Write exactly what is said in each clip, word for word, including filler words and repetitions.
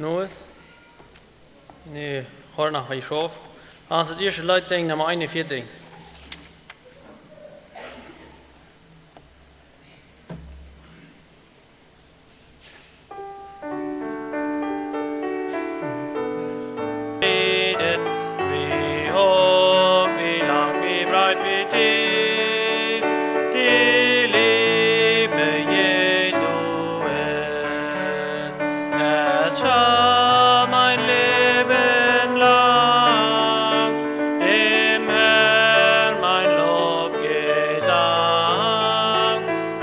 Noah. Nu, hoat noch een Schof. Aus daut ieeschte Leet sinjen, Numma eenunvieetich. Wie hoch, wie lang, wie breit, wie tief, die Liebe Jesu ist. Es schall mein Leben lang dem Herrn mein Lobgesang.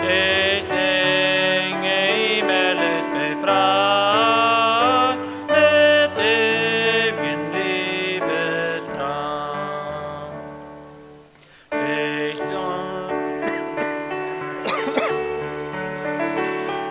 Ich singe ihm, er löst mich frei mit ew'gen Liebesdrang. Ich sah,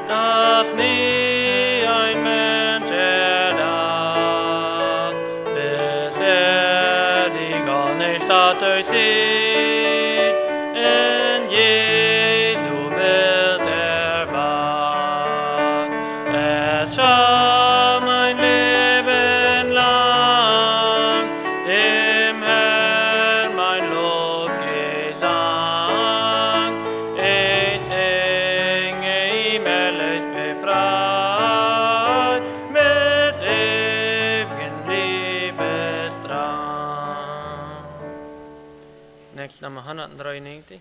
dass nie ein Mensch erdacht, bis er die goldne Stadt durchsieht, in Jesu Bild erwacht. Es schall mein Leben lang dem Herrn mein Lobgesang. Ich singe ihm, er löst mich frei mit ew'gen Liebesdrang. Näakjstet Numma hundatdreiunnegentig.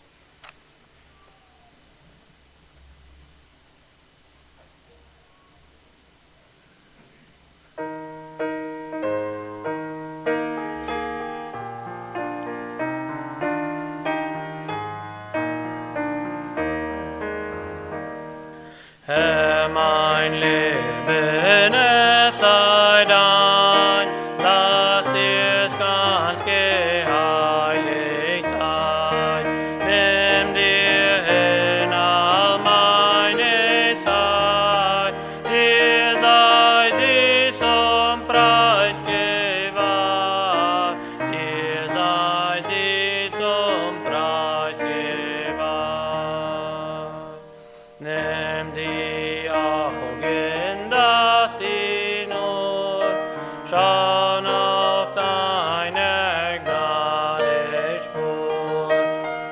Herr, mein Leben es sei dein, lass dir's ganz geheiligt sein. Nimm dir hin all meine Zeit, dir sei sie zum Preis geweiht, dir sei sie zum Preis geweiht. Nimm die Augen, dass sie nur schauen auf deine Gnade Spur.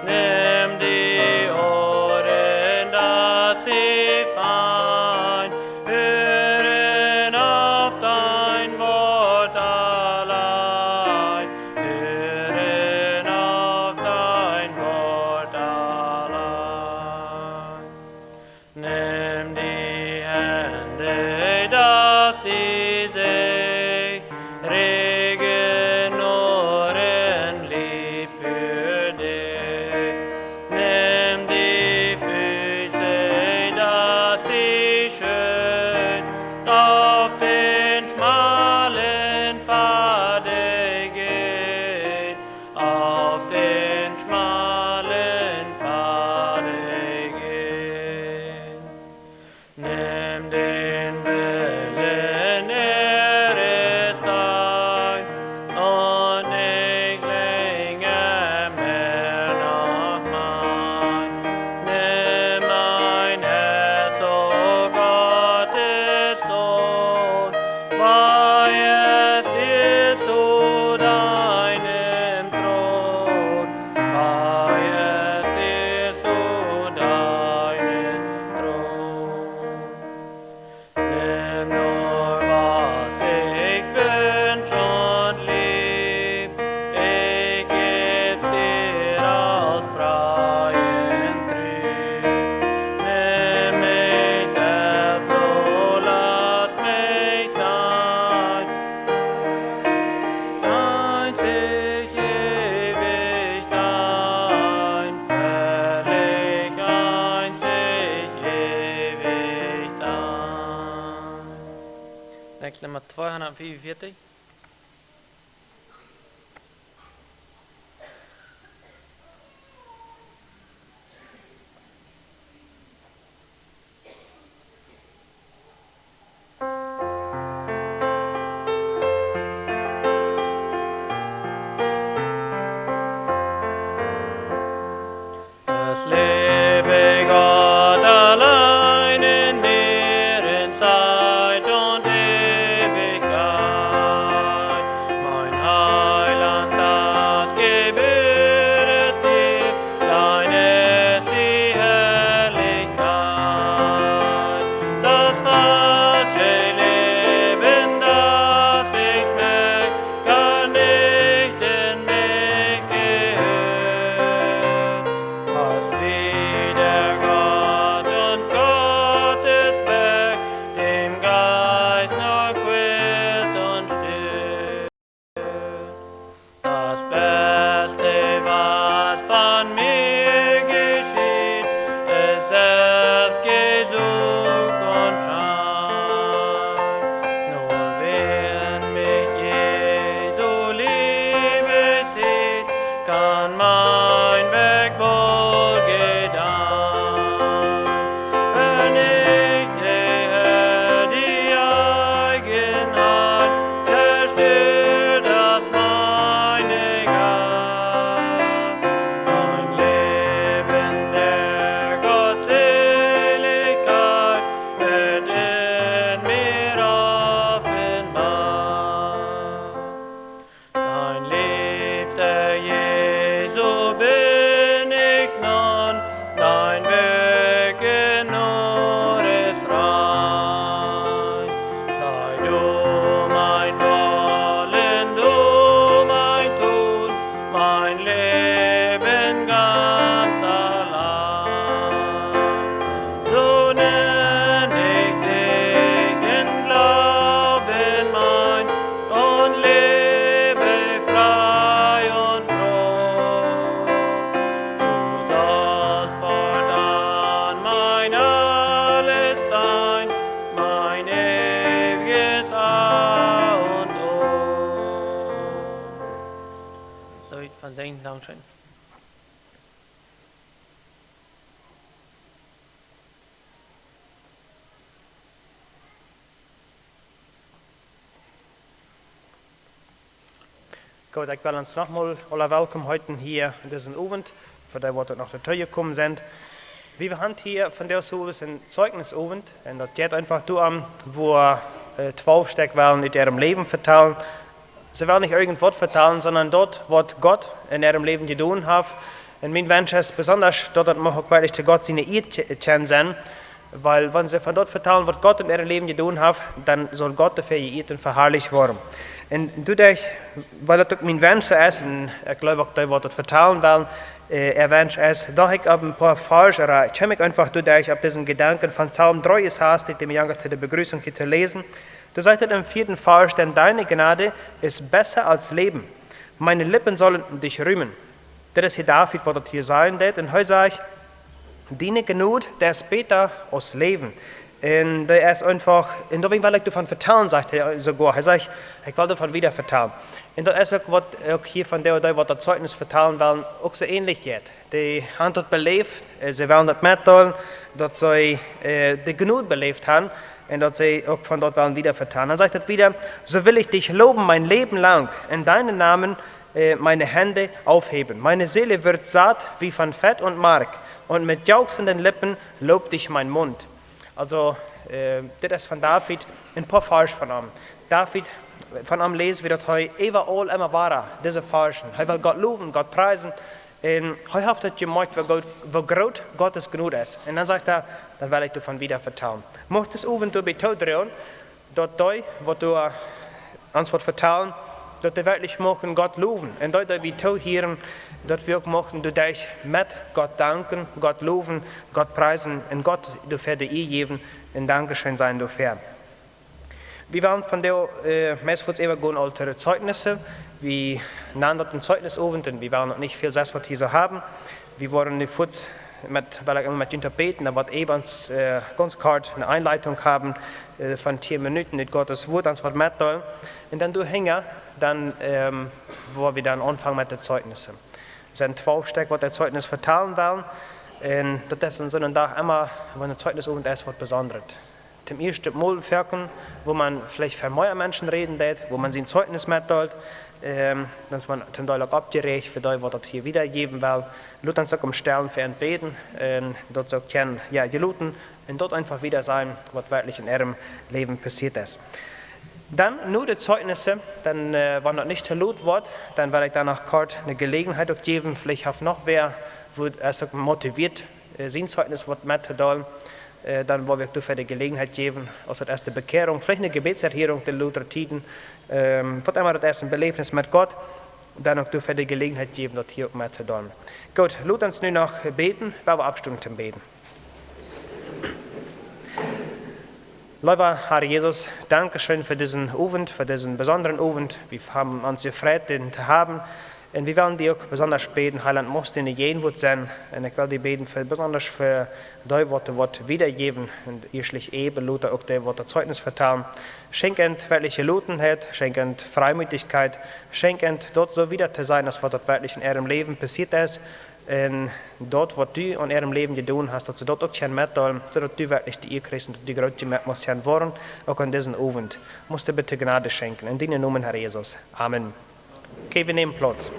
Nimm die Ohren, dass sie fein hören auf dein Wort allein, hören auf dein Wort allein. Nimm die Hände, dass sie sich regen nur in Lieb für dich. Nimm die Füße, dass sie schön auf den schmalen Pfade gehen, auf den schmalen Pfade gehen. Nimm den Willen, er ist dein, und nicht länger mehr noch mein. Nimm mein Herz, o Gottes Sohn, weihe es dir zu deinem Thron, weihe es dir zu deinem Thron. Nimm nur, was ich wünsch und lieb, ich geb dir als freien Trieb. Nimm mich selbst, o lass mich sein, einzig ewig dein, herrlich einzig ewig dein. Näakjstet Numma tweehundatfiefunvieetich. Es lebe Gott allein in mir, in Zeit und Ewigkeit. Dankeschön. Goot, ekj well ons nochmol aule welkom heeten hia en disen Owent, fa dee waut noch doatoo jekomen sent. Wie haben hia vondoag soo een Zeugnisowent, un daut jeit eefach doaromm, woo, äh, twalf Stekj wellen ut äa Läwen vetalen. See wellen nich irjent waut vetalen, sonda daut, waut Gott en äa Läwen jedonen haft. Un mien Wunsch es besonda, daut daut mach uk werkjlich to Gott siene Ea kje-, kjennen sennen. Wiels wan see von daut vetalen, waut Gott en äa Läwen jedonen haft, dan saul Gott doafäa jeieet un veharlicht woaren. Un doaderch, wiels daut uk mien Wunsch es, un ekj jleew uk, dee waut daut vetalen wellen, äh, äa Wunsch es, daut ekj opp een poa Varsch, ooda ekj kjeem eefach doaderch opp disen Jedanken von Psalm dreeunsastich, dän ekj jrod to de Begrüßung hia to läsen. Doa sajcht et em vieeden Varsch: „Denn deine Gnade ist besser als Leben. Meine Lippen sollen dich rühmen.“ Daut es hia David, waut daut hia sajen deed. Un hee sajcht: „Deine Gnade, die ist besser als Leben.“ Un daut es eefach, un doawäajen well ekj doavon vetalen, sajcht hee soogoa. Hee sajcht: „Ekj well doavon wieda vetalen.“ Un daut es uk waut, uk hia von dee, dee waut daut Zeugnis vetalen wellen, uk soo änlich jeit. Dee haben daut beläft, äh, see wellen daut metdeelen, daut see, äh, de Jnod beläft haben un daut see uk von daut wellen wieda vetalen. Dan sajcht et wieda: „So will ich dich loben mein Leben lang, in deinem Namen, äh, meine Hände aufheben. Meine Seele wird satt wie von Fett und Mark, und mit jauchzenden Lippen lobt dich mein Mund.“ Aulsoo, äh, dit es von David, een poa Varsch von am. David, von am läs wie daut hee äwaaul emma wada dise Varschen. Hee well Gott lowen, Gott priesen. Un hee haft daut jemoakjt, woo groot, woo groot Gott siene Jnod es. Un dan sajcht hee: „Dan well ekj doavon wieda vetalen.“ Mucht dis Owent doabie toodroagen, daut dee, waut doa ons waut vetalen, daut dee werkjlich muchten Gott lowen. Un daut dee, dee wie toohieren, daut wie uk muchten doaderch met Gott danken, Gott lowen, Gott priesen un Gott doafäa de Ea jäwen un Dankeschön sajen doafäa. Wie wellen vondoag, äh, meist fuaz äwagonen aul to de Zeugnissen. Wie nanen daut een Zeugnisowent un wie wellen noch nich väl sest waut hia soo haben. Wie woaren nu fuaz met, well ekj met junt bäden, dan woat Eva ons, äh, gaunz kort eene Einleitung haben, äh, von tieen Minuten ut Gott sien Wuat ons waut metdeelen. Un dan doahinja, dan, ähm, woa wie dan aunfangen met de Zeugnissen. Et sent twalf Stekj, waut daut Zeugnis vetalen wellen. Un daut es aun soon Dach emma, wan een Zeugnisowent es, waut Besondret. Toom ieeschten mol foaken, wua eena veleicht ver mea Menschen räden deed, wua eena sien Zeugnis metdeelt, ähm, dan es eena toom Deel uk oppjeräacht fa dee, waut daut hia wiedajäwen well. Lot ons uk em Stellen fa an bäden, un daut see uk kjennen, jo, jeloten, un daut eefach wieda sajen, waut werkjlich en äa Läwen passieet es. Dan, no de Zeugnissen, dan, äh, wan daut nich too lot woat, dan well ekj dan noch kort eene Jeläajenheit uk jäwen, veleicht haft noch wäa, wua et uk motiviet, äh, sien Zeugnis waut mettodeelen, äh, dan woa wie uk doafäa de Jeläajenheit jäwen, aus et es de Bekjierunk, veleicht eene Jebädserhierunk, de lota Tieden, ähm, waut emma daut es, een Beläwnis met Gott, dan uk doafäa de Jeläajenheit jäwen, daut hia uk mettodeelen. Goot, lot ons nu noch bäden, woa wie oppstonen toom bäden. Leewa Herr Jesus, Dankeschön fa disen Owent, fa disen besondren Owent. Wie haben ons jefreit, dän to haben. Un wie wellen die uk besonda bäden, Heiland, muchst du en de Jäajenwuat sennen. Un ekj well die bäden fa, besonda fa dee, waut daut Wuat wiedajäwen. Un ieeschtlich Eva, lota uk dee, waut daut Zeugnis vetalen. Schenkj an werkjlich Jelotenheit, schenkj an Freimütigkeit, schenkj an daut soo wieda to sajen, aus waut daut werkjlich en äa Läwen passieet es. Un daut, waut du en äa Läwen jedonen hast, daut see daut uk kjennen metdeelen, soo daut du werkjlich de Ea kjrichst un daut du groot jemoakt motst woaren, uk aun disen Owent. Muchst du bitte Jnod schenkjen. En dienen Nomen, Herr Jesus. Amen. Okay, wie nämen Plauz.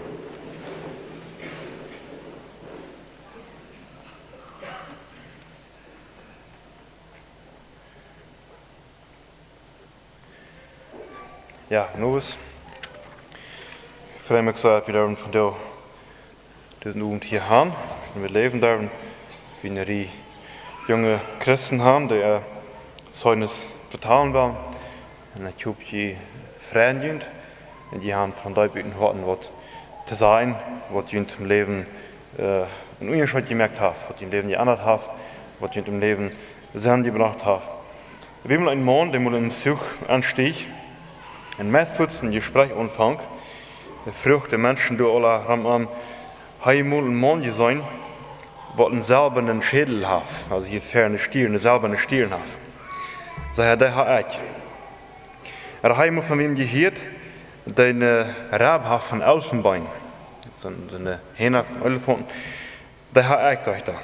Jo, nu es, ekj frei mie soo, daut wie doa vondoag disen Owent hia haben. Un wie läwen doa, wie eene Rieej junge Christen haben, dee äa Zeugnis vetalen wellen. Un ekj hop, jie freien junt. Un jie haben von deep ut em Hoaten waut to sajen, waut junt em Läwen, äh, een Unjascheet jemoakt haft, waut junt em Läwen jeendat haft, waut junt em Läwen Senn jebrocht haft. Wie haben eenen Maun, dee mol em Zuch aunstieech, un meist foats een Jespräakj aunfunk, dee fruach de Menschen doa aula rom aun, hee mol eenen Maun jeseenen, waut eenen selwjenen Schädel haft, aulsoo hia ver de Stieren, eene selwjene Stieren haft. Säd hee: „Dee hab ekj.“ Ooda hee mol von wäm jehieet, dee eene Reb haft von Elfenbein. Soone, soone Hieena von Elefanten. Dee ha ekj, sajcht hee.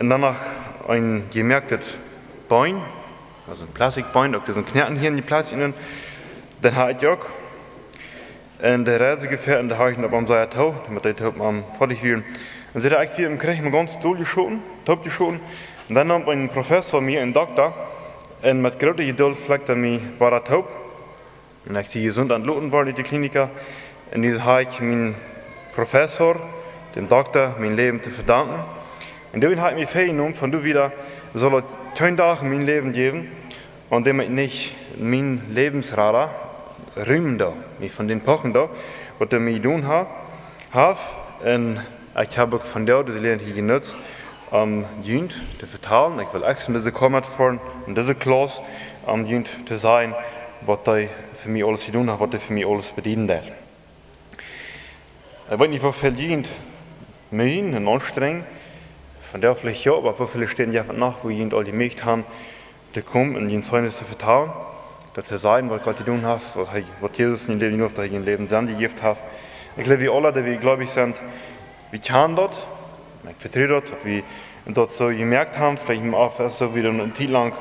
Un dan noch een jemoaktet Been, aulsoo een Plastikbeen, uk dise Knoakes hia en de Plastik, dän ha ekj uk. Un de Reisegefährten, dee ha ekj opp am sea too, met dee toop am foadich wieren. Un säd hee, ekj wia em Kjrich mau gaunz dol jeschoten, toop jeschoten. Un dan neem een Professor mie, een Dokta, un met groote Jeduld flekjt hee mie wada toop. Un ekj sie jesunt entloten worden ut de Klinik. Un nu ha ekj mienen Professor, däm Dokta, mien Läwen to vedanken. Un doawäajen ha ekj mie väajenomen, von nu wieda saul et kjeenen Dach en mien Läwen jäwen, aun däm ekj nich mienen Läwensrada rumen doo, nich von dän pochen doo, waut hee mie jedonen ha-, haft. Un ekj hab uk von dee, dee Jeläajenheit hia jenutzt, om junt to vetalen. Ekj well extra en dise Kaumat foaren, en dise Klauss, om junt to sajen, waut hee fa mie aules jedonen haft, waut hee fa mie aules bedieden deed. Ekj weet nich, woo väl junt Meed un Aunstrenjunk von dee veleicht jo, oba woo väl Städen jeft et noch, wua junt aul jemoakt han, to komen un jun Zeugnis to vetalen, daut to sajen, waut Gott jedonen haft, waut hee, waut Jesus en jun Läwen jedonen haft, daut hee jun Läwen Senn jejäft haft. Ekj jleew, wie aule, dee wie gleubich sent, wie kjanen daut. Ekj vetru daut, daut wie daut soo jemoakt han, veleicht mau opp, es soo wie dan eene Tiet lang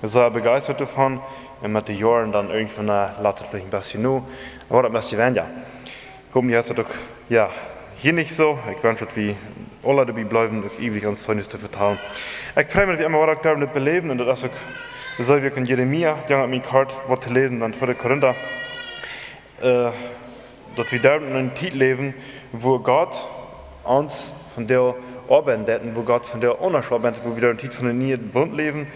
sea bejeistat doavon, un met de Joaren dan irjentwanea, äh, lat et veleicht een bät no, oba daut es je weinja. Ekj hop, jie haben daut uk, jo, hia nich soo. Ekj wensch, daut wie aule doabie bliewen, uk iewrich ons Zeugnis to vetalen. Ekj frei mie, daut wie emma wada uk derwen daut beläwen, un daut es uk soo, wie uk en Jeremia, jo, en mien Hoat waut to läsen, dan tweede Korinta, äh, daut wie derwen en eene Tiet läwen, wua Gott ons vondoag oabeiden deit, wua Gott vondoag aundasch oabeiden deit, wua wie derwen en eene Tiet von dän nieen Bunt läwen,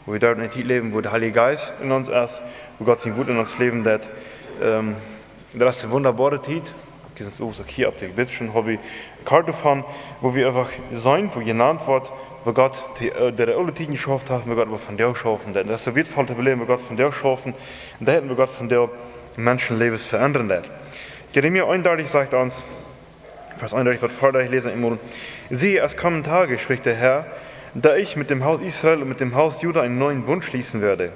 wua wie derwen en eene Tiet läwen, wua de Heilje Jeist en ons es, wua Gott sien Wuat en ons Läwen deit. Ähm, daut es eene wundaboare Tiet. Wie sent soo hia opp de Gebetsstund, hab wie eene Hoat doavon, wua wie eefach seenen, wua jenant woat, wua Gott de, äh, de aule Tieden jeschauft haft, wua Gott waut vondoag schaufen deit. Daut es soo wieetvoll to beläwen, wua Gott vondoag schaufen deit un wua Gott vondoag Menschenläwes veendren deit. Jeremia eenundartich sajcht ons, Varsch eenundartich bat veeaundartich, läs ekj emol: „Siehe, es kommen Tage, spricht der Herr, da ich mit dem Haus Israel und mit dem Haus Juda einen neuen Bund schließen werde.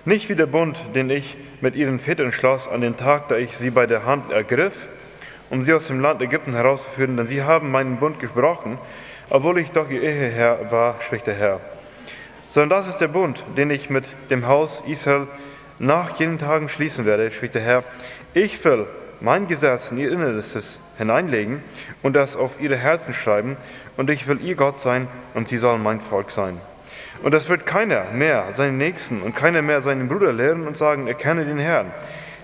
Nicht wie der Bund, den ich mit ihren Vätern schloss an dem Tag, da ich sie bei der Hand ergriff, um sie aus dem Land Ägypten herauszuführen, denn sie haben meinen Bund gebrochen, obwohl ich doch ihr Eheherr war, spricht der Herr. Sondern das ist der Bund, den ich mit dem Haus Israel nach jenen Tagen schließen werde, spricht der Herr. Ich will mein Gesetz in ihr Innerstes hineinlegen und es auf ihre Herzen schreiben, und ich will ihr Gott sein, und sie sollen mein Volk sein. Und es wird keiner mehr seinen Nächsten und keiner mehr seinen Bruder lehren und sagen: Erkenne den Herrn.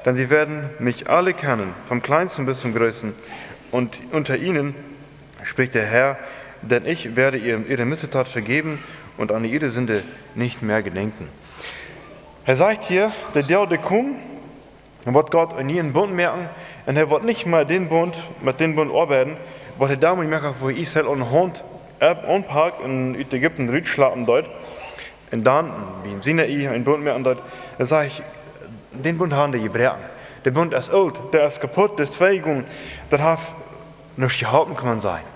Denn sie werden mich alle kennen, vom Kleinsten bis zum Größten. Und unter ihnen spricht der Herr, denn ich werde ihr ihre Missetat vergeben und an ihre Sünde nicht mehr gedenken.“ Hee sajcht hia, de Doag dee komen, woat Gott eenen nieen Bunt moaken, un hee woat nich mea dän Bunt, met dän Bunt oabeiden, waut hee doamols jemoakt haft, wua hee Israel aun de Haunt, äh, aunpakt un ut Ägypten rutschlapen deed, un dan biem Sinai een Bunt moaken deed. Dan sajcht hee, dän Bunt haben dee jebroaken. De Bunt es oolt, dee es kaput, dee es twei jegonen, daut haft nuscht jeholpen, kaun maun sajen.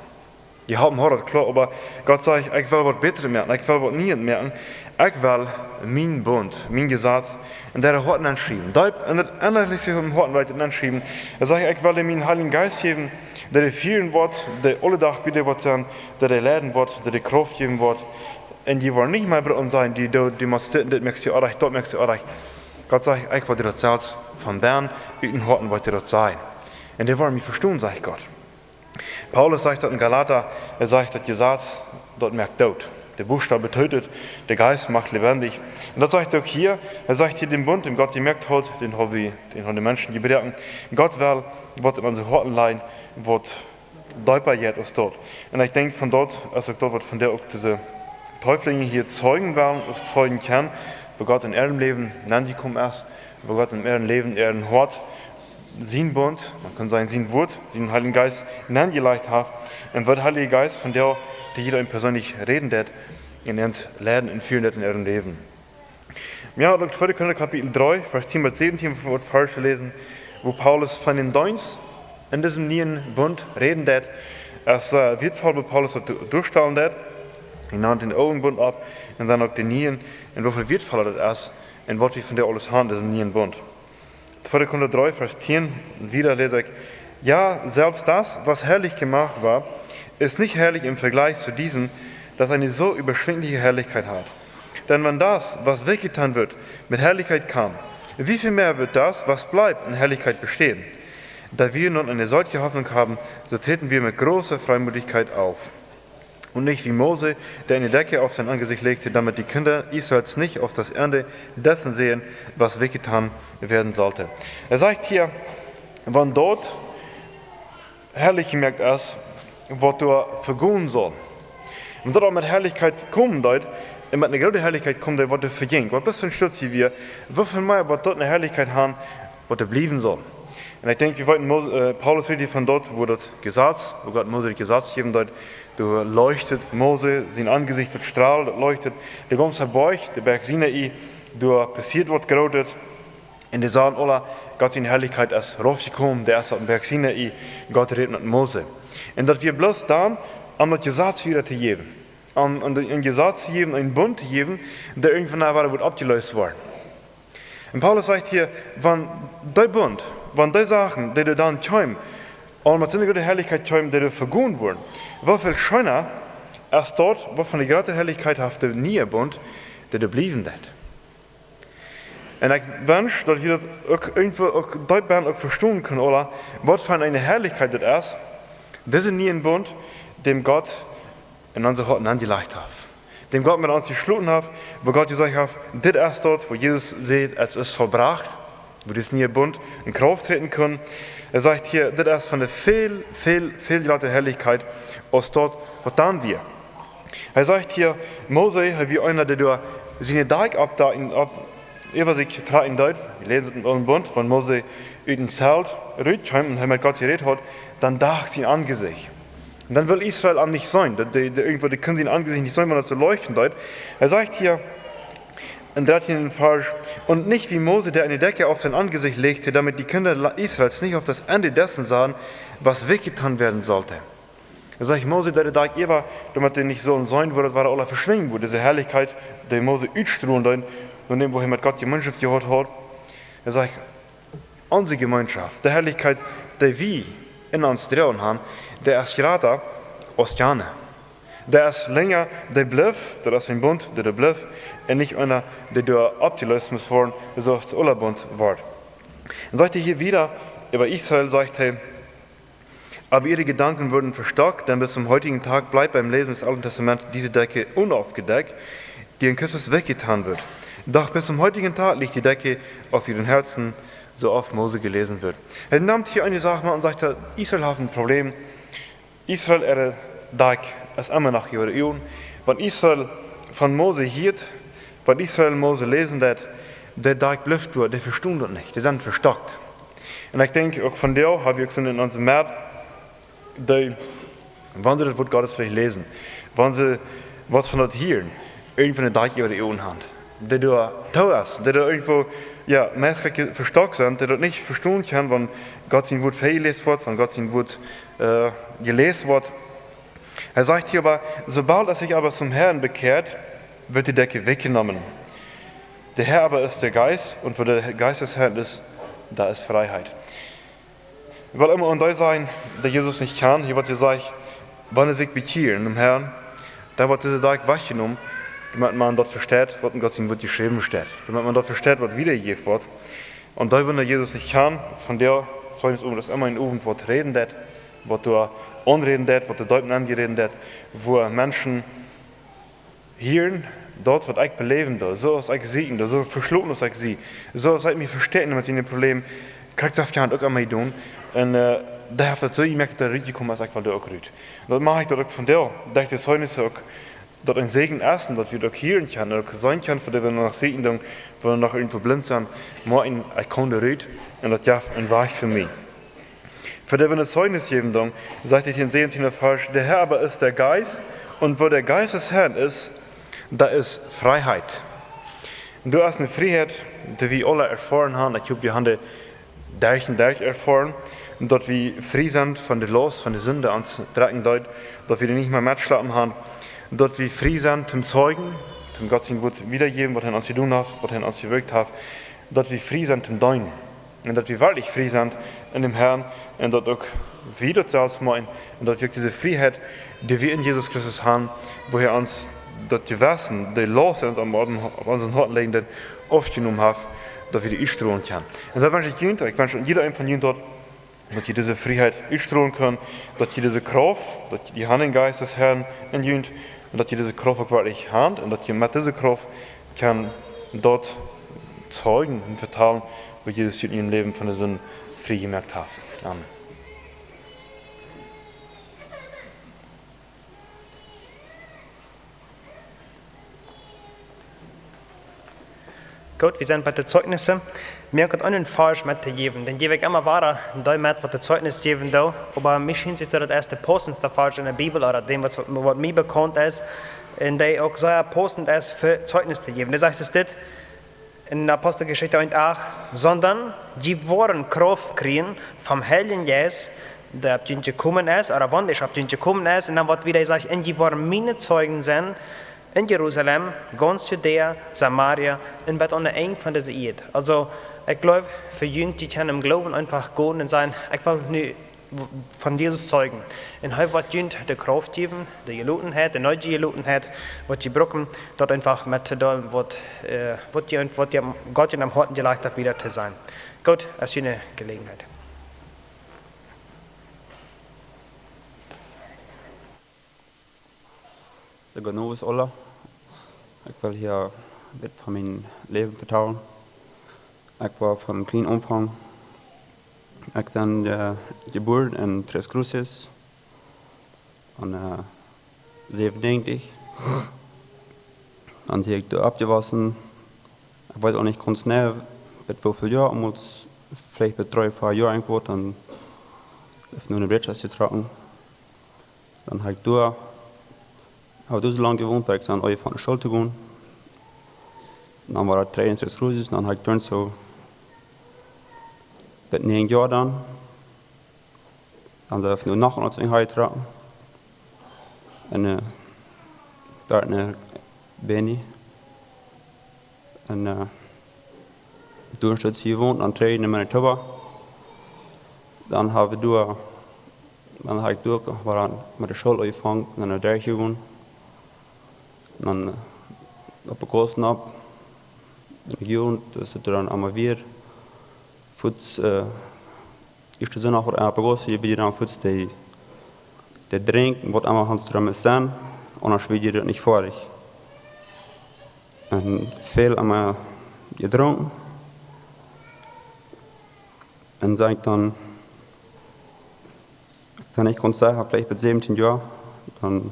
Jeholpen haft daut, kloa, oba Gott sajcht: „Ekj well waut Bätret moaken, ekj well waut Nieet moaken. Ekj well mienen Bunt, mien Jesaz en äare Hoaten nenschriewen. Deep en daut Ennaste vom Hoat well ekj daut nenschriewen.“ Hee sajcht: „Ekj well dee mienen Heiljen Jeist jäwen, dee dee fieren woat, dee aule Doag bie dee woat sennen, dee dee leiden woat, dee dee Krauft jäwen woat. Un dee woaren nich mea brucken sajen: Du, du, du motst dit un dit moaken, oajch, daut moaken, oajch.“ Gott sajcht: „Ekj well die daut selfst von bennen, ut dän Hoaten well ekj die daut sajen. Un dee woaren mie vestonen“, sajcht Gott. Paulus sajcht daut en Galata, hee sajcht, daut Jesaz, daut moakt doot. De Buchstabe tötet, der Geist macht lebendig. Un daut sajcht hee uk hia, hee sajcht hia, dän Bunt, dän Gott jemoakt haft, dän haben wie, dän haben de Menschen jebroaken. Gott well waut en onse Hoaten lajen, waut deepa jeit aus daut. Un ekj denkj, von daut es uk daut, waut vondoag uk dise Teuflinje hia Zeugen wellen, aus Zeugen kjennen, woo Gott en äa Läwen nenjekomen es, woo Gott en äa Läwen, äa Hoat, sien Bunt, maun kaun sajen, sien Wuat, sienen Heiljen Jeist nenjelajcht haft, un woo de Heilje Jeist vondoag to jieda eenen perseenlich räden deit, un an leiden un fieren deit en äa Läwen. Jo, dan tweede Korinta Kapitel dree, Varsch tieen bat säwentieen, woat Varsch läsen, wua Paulus von dän Deenst en disen nieen Bunt räden deit. Es, äh, wieetvoll, woo Paulus daut doastalen deit. Hee nant dän oolen Bunt opp un dan uk dän nieen. Un woo väl wieetvolla daut es, un waut wie vondoag aules haben, disen nieen Bunt. Tweede Korinta dree, Varsch tieen, un wieda läs ekj: Ja, selbst das, was herrlich gemacht war, ist nicht herrlich im Vergleich zu diesem, das eine so überschwingliche Herrlichkeit hat. Denn wenn das, was weggetan wird, mit Herrlichkeit kam, wie viel mehr wird das, was bleibt, in Herrlichkeit bestehen? Da wir nun eine solche Hoffnung haben, so treten wir mit großer Freimütigkeit auf. Und nicht wie Mose, der eine Decke auf sein Angesicht legte, damit die Kinder Israels nicht auf das Ende dessen sehen, was weggetan werden sollte. Er sagt hier, wann dort herrlich gemoakt es, waut doa vegonen saul. Un daut aul met Herrlichkeit komen deed, un met eene groote Herrlichkeit komen deed, waut doa vejinj. Waut bloos fa een Stootje wia, woo väl mea waut doa eene Herrlichkeit haft, waut doa bliewen saul. Un ekj denkj, wie weeten, Mose, äh, Paulus rät hia von doa, wua daut Jesaz, wua Gott Mose daut Jesaz jäwen deed, doa leuchtet Mose, sien Aunjesecht, daut stralt, daut leuchtet. De gaunze Boajch, de Boajch Sinai, doa passieet waut Grootet. Un dee sagen aule, Gott siene Herrlichkjeit es raufjekomen, dee es opp dän Boajch Sinai, Gott rät met Mose. Un daut wia bloos dan, om daut Jesaz wieda to jäwen. Om, om de, een Jesaz to jäwen, een Bunt to jäwen, dee irjentwanea wada wudd oppjeläst woaren. Un Paulus sajcht hia, wan dee Bunt, wan dee Sachen, dee doa dan kjeemen, aul met soone groote Herrlichkjeit kjeemen, dee doa vegonen woaren, woo väl scheena es daut, waut fa eene groote Herrlichkjeit haft de niee Bunt, dee doa bliewen deit. Un ekj wensch, daut wie daut uk irjentwoo uk deep bennen uk vestonen kjennen, aule, waut fa eene Herrlichkjeit daut es, dise niee Bunt, dän Gott en onse Hoaten aunjelajcht haft. Dän Gott met ons jeschloten haft, wua Gott jesajcht haft, dit es daut, wua Jesus säd, et es vollbrocht, wua dise niee Bunt en Krauft träden kunn. Hee sajcht hia, dit es von eene väl, väl, väl jratre Herrlichkjeit, aus daut, waut dan wia. Hee sajcht hia, Mose, hee wia eena, dee doa siene Dakj oppdakjen, opp, äwa sikj trakjen deed. Wie läsen daut em Oolen Bunt, wan Mose ut dän Zelt rutkjeem un hee met Gott jerät haud, dan dakjt sien Aunjesecht. Un dan wull Israel am nich seenen. Daut dee, dee irjentwoo, dee kunnen sien Aunjesecht nich seenen, wan daut soo leuchten deed. Hee sajcht hia em dartieenden Varsch, und nicht wie Mose, der eine Decke auf sein Angesicht legte, damit die Kinder La-, Israels nicht auf das Ende dessen sahen, was weggetan werden sollte. Dan sajcht Mose, dee deed daut äwa, doamet dee nich sullen seenen, wua daut wada aula veschwinjen wudd. Dise Herrlichkjeit, dee Mose utstrolen deed, no däm, wua hee met Gott Jemeenschoft jehaut haud. Hee sajcht, onse Jemeenschoft, de Herrlichkjeit, dee wie en ons droagen haben, dee es jrata aus jane. Dee es lenja, dee blift, daut es een Bunt, dee, dee blift, un nich eena, dee doa oppjeläst mott woaren, soo aus de oola Bunt wort. Dan sajcht hee hia wieda, äwa Israel sajcht hee, aber ihre Gedanken wurden verstockt, denn bis zum heutigen Tag bleibt beim Lesen des Alten Testaments diese Decke unaufgedeckt, die in Christus weggetan wird. Doch bis zum heutigen Tag liegt die Decke auf ihren Herzen, so oft Mose gelesen wird. Hee nemt hia eene Sach mau un sajcht, daut Israel haft een Problem. Israel äare Dakj es emma noch äwa äare Uagen. Wan Israel von Mose hieet, wan Israel Mose läsen deed, de Dakj blift doa, dee vestonen daut nich, dee sent vestockt. Un ekj denkj uk von dee, hab wie uk soo en onse Medd, dee, wan see daut Wort Gottes veleicht läsen, wan see waut von daut hieren, irjentwoo een Dakj äwa äare Uagen haben. Dee doa too es, dee doa irjentwoo, jo, meist vestockt sent, dee daut nich vestonen kjennen, wan Gott sien Wort väajeläst woat, wan Gott sien Wort, äh, jeläst woat. Hee sajcht hia oba, sobald es sich aber zum Herrn bekehrt, wird die Decke weggenommen. Der Herr aber ist der Geist, und wo der Geist des Herrn ist, da ist Freiheit. Wie well emma aun dee sennen, dee Jesus nich kjanen, hia woat jesajcht, wan see sikj bekjieren däm Herrn, dan woat dise Dakj wajchjenomen, doamet maun daut vesteit, waut en Gott sien Wort jeschräwen steit. Doamet maun daut vesteit, waut wiedajejäft woat. Un dee, waut Jesus nich kjanen, von dee Zeugnis Owent es emma een Owent, waut räden deit, waut doa aunräden deit, waut doa deep aunräden deit, wua Menschen hieren, daut waut ekj beläwen doo, soo aus ekj seenen doo, soo veschloten aus ekj sie, soo aus ekj mie vestäakjen met dise Probleme, krakjt daut haft uk aun mie jedonen. Un, äh, dee haft daut soo jemoakt, daut hee rutjekomen es, ekj well doa uk rut. Daut moak ekj daut uk von dee, daut ekj de Zeugnisse uk, daut een Säajen es un daut wie daut uk hieren kjennen, uk seenen kjennen, fa dee, waut noch seenen doonen, waut noch irjentwoo blint sent, mau een, ekj kaun doa rut un daut jeft een Wajch fa mie. Fa dee, waut een Zeugnis jäwen doonen, sajcht et hia em säwentieenden Varsch, der Herr aber ist der Geist, und wo der Geist des Herrn ist, da ist Freiheit. Un doa es eene Frieheit, dee wie aule erfoaren haben. Ekj hop, wie haben dee derch un derch erfoaren, daut wie frie sent von de Laust, von de Sind, dee ons drekjen deit, daut wie dee nich mea metschleppen haben, daut wie frie sent toom Zeijen, toom Gott sien Wort wiedajäwen, waut hee ons jedonen haft, waut hee ons jewirkjt haft, daut wie frie sent toom deenen. Un daut wie werkjlich frie sent en däm Herrn un daut uk wie daut selfst motten un daut wie uk dise Frieheit, dee wie en Jesus Christus haben, woo hee ons daut Jewessen, de Laust, dee ons opp, opp onsen Hoaten licht, aufjenomen haft, daut wie dee utstrolen kjennen. Un daut wensch ekj junt, ekj wensch jieda eenen von junt daut, daut jie dise Frieheit utstrolen kjennen, daut jie dise Krauft, daut jie dän Heiljen Jeist, dän Herrn en junt, un daut jie dise Krauft uk werkjlich haben un daut jie met dise Krauft kjennen daut zeijen un vetalen, waut Jesus junt en äa Läwen von de Sind frie jemoakt haft. Amen. Goot, wie sent bie de Zeijnisse. Mie haft eena een Varsch mettojäwen. Dän jäw ekj emma wada dee met, waut de Zeijnis jäwen deit. Oba mie schient sikj soo, daut es de pausendste Varsch en de Bibel, ooda dän, waut, waut mie bekaunt es. Un dee uk sea pausend es fa Zeijnis to jäwen. Dee sajcht es dit en Aposteljeschicht eent acht: "Sonda jie woaren Krauft kjrieen vom Heiljen Jeist, dee opp junt jekomen es, ooda wan dee opp junt jekomen es." Un dan woat wada jesajcht: "Un jie woaren miene Zeijen sennen en Jerusalem, gaunz Judäa, Samaria un bat aun de Enj von dise Ieed." Aulsoo, ekj gleew, fa junt, dee kjennen em Gloowen eefach gonen un sajen: "Ekj well nu w-, von Jesus zeijen." Un hee woat junt de Krauft jäwen, de Jelotenheit, de needje Jelotenheit, waut jie brucken, daut eefach mettodeelen, waut, äh, waut jie, waut jie Gott en däm Hoaten jelajcht haft, wada to sajen. Goot, es hia eene Jeläajenheit. De Gnosis Ola. Ekj well hia een bät von mien Läwen vetalen. Ekj wia von kjlien aunfangen. Ekj sie, äh, jebuaren en Tres Cruces. En, äh, säwenundneajentich. Dan sie ekj doa oppjewossen. Ekj weet uk nich gaunz jeneiw, bat woo väl Joa, ommels veleicht bat dree, vea Joa irjentwaut, dan es no de Wirtschoft jetrocken. Dan hab ekj doa, hab doa soo lang jewont, bat ekj dan aunfunk no School to gonen. Dan wia daut Tres Cruces, dan hab ekj doa soo bat näajen Joa dan. Dan sie ekj no noch eemol no Hause jetrocken. En, äh, doa en Beni. En, äh, doa en Stoot hia jewont, dan trigj no Manitoba. Dan hab wie doa, dan hab ekj doa, wia dan met de School aunjefongen, dan no Derch jegonen. Dan, äh, opp de Kosten opp. En de Jugend, daut es dan emma wada. Fuaz, äh, ieeschte Sindach, waut opp de Kosten, hia wia dan fuaz de, de Drinkj, waut emma haud to doonen met sennen, aundasch wia daut nich foadich. En väl emma jedrunken. En sie ekj dan, dan ekj kunn sajen, veleicht bat säwentieen Joa, dan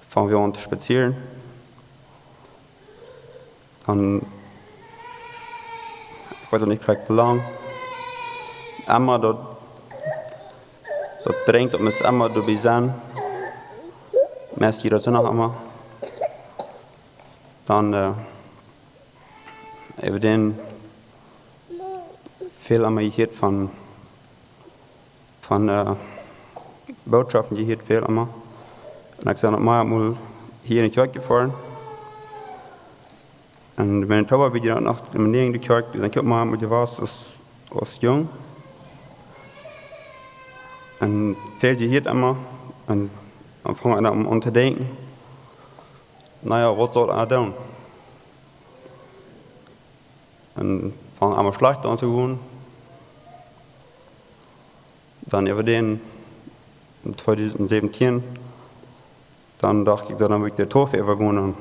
fungen wie aun to spazieren. Dan, ekj weet uk nich krakjt woo lang. Emma daut, daut Drinkj, daut must emma doabie sennen. Meist jieda Sindach emma. Dan, äh, äwa dän väl emma jehieet von, von, äh, Bootschoften jehieet väl emma. En ekj sie noch mol hia en de Kjoakj jefoaren. En Manitoba, wie doa noch en de Kjoakj, doa sie ekj uk mol jewast aus, aus Jung. En väl jehieet emma. En dan funk eena aun, aun to denkjen: "Na jo, waut saul eena doonen?" En funk emma schlajcht aun to gonen. Dan äwa dän, en tweedusent säwentieen, dan docht ekj, dan well ekj de Taufe äwagonen, dan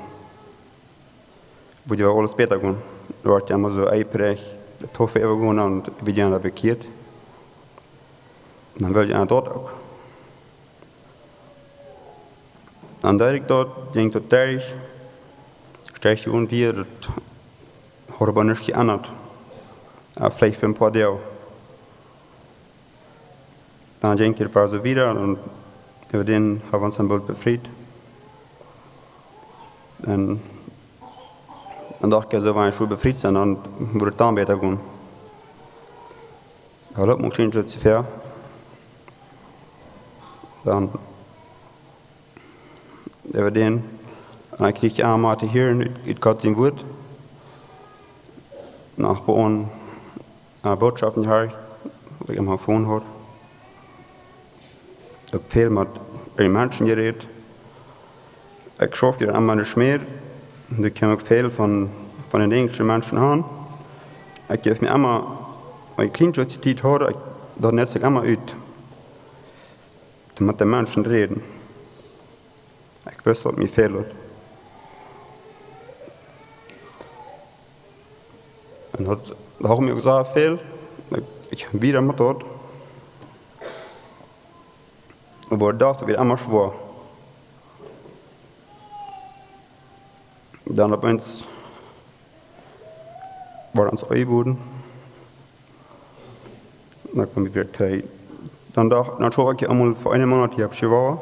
wudd je aules bäta gonen. Doa wort je emma soo eifrich, de Taufe äwagonen, un wie sent dan bekjieet. Dan well ekj daut uk. Dan deed ekj daut, jinkj daut derch, stieech ekj aun wada, daut haud oba nuscht jeendat. Äh, veleicht fa een poa Doag. Dan jinkj daut wada soo wieda, un äwa dän hab wie ons dan boolt befriet. Un dan docht ekj, soo, wan ekj soo befriet sie, dan wudd et dan bäta gonen. Doa leet mie nich soo väl. Dan äwa dän, un ekj kjrieech emma to hieren ut, ut Gott sien Wuat. Noch bie ons äh, Botschaften jehieet, waut ekj aum Phone haud. Ekj haud väl met Menschen jerät. Ekj schauft hia aun miene Schmäa. Doa kjeem ekj väl von, von de enjelsche Menschen aun. Ekj jeef mie emma, wan ekj kjlien Tiet haud, ekj, daut nutz ekj emma ut, met de Menschen räden. Ekj wist, waut mie fäld. Un daut, daut haud mie uk sea väl. Ekj, ekj wia met daut. Oba daut wort emma schwoa. Dan opp eemol wort ons Ehe jewonnen. Dan kjeem ekj wada trigj. Dan docht, dan schauft ekj emol fa eenen Moonat hia opp Chihuahua.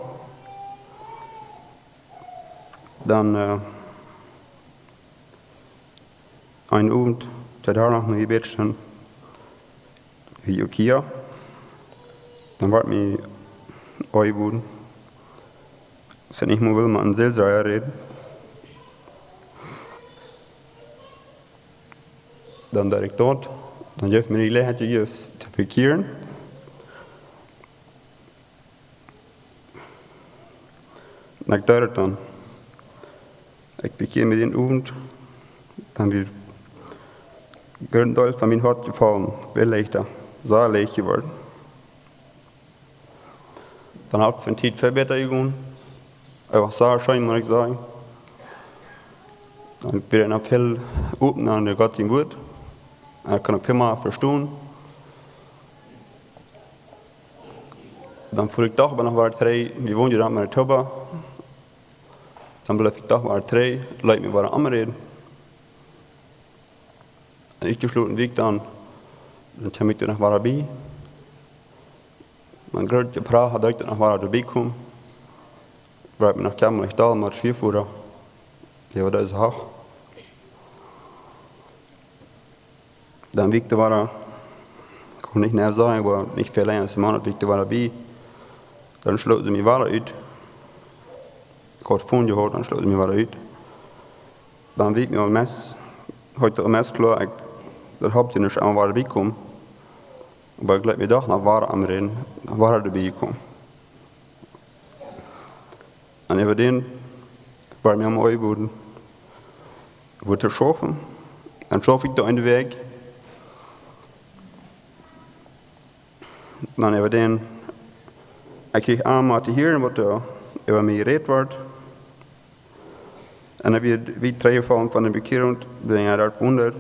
Dan, äh, eenen Owent, daut wia noch een bät, wia ekj hia. Dan wort mie Ehe jewonnen. Ekj sie nich mea wellen met eenen Seelsorja räden. Dan deed ekj daut. Dan jeef mie de Jeläajenheit jejäft to bekjieren. Un ekj deed daut dan. Ekj bekjieed mie dän Owent. Dan wia een Deel von mien Hoat jefollen. Wia leichta. Sea leicht jeworden. Dan haud ekj von Tiet väl bäta jegonen. Daut wia sea scheen, mott ekj sajen. Dan wort eena väl opna aun Gott sien Wort. Un ekj kunn uk väl mea vestonen. Dan fua ekj doch noch wada trigj, wie wonden dan en Manitoba. Dan bleef ekj doch wada trigj, leet mie wada aunräden. Un utjeschloten wia ekj dan, dan kjeem ekj doa noch wada bie. Mien grootet Jepracha, daut ekj doa noch wada bie kjeem. Wort mie noch kjemlich doll met Schwiavoda. Jo, daut es hoch. Dan wia ekj doa wada, kaun nich mea sajen, oba nich väl lenja aus een Moonat wia ekj doa wada bie. Dan schlooten see mie wada ut. Ekj haud Phone jehaut, dan schlooten see mie wada ut. Dan wia mie aul meist, haud ekj aul meist kloa, ekj, daut haud je nich emol wada biekomen. Oba ekj leet mie doch noch wada aunräden, noch wada doabie komen. Un äwa dän wort mie aum Ehe woaren, wort to schaufen. Dan schauf ekj doa eene Wäakj. Dan äwa dän, ekj kjrieech emma to hieren, waut doa äwa mie jerät wort. Un dan wia, wia ekj trigjjefollen von de Bekjierunk, doa jinkj daut wunda.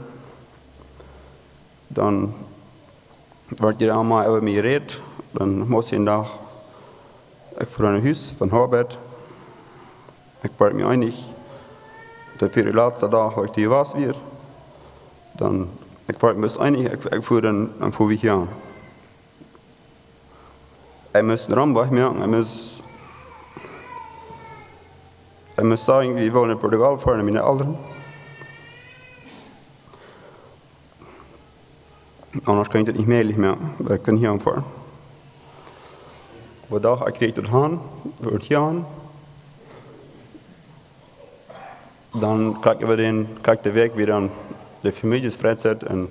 Dan wort hia emma äwa mie jerät. Dan must ekj een Dach, ekj fua no Hus von Oabeit. Ekj wort mie eenich, daut wia de latste Dach, wua ekj hia wia. Dan, ekj wort mie eenich, ekj, ekj fua dan, dan fua wie hia aun. Ekj must eenen Romwajch moaken, ekj must, ekj must sajen, wie wellen no Portugal foaren, miene Elren. Aundasch kunn ekj daut nich mäajlich moaken, oba ekj kunn hia aunfoaren. Oba doch, ekj kjrieech daut aun, wort hia aun. Dan kjrieech ekj äwa dän, kjrieech ekj de Wäakj wada aun de Famieljesfreizeit en,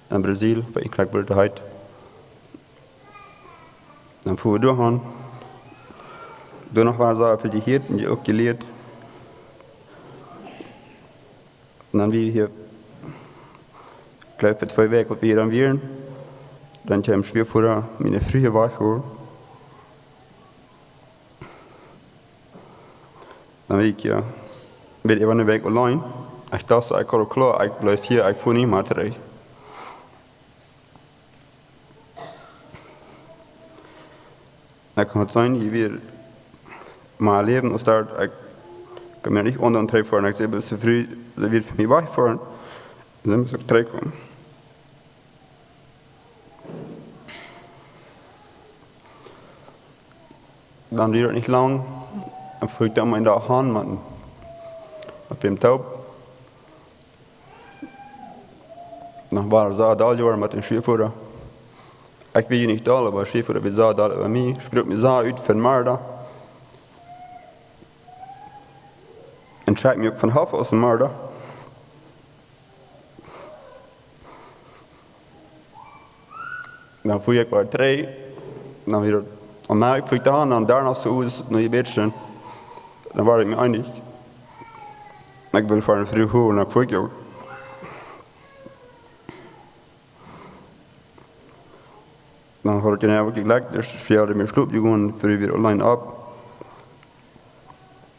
en Brasil, wua ekj kjrieech wort heit. Dan fua wie doa aun. Doa noch wia sea väl jehieet un je-, uk jelieet. Un dan wia hia, ekj jleew, fa twee Wäakj, waut wie hia dan wieren. Dan kjeem Schwiavoda miene Fru wajchholen. Dan wia ekj, jo, wia ekj äwa eene Wäakj auleen. Ekj docht, ekj haud aul kloa, ekj bliew hia, ekj fua nich mea trigj. Ekj kunn seenen, hia wia mien Läwen, aus daut, ekj kunn mie nich aundoon trigjfoaren. Ekj säd, best du frie, daut wia fa mie wajchfoaren. Dan must ekj trigjkomen. Dan dieed daut nich lang. Dan fua ekj dan mien Dach aun, mau opp däm Toop. Dan wia ekj sea doll jeworden met dän Schwiavoda. Ekj wia nich doll, oba Schwiavoda wia sea doll äwa mie. Spruak mie sea ut fa Marta. Un schekjt mie uk von Hoff aus Marta. Dan fua ekj wada trigj. Dan wia daut, dan moak ekj, fua ekj dan, dan doano to Hus noch een bät. Dan wia ekj mie eenich. Ekj wull fa eene Fru holen, dan fua ekj uk. Dan haud ekj dan uk jlikj, daut es, wie hauden mie Schlopp jegonen, Fru wia auleen opp.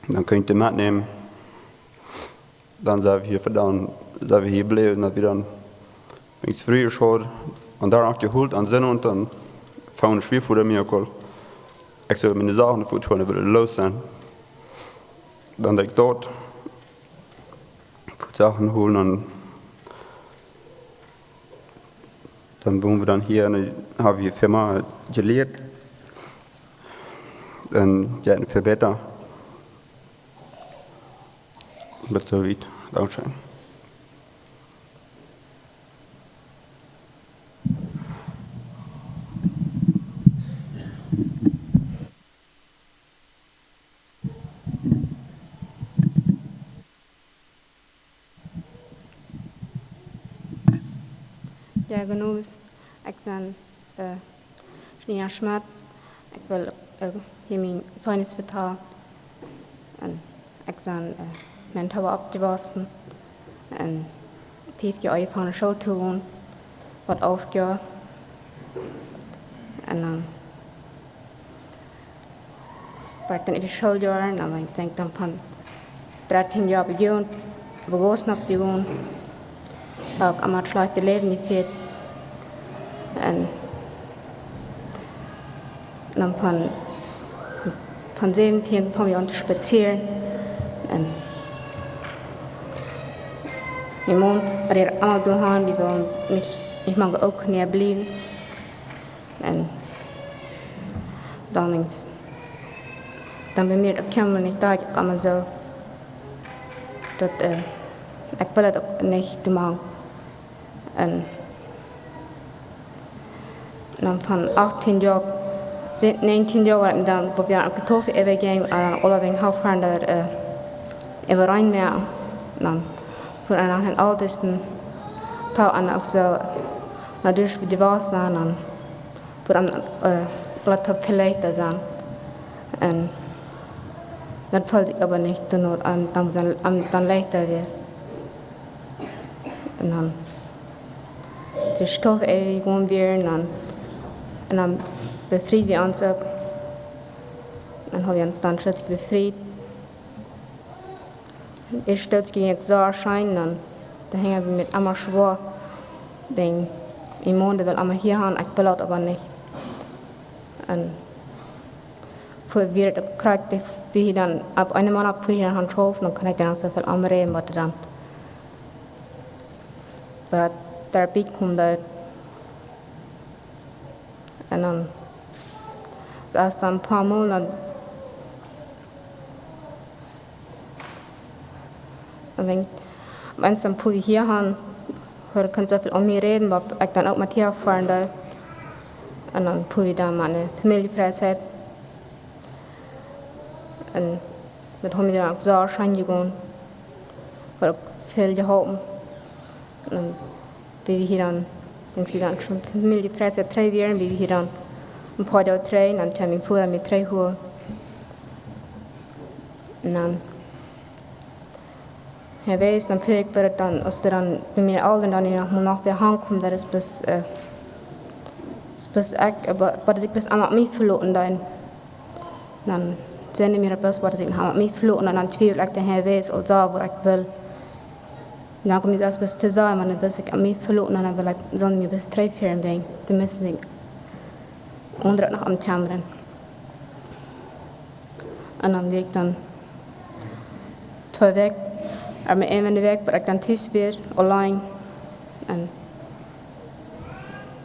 Dan kunn ekj dee metnämen. Dan sent wie hia, dan sent wie hia jebläwen, daut wie dan, wan ekj Fru jeschauft, un doano jeholt aun Sinn un dan funk de Schwieafoda mie uk aul. Ekj sull miene Sachen fa to Hus wellen los sennen. Dan deed ekj daut, fa Sachen holen un dan wonen wie dan hia un dan hab wie Firma jelieet un jo, verbätat. Bat soo wiet. Dankscheen. Jo, goodemorjes. Ekj sie, äh, Schnia Schmidt. Ekj well, äh, hia mien Zeichnis vetalen. Un ekj sie, äh, Manitoba oppjewossen. Un fief Joa aunjefongen School to gonen. Waut acht Joa. Un dan wia ekj dan en de Schooljoaren, dan wia ekj dan von dartieen Joa begonen, begossen opp to gonen. Hab ekj emma daut schlajchte Läwen jefieet. Un dan von, von säwentieen fungen wie aun to spazieren. Un mien Maun wia emma doahan, wie wullen nich, nich mol uk nich bliewen. Un dan eenst, dan bie mie, daut kjeem mie nich, daut ekj emma soo, daut, äh, ekj wull daut uk nich doonen. Un dan von achtieen Joa, se-, näajentieen Joa, wia ekj dan, wua wie aun de Tofel äwajinjen, un dan aula wäajen Hauptfein doa, äh, äwareen wia. Dan fua ekj dan aun Altenhof, dan uk soo, no Dusch fa de Wauss sennen, dan fua ekj dan, äh, aula Tofel veleicht sennen. Un daut feeld sikj oba nich, dan, dan, dan, dan, dan leichta wia. Un dan de Stoff äwajegonen wieren, un dan, un dan befrieden wie ons uk. Dan haud wie ons dan schließlich befriet. Ieescht Stoot jinkj soo scheen, dan, dan hinjen wie met emma schwoa. Dan, mien Maun wull emma hia gonen, ekj wull daut oba nich. Un fua wie daut krakjt, wie dan opp eenen Moonat fua wie dan gonen schaufen, dan kunn ekj dan soo väl aunräden, waut dan. Waut doabie kjeem, daut. Un dan, soo aus dan een poa Mol, dan, dan wan, wan ekj dan fua hia gonen, hia kunn soo väl aun mie räden, waut ekj dan uk met hia foaren deed. Un dan fua wie dan met eene Famieljefoat. Un daut haud mie dan uk soo scheen jegonen. Haud uk väl jeholpen. Un dan wia wie hia dan, wan wie dan von Famieljefoat trigj wieren, wia wie hia dan een poa Doag trigj, dan kjeem mien Voda mie trigj holen. Un dan, hee wist, dan funk ekj daut dan, aus hee dan bie mie aul dan, dan noch mol noch wada aunkaum, daut es bloos, äh, es bloos ekj, äh, waut, waut ekj bloos aun mie veloten deed. Dan säd hee mie daut bloos, waut ekj aun mie veloten, un dan twiewel ekj, dan hee wist aul soo, waut ekj wull. Dan kjeem mie daut bloos to sennen, wan hee bloos aun mie veloten, un dan wull ekj, sull mie bloos trigj fieren, dan, dan must ekj aundret noch aunfangen. Un dan wia ekj dan twee Wäakj, oba eene Wäakj, wua ekj dan tus wia, auleen. Un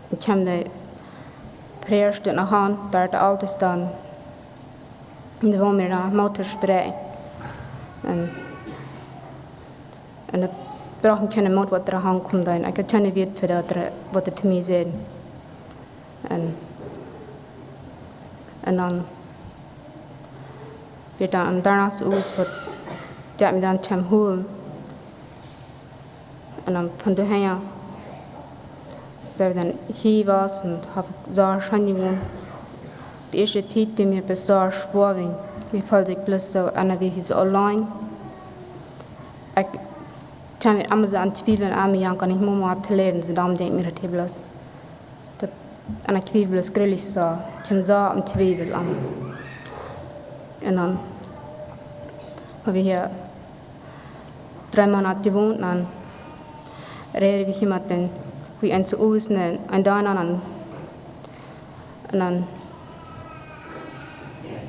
dan kjeem de Prädicha noch aun, doa de Eltestasch, un dee wullen mie dan Moot toospräakjen. Un, un daut brocht mie kjeene Moot, waut doa aunkaum, dan ekj haud kjeene Wieed fa daut, waut hee to mie säd. Un, un dan wia dan een Donnaschdach, waut dee mie dan kjeem holen. Un dan von doa han, Soo dan hia wia un hab soo scheen jewont. De ieeschte Tiet wia mie bloos soo schwoa, wiels mie feeld ekj bloos soo, eena wia hia soo auleen. Ekj kjeem emma soo aun twiewlen aun mie, jo, kaun ekj mau mea to läwen, soo dan denkj mie daut hia bloos. Daut, un ekj twiewel bloos jreslich soo. Ekj kjeem soo aun twiewel aun. Un dan hab wie hia dree Moonat jewont, dan räd wie hia met dän, wie eent to Us, un, un dan, dan, dan,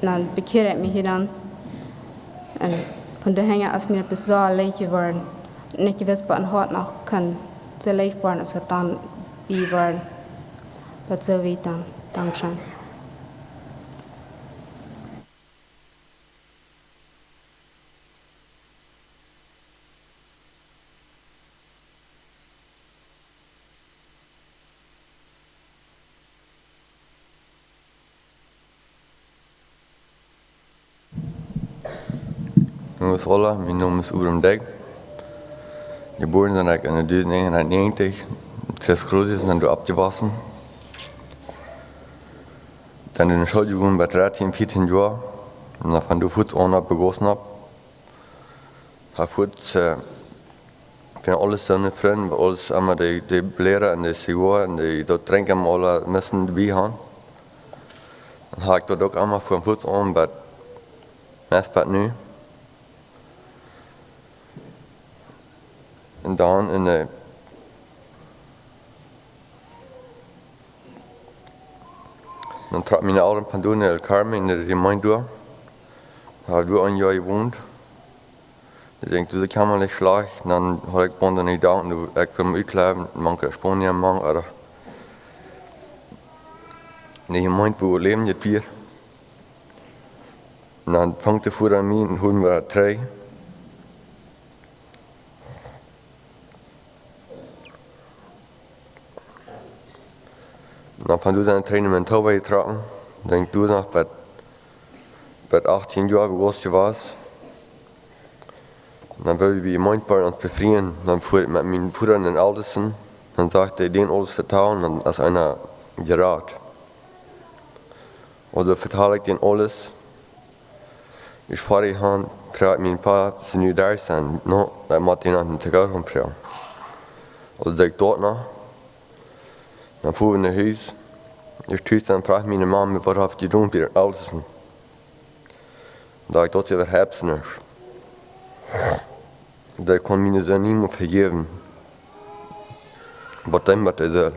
dan bekjieed ekj mie hia dan. Un von doa aun es mie daut soo leicht jeworden. Nich jewist, waut een Hoat noch kaun soo leicht woaren, aus daut dan wia worden. Daut soo wiet dan. Dankscheen. Buenos, hola, mien Nomen es Ubram Degg. Jebuaren sie ekj en de dusent näajen hundat näajentich, en Tres Cruces, un doa oppjewossen. Dan en de School jegonen bat dartieen, vieetieen Joa. Un dan von doa fuaz aun opp begossen hab. Hab fuaz, äh, von aules soone Frind, aules emma de, de Biera un de Zigoa un de, daut Drinkjen emma aula musten doabie han. Dan hab ekj daut uk emma von fuaz aun bat, meist bat nu. Un dan en de Dan trocken miene Elren von doa no El Carmen, en de Gemeent doa. Hab doa een Joa jewont. Ekj denkj, daut kaun mau nich schlajcht. Dan haud ekj von de Jedanken, ekj wull mie utkjleewen, mank de Spanien, mank, ooda. En de Gemeent, wua wie läwen, hia. Un dan funk de Voda aun mie un hilt mie trigj. Un dan von doa aun sie wie no Manitoba jetrocken. Dan denkj ekj doa noch bat, bat achtieen Joa, wua ekj jewast wia. Un dan wull wie bie Jemeent woaren, ons befrieen. Dan fua ekj met mienen Voda un dän Eltesten. Dan säd hee, dän aules vetalen, dan es eena jerat. Aulsoo vetal ekj dän aules. Ekj fua hia han, fruach ekj mienen Papa, es nu doa sennen? No, dan mott hee no dän Tekaron fruagen. Aulsoo deed ekj daut no. Dan fua wie no Hus. Ekj tus dan fruach miene Mame, waut haft jedonen bie dän Eltesten? Daut ekj daut äwahaupt nich. Dee kunn mienen Sän niemols vejäwen. Waut dan, waut hee säd.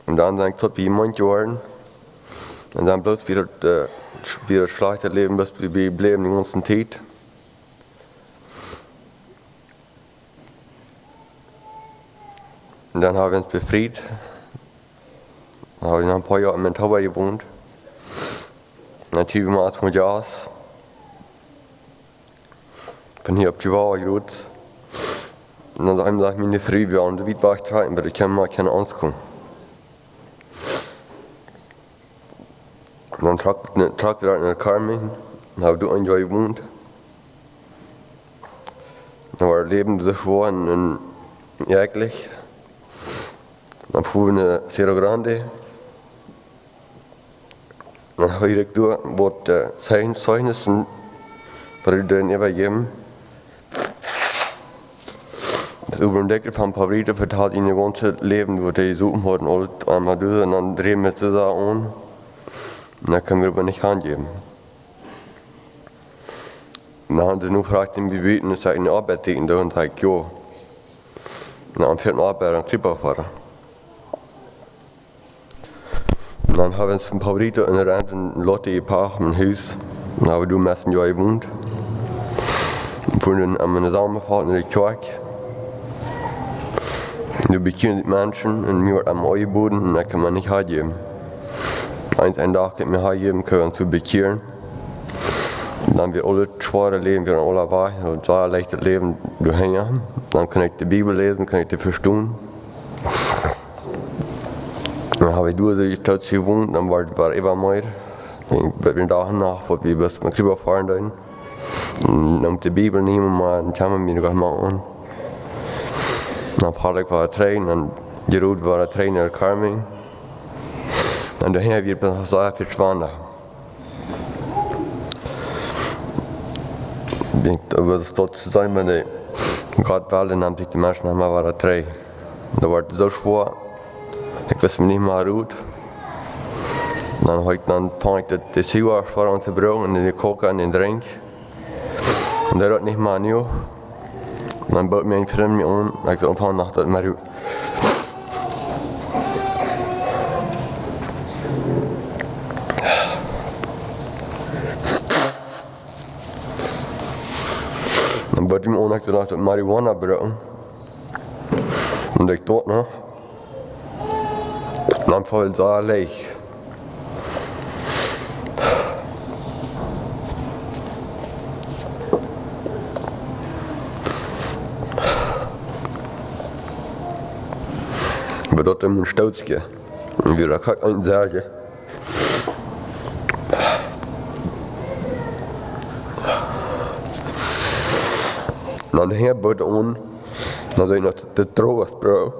Un dan sie ekj doa bie Jemeent jeworden. Un dan bloos wia daut, äh, wia daut schlajchte Läwen, bloos wia, wia jebläwen de gaunze Tiet. Un dan hab wie ons befriet. Dan hab ekj noch een poa Joa en Manitoba jewont. Un dan hab wie mau aus Mojas. Von hia opp Chihuahua jrod. Un dan säd, säd miene Fru, wie wellen wiet wajchtrakjen, oba dee kaun mau kjeene Aunst komen. Un dan trock, ne, trock wie no Carmen, dan hab wie doa een Joa jewont. Dan wia daut Läwen soo schwoa un, un jäajlich. Dan fua wie no Cerro Grande. Dan hieed ekj doa waut, äh, Zeichen-, Zeichnissen von de Däa äwajäwen. Daut Ubram Degg von Pajarito vetald sien gaunzet Läwen, waut hee jesopen haud un aules emma doa, un dan räd mie daut soo aun. Un dan kunn wie oba nich aunjäwen. Un dan haud hee nu jefroacht, om wie wisten, aus ekj eene Oabeit sieekjen deed, un säd ekj, jo. Un dan fält eene Oabeit aun Kjlipafoaren. Un dan hab wie ons een Pajarito un Rent un Lote jepacht, een Hus. Un hab wie doa meist een Joa jewont. Un fuaren dan aun miene Sommerfalten en de Kjoakj. Un doa bekjieren sikj Menschen un mie wort aunjeboden un ekj kunn mie nich hanjäwen. Eens een Dach kunn ekj mie hanjäwen, kunn wie ons bekjieren. Un dan wia aul daut schwoare Läwen wia dan aul wajch, daut sea leichtet Läwen doahinja. Dan kunn ekj de Bibel läsen, kunn ekj dee vestonen. Dan hab ekj doa soo stoakj jewont, dan wia, wia emma mea. Dan wia een Dach un Nacht, waut wie bloos met Kjlipafoaren deeden. Un dan de Bibel nämen, mau dan kjeem mie nich mea aun. Dan foll ekj wada trigj, dan jrod wada trigj no Carmen. Un doa wia daut sea väl schwanda. Ekj denkj, daut wia daut to sennen, wan de Gott well, dan nemt sikj de Menschen emma wada trigj. Daut wort soo schwoa. Ekj wist mie nich mea rut. Dan haud ekj, dan funk ekj daut, de Zugangsvorhang to brucken un de Coca un de Drink. Un daut wort nich mea nu. Dan boot mie een Frint mie aun, ekj sull aunfangen no daut Maru-, dan boot mie aun, ekj sull no daut Marihuana brucken. Un ekj docht, no, dan foll ekj sea leicht. Oba daut es een Stootje. Un wia daut krakjt een Selje. Dan hia boot aun, dan saj ekj no de Drogas, Bro.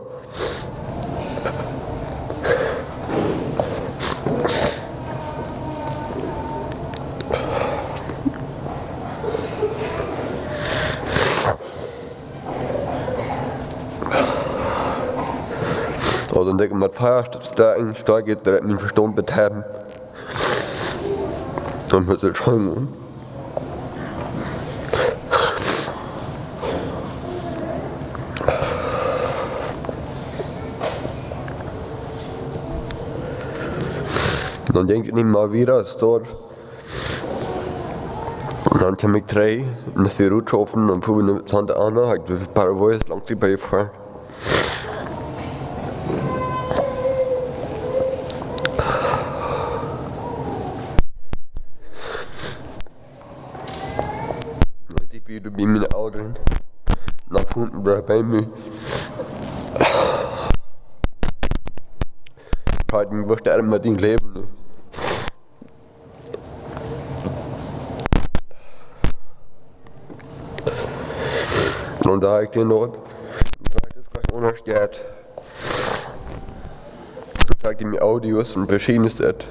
Aulsoo, dan denkj ekj, met Fia stoakj, stoakj jeit, daut mien Vestaunt bät haben. Dan mott ekj scheen gonen. Dan denkj ekj nich mea wieda, es doa. Dan kjeem ekj trigj, un aus wie rutschaufen, dan fuaren wie no Santa Ana, ekj wia Paraguay, es lang trigj bie jefoaren. Ekj deed wada bie miene Elren. Noch von bie mie. Freid mie, woo es daut met dien Läwen nu? Un doa ekj dän doa, daut es goanich aundasch jeit. Dan check ekj mie Audios un veschiednet.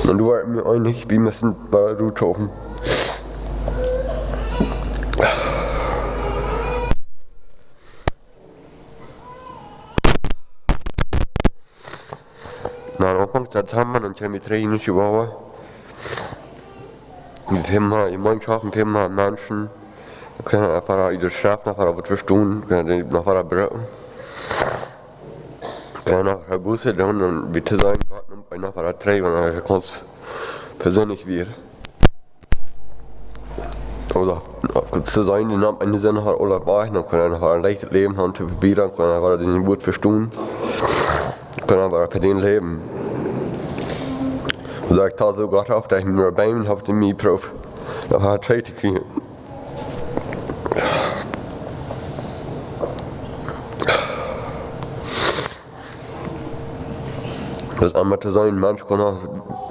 Un doa wia mie eenich, wie musten wada rutschaufen. Na, dan funk daut aun, dan kjeem ekj trigj no Chihuahua. Wie haben Jemeenschoft, wie haben Menschen. Kjennen eefach äare Schreft noch wada vestonen, kjennen dee noch wada brucken. Kjennen noch Buße doonen un wada to sennen, Gott nemt eenem noch wada trigj, wan eena gaunz perseenlich wia. Ooda, to sennen, dee nemt eenen Senn noch aula wajch, dan kaun eena noch een leichtet Läwen haben, to wieda, dan kaun eena wada daut Wuat vestonen, kaun eena wada fa dän läwen. Ooda ekj tal soo Gott auf, daut ekj mie bie mie auf dän Mie proow, noch wada trigj to kjrieen. Daut emma to sennen, Mensch kaun noch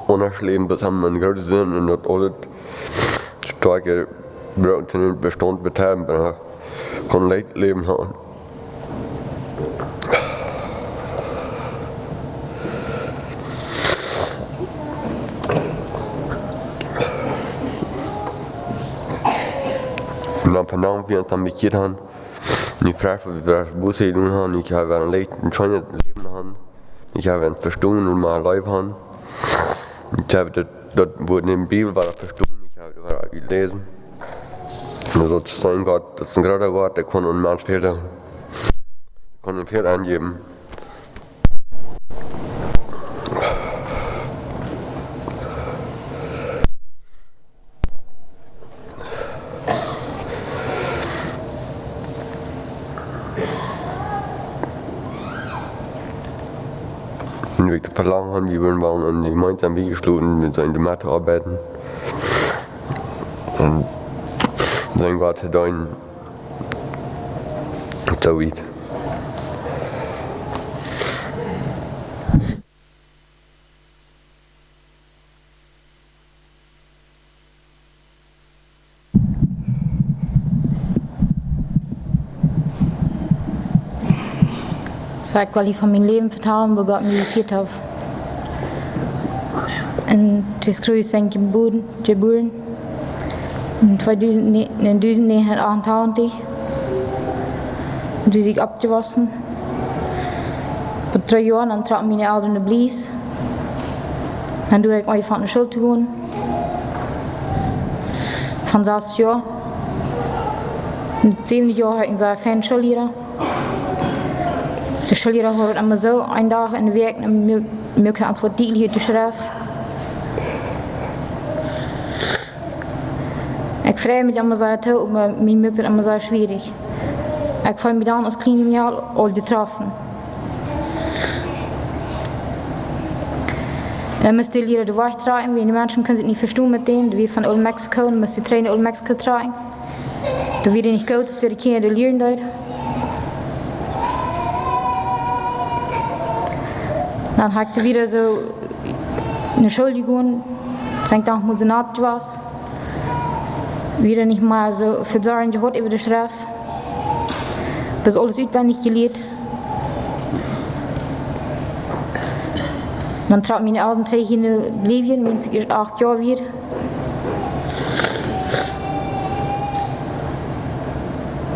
aundasch läwen, daut haben een grooten Senn un daut aulet stoakje Broot en Vestaunt bät haben, oba kaun leicht Läwen haben. Un dan vondoag, wie ons dan bekjieet haben, nu fresch, woo wie fresch Buße jedonen haben, nu ha wie een leicht, een scheenet Läwen haben, nu ha wie ons vestonen un mea leef haben. Nu ha wie daut, daut Wuat en de Bibel wada vestonen, nu ha wie daut wada jeläsen. Un daut es een Gott, daut es een groota Gott, dee kaun een Mensch väl doonen. Dee kaun am väl aunjäwen. Un wie velangen haben, wie wellen woll aun de Jemeent aunjeschloten, met an de Mett oabeiden. Un sien Wuat to doonen. Soo wiet. Soo, ekj well hia von mien Läwen vetalen, woo Gott mie jefieet haft. En Tus Cruces sie ekj jebuaren, jebuaren. En tweedusent, en dusent näajen achtentachentich. En doa sie ekj oppjewossen. Bie dree Joa, dan trocken miene Elren no Bliez. En doa haud ekj aunjefongen no School to gonen. Von sas Joa. En säwent Joa haud ekj een sea feinen Schoolliera. De Schoolliera haud emma soo een Dach enne Wäakj, dan muak, muak hee ons waut dietlicha to schriewen. Ekj freid mie emma sea too, oba mie muak daut emma sea schwierich. Ekj feeld mie dan aus kjlienet Meidel aul jetroffen. En dan must de Liera de Wajch trakjen, wiels de Menschen kunnen sikj nich vestonen met dän. Dee wia von Old Mexico, dan must dee trigj no Old Mexico trakjen. Daut wia nich goot, daut de Kjinja doa lieren deeden. Dan haud ekj wada soo no School jegonen, sie dan mol soo nat jewast. Wada nich mea soo väl Sorjen jehaut äwa de Schreft. Daut aules utwendich jelieet. Dan trocken miene Elren trigj no Bolivien, wiels ekj acht Joa wia.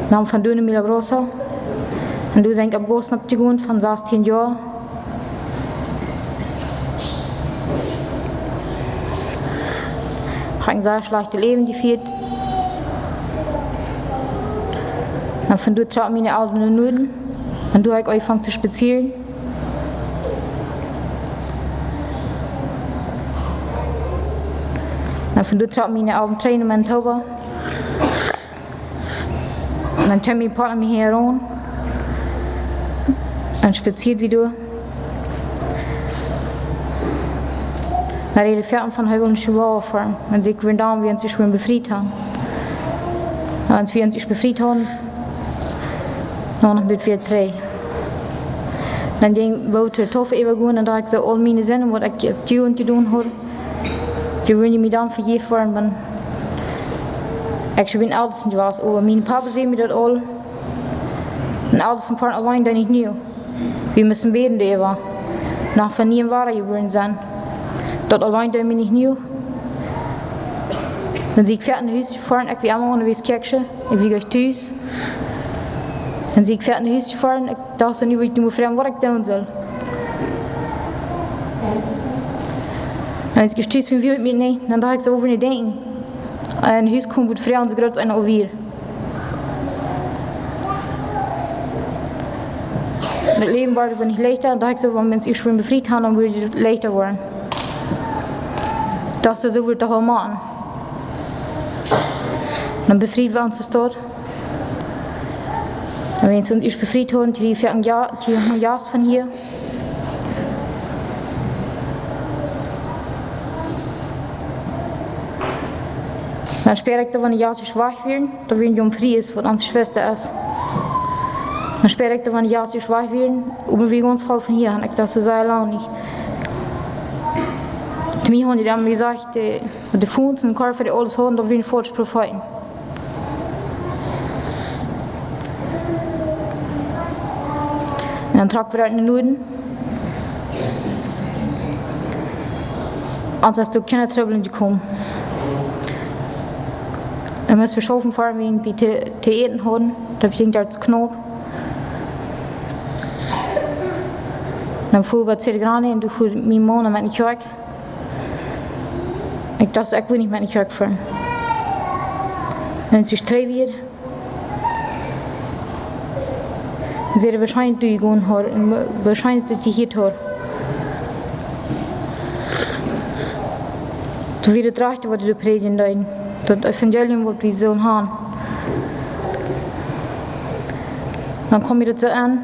Dan von doa no Milagrosa. En doa sie ekj opp Gossen oppjewossen von sastieen Joa. Haud een sea schlajchtet Läwen jefieet. Dan von doa trocken miene Elren no Nuaden. En doa haud ekj aunjefongen to spazieren. Dan von doa trocken miene Elren trigj no Manitoba. En dan kjeem mien Papa mie hia aun. En spazieed wie doa. Dan räd hee von, hee wull no Chihuahua foaren. En see wullen dan, wie ons ieescht befriet hauden. En aus wie ons ieescht befriet hauden, dan noch met wada trigj. Dan jinkj wie to Taufe äwagonen en doa haud ekj soo aul miene Sinden, waut ekj jedonen haud. Dee wullen mie dan vejäft woaren, wan ekj bie Elren wia, oba mien Papa säd mie daut aul. En Elren foaren auleen dan nich nu. Wie musten bäden doaräwa. Noch von nieem wada jebuaren sennen. Daut auleen deed mie nich nu. Dan sie ekj foaken no Hus jefoaren, ekj wia emma eenjemol kjikjen, ekj wia jlikj tus. Dan sie ekj foaken no Hus jefoaren, ekj docht soo, nu wudd ekj mol froagen, waut ekj doonen sull. En ekj stieet von wia mie nich, dan docht ekj soo äwa mien Denkjen. En Hus kjeem waut frie aun, soo groot aus een Owier. Daut Läwen wort oba nich leichta, dan docht ekj soo, wan wie ons ieescht befriet hauden, dan wudd daut leichta woaren. Daut es soo, wudd daut aul moaken. Dan befried wie ons de Staut. En wan wie ons ieescht befriet hauden, kjrieech wie een Jo-, kjrieech wie een Jast von hia. Dan späad ekj daut, wan de Jast ieescht wajch wieren, daut wie een Jung frie es, waut ons Schwesta es. Dan späad ekj daut, wan de Jast ieescht wajch wieren, oba wie gaunz voll von hia, en ekj docht soo sea lang nich. To mie hauden dee dan jesajcht, de, de Phones en Koffer, dee aules hauden, daut wieren faulsche Profeeten. En dan trocken wie no Nuaden. Ons es doa kjeene Trubbel jekomen. Dan musten wie schaufen foaren, wan wie to, to äten hauden. Daut jinkj daut knapp. Dan fuaren wie bie Cerro Grande en doa fua mien Maun met ne Kjoakj. Ekj docht, ekj well nich met ne Kjoakj foaren. En aus ekj trigj wia, säd hee, woarschienlich du jegonen hast, en woarschienlich daut du hia hast. Daut wia daut rajchte, waut dee prädjen deeden. Daut Evangelium, waut wie sullen haben. Dan kjeem mie daut soo aun,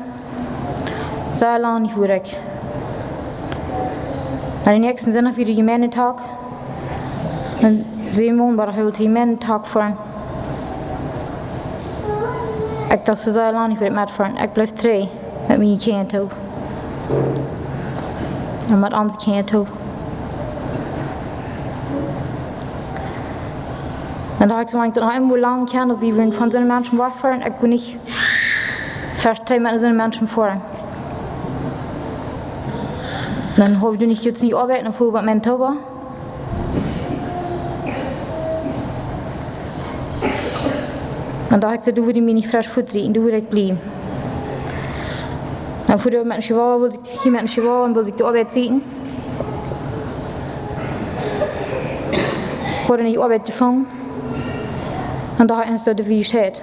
soo lang nich wua ekj. Dan dän näakjsten Sindach wia de Jemeentedach. Dan säd mien Maun, woa ekj de Jemeentedach foaren. Ekj docht, soo sea lang nich wua ekj metfoaren. Ekj bliew trigj met miene Kjinja toop. En met onse Kjinja toop. Dan docht ekj soo, wan ekj daut noch eemol lang kaun, daut wie wudden von soone Menschen wajchfoaren, ekj wull nich veleicht trigj met soone Menschen foaren. Dan haud ekj nich, jrod nich oabeiden, dan fua wie bie Manitoba. Dan docht ekj soo, doa wudd ekj mie nich fresch fuatrieten, doa wudd ekj bliewen. Dan fua wie met een Chihuahua, wull ekj hia met een Chihuahua un wull ekj de Oabeit sieekjen. Haud nich Oabeit jefungen. Dan docht ekj ieescht, daut wia jescheit.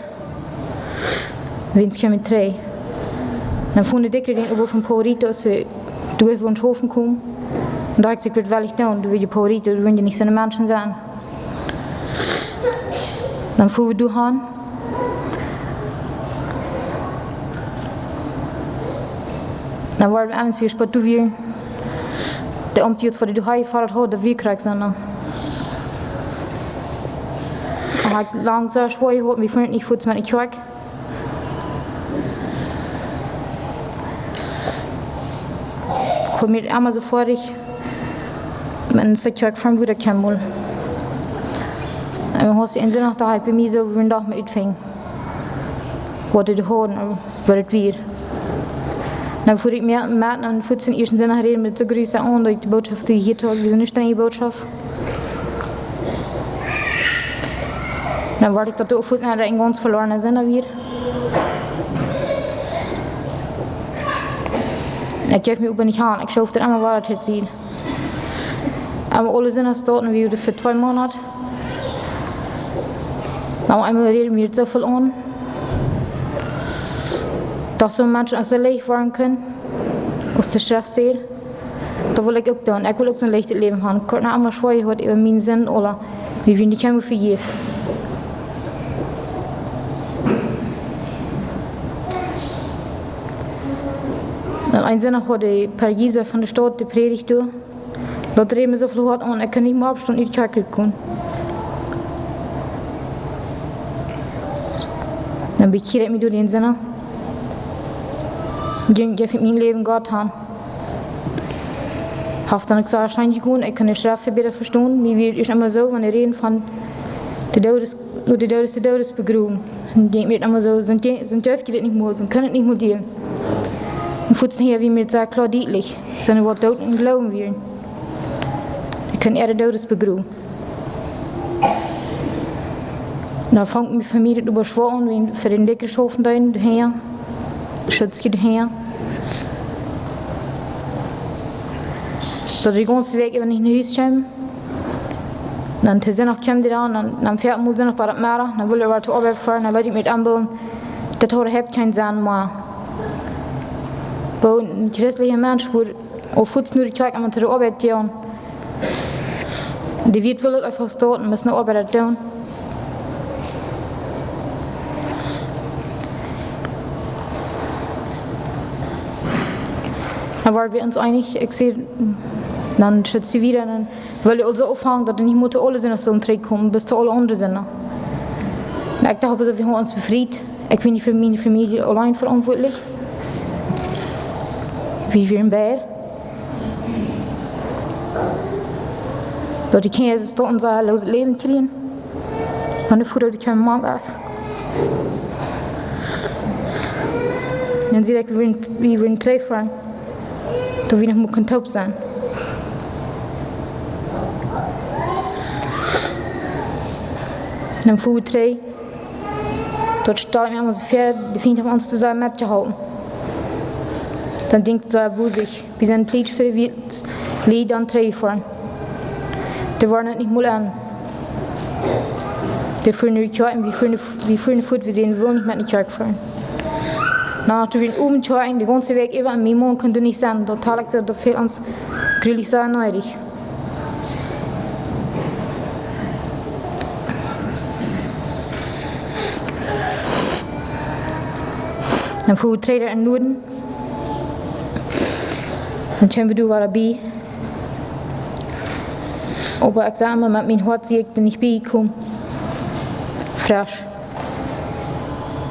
Wiels ekj mie trei. Dan funk de Dikjre dän Uber von Puerto Rico, aus see doa wullen schaufen komen. Dan docht ekj, ekj wudd, well ekj doonen, doa wia Puerto Rico, doa wullen nich soone Menschen sennen. Dan fua wie doa han. Dan wieren wie eemol wada bie Puerto Rico. De Oabeit, waut wie doa jefodat hauden, daut wia krakjt soo, nä. Haud ekj lang soo schwoa jehaut, wie fuaren nich fuaz met de Kjoakj. Ekj haud mie emma soo foadich met een Stekj Kjoakj von woo daut kjeem mol. Un haud ekj een Sindach, docht ekj bie mie soo, wie wellen daut mol utfinjen, waut dee hauden, ooda waut daut wia. Dan fua ekj met, met, dan fua ekj dän ieeschten Sindach räden met soo Gruss aun, daut ekj de Bootschoft, dee hia haud, dee sent nich eene Bootschoft. Dan wort ekj daut uk fuaz, daut ekj een gaunz veloarna Sinda wia. Ekj jeef mie oba nich aun, ekj schauft doa emma wada to sennen. Oba aule Sinda stonen wie fa twee Moonat. Dan eemol räd mie daut soo väl aun, daut soone Menschen soo leicht woaren kjennen, aus de Schreft sajcht. Daut well ekj uk doonen. Ekj well uk soon leichtet Läwen haben. Ekj haud noch emma schwoa jehaut äwa miene Sind, ooda wie wia nich emma vejäft. Dan een Sindach haud de Prädja von de Staut, de Prädja doa, daut räd mie soo väl hoat aun, ekj kunn nich mea oppstonen, ut de Kjoakj komen. Dan bekjieed ekj mie doa dän Sindach. Jinkj, jeef ekj mien Läwen Gott han. Haft dan uk soo scheen jegonen, ekj kunn de Schreft bäta vestonen. Mie wia daut ieescht emma soo, wan dee räden von de Doodes, no de Doodes, de Doodes begrowen. Un ekj denkj mie emma soo, sent dee, sent dee daut nich mea, sent, kjennen daut nich mea dealen. Un fuaz hia wia mie daut soo kloa dietlich, sent waut doot em Gloowen wieren, dee kjennen äare Doodes begrowen. Dan funk mie Famielje äwa schwoa aun, wie fa dän Dikjre schaufen deeden, doa hinja. Schutzje doa hinja. Daut dee de gaunze Wäakj äwa nich no Hus kjeemen. Dan to Sindach kjeemen dee dan, dan, dan fäa ekj mol Sindach bie daut Meddach, dan wull ekj wada to Oabeit foaren, dan leet ekj mie aunbooten, daut haud äwahaupt kjeen Senn mea. Woo een christelja Mensch wudd uk fuaz no de Kjoakj emma to de Oabeit gonen. Dee wia, wull daut eefach stonen, must no Oabeit doonen. Dan wieren wie ons eenich, ekj säd, dan schutzje wie dan, dan wull ekj aulsoo aunfangen, daut dee nich motten aule Sinda soo trigjkomen, bat to aule aundre Sinda. Un ekj docht, aulsoo, wie haben ons befriet. Ekj wia nich fa miene Famielje auleen veauntwuatlich. Wie wieren beid. Daut dee Kjinja soo stonen, soo een loset Läwen kjrieen. Wan de Voda doa kjeen Maun es. Dan säd ekj, wie wellen, wie wellen trigj foaren. Daut wie noch mol kunnen toop sennen. Dan fua wie trigj. Daut stalt mie emma soo väa, de Fient haft ons toop metjehoolen. Dan denkjt eena bie sikj, wie sent plietsch fa de Welt, leet dan trigj foaren. Dee wieren daut nich mol aun. Dee fuaren no de Kjoakj un wie fuaren, wie fuaren fuaz, wie säden, wie wellen nich met no de Kjoakj foaren. Na, to wia een Owent Kjoakj, de gaunze Wäakj äwa, un mien Maun kunn doa nich sennen. Daut haud ekj soo, daut fält ons grulich sea needich. Dan fua wie trigj no Nuaden. Dan kjeemen wie doa wada bie. Oba ekj saj emma, met mien Hoat sie ekj doa nich bie jekomen. Fresch.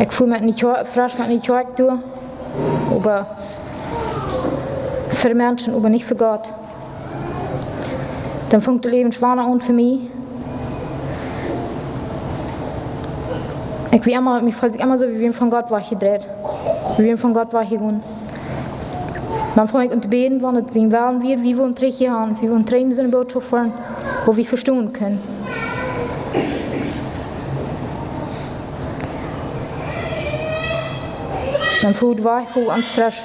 Ekj fua met nich Hoat, fresch met nich Hoat doa. Oba fa Menschen, oba nich fa Gott. Dan funk daut Läwen schwoa aun fa mie. Ekj wia emma, mie feeld sikj emma soo, wie wieren von Gott wajchjedreit. Wie wieren von Gott wajchjegonen. Dan funk ekj aun to bäden, wan et sien Wellen wia, wie wullen trigj hia han, wie wullen trigj no soone Bootschoft foaren, waut wie vestonen kunnen. Dan fua wie wajch, fua wie ons fresch.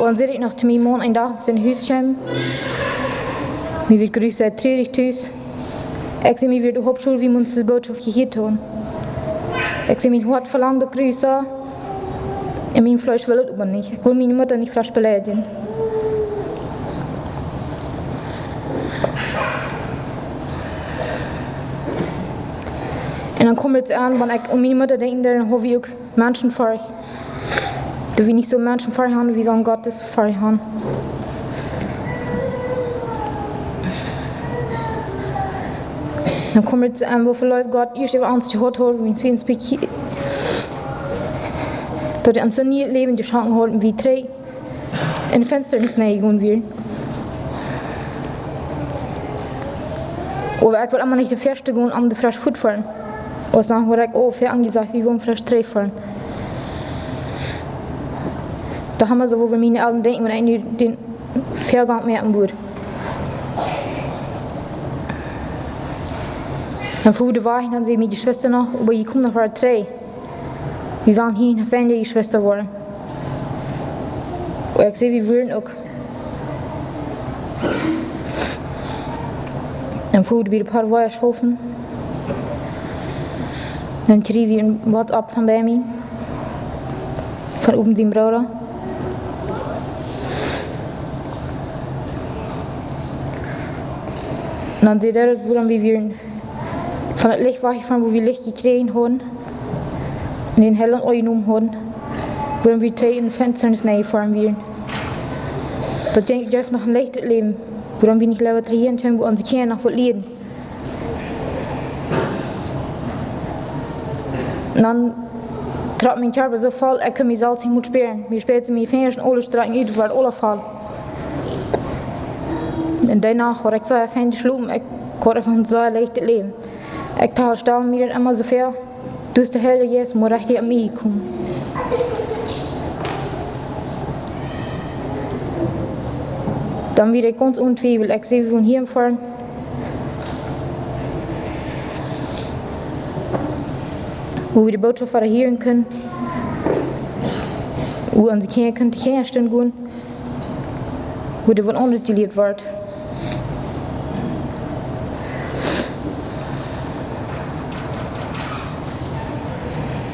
Un dan säd ekj noch to mienen Maun een Dach, aus wie no Hus kjeemen, mie wort jrod trurich tus. Ekj säd, mie wort de Hauptschul, wie motten de Bootschoft jehieet haben. Ekj säd, mien Hoat velangd daut jrod, un mien Fleesch well et oba nich. Ekj wull miene Mutta nich fresch beleidijen. Un dan kjeem et aun, wan ekj aun miene Mutta denkj, dan hab ekj uk Menschenfurcht. Daut wie nich soo Menschenfurcht haben, wie sellen Gottesfurcht haben. Dan kjeem et aun, woo väl Leew Gott ieescht äwa ons jehaut haud, wan wie ons bekjieeden. Daut hee ons een nieet Läwen jeschonken haud, un wie trigj enne Finsternis nenjegonen wieren. Oba ekj wull emma nich de Ieeschte gonen, om de fresch Foat to foaren. Aus dan hieed ekj, oh, väl aunjesajcht, wie wullen fresch trigj foaren. Doa haben see, woo wie miene Elren denkjen, wan ekj nu dän Väagank moaken wudd. Dan fua wie wajch, dan säden miene Jeschwista noch, oba jie komen noch wada trigj. Wie wellen hia nich feinde Jeschwista woaren. Oba ekj säd, wie wudden uk. Dan fua wie bie de Paraguay schaufen. Dan kjrieech wie een WhatsApp von bie mie. Von Uben sien Brooda. Un dan säd hee, wuarom wie wieren von daut Licht wajchjefoaren, wua wie Licht jekjräajen hauden, un dän Heilaunt aunjenomen hauden, wuarom wie trigj enne Finsternis nenjefoaren wieren. Daut denkj ekj, jeef noch een lichtet Läwen, wuarom wie nich leewa trigj hia kjeemen, wua onse Kjinja noch waut lieren. Un dan trock mien Kjarpa soo voll, ekj kunn mie selfst nich mea spieren. Mie spieeden miene Finjasch un aules, dee wia aules voll. Un doano haud ekj soo fein jeschlopen, ekj haud eefach een soo lichtet Läwen. Ekj tastald mie daut emma soo väl, daut de Heilje Jeist mott rajcht aun mie komen. Dan wia ekj gaunz onen Twiewel, ekj säd, wie wudden hia foaren, wua wie de Bootschoft wieda hieren kunnen, wua onse Kjinja kunnen to Kjinjastund gonen, wua doa waut aundret jelieet woat.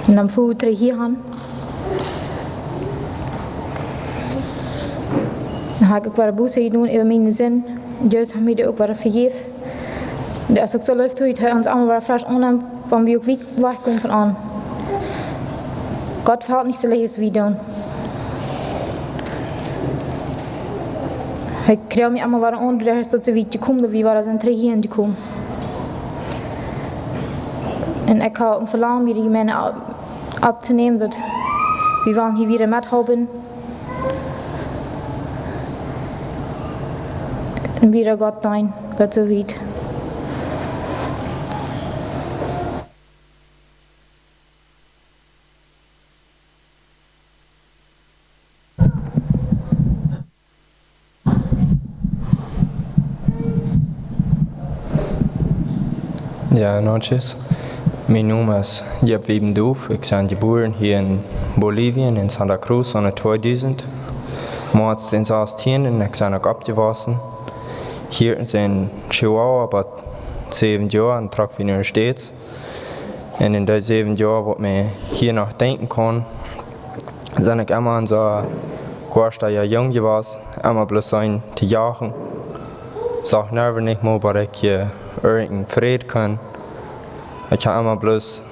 Un dan fua wie trigj hia han. Dan hab ekj uk wada Buße jedonen äwa miene Sind. Jesus haft mie dee uk wada vejäft. Dee es uk soo leef, daut hee ons aulemol wada fresch aunnemt, wan wie uk wiet wajchgonen von am. Gott felt nich soo leicht aus wie doonen. Hee kjrieech mie aulemol wada aun, daut es daut soo wiet jekomen, daut wie wada sent trigj hia jekomen. Un ekj hab een Velangen, wada de Jemeent opp, opptonämen, daut wie wellen hia wada methalpen. Un wada Gott deenen, waut soo wiet. Ja, noches. Mien Nomen es Jep Wiebenduuf. Ekj sie jebuaren hia en Bolivien, en Santa Cruz, aune tweedusent. Moaz dän sastieen, un ekj sie uk oppjewossen hia en Chihuahua, bat säwen Joa, un trock wie no de States. Un en dee säwen Joa, waut ekj hia noch denkjen kaun, sie ekj emma en soo, ekj sie je jung jewast, emma bloos soo to jagen. Sach never nich mol, waut ekj, eh, irjent Fräd kunn. Ekj hab emma bloos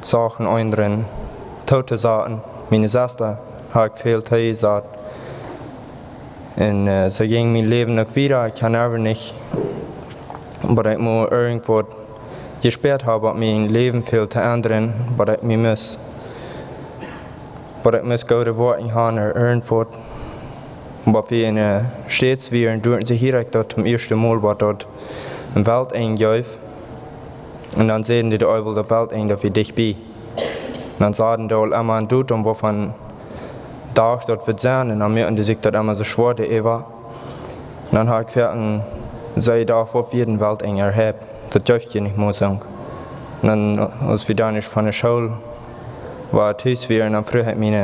Sachen aundren tootjesaten. Miene Sesta hab ekj väl tootjesat. Un, eh, soo jinkj mien Läwen uk wieda. Ekj hab never nich, waut ekj mol irjentwaut jespäat hab, waut mien Läwen väl to endren, waut ekj mie must, waut ekj must goode Woakjen han, ooda irjentwaut. Waut wie en, eh, States wieren, doa sie hia ekj daut toom ieeschten Mol, waut daut een Weltenj jeef. Un dan säden dee, de Eewelt, daut Weltenj, daut wia dicht bie. Un dan sajen dee aul emma een Datum, wuavon Dach daut wudd sennen, un dan moakten dee sikj daut emma soo schwoa, de Eva. Un dan haud ekj fa een, säd ekj, daut wia een Weltenj, hab. Daut jeef je nich mea soo. Un dan, aus wie dan ieescht von de School wada tus wieren, dan fruach ekj miene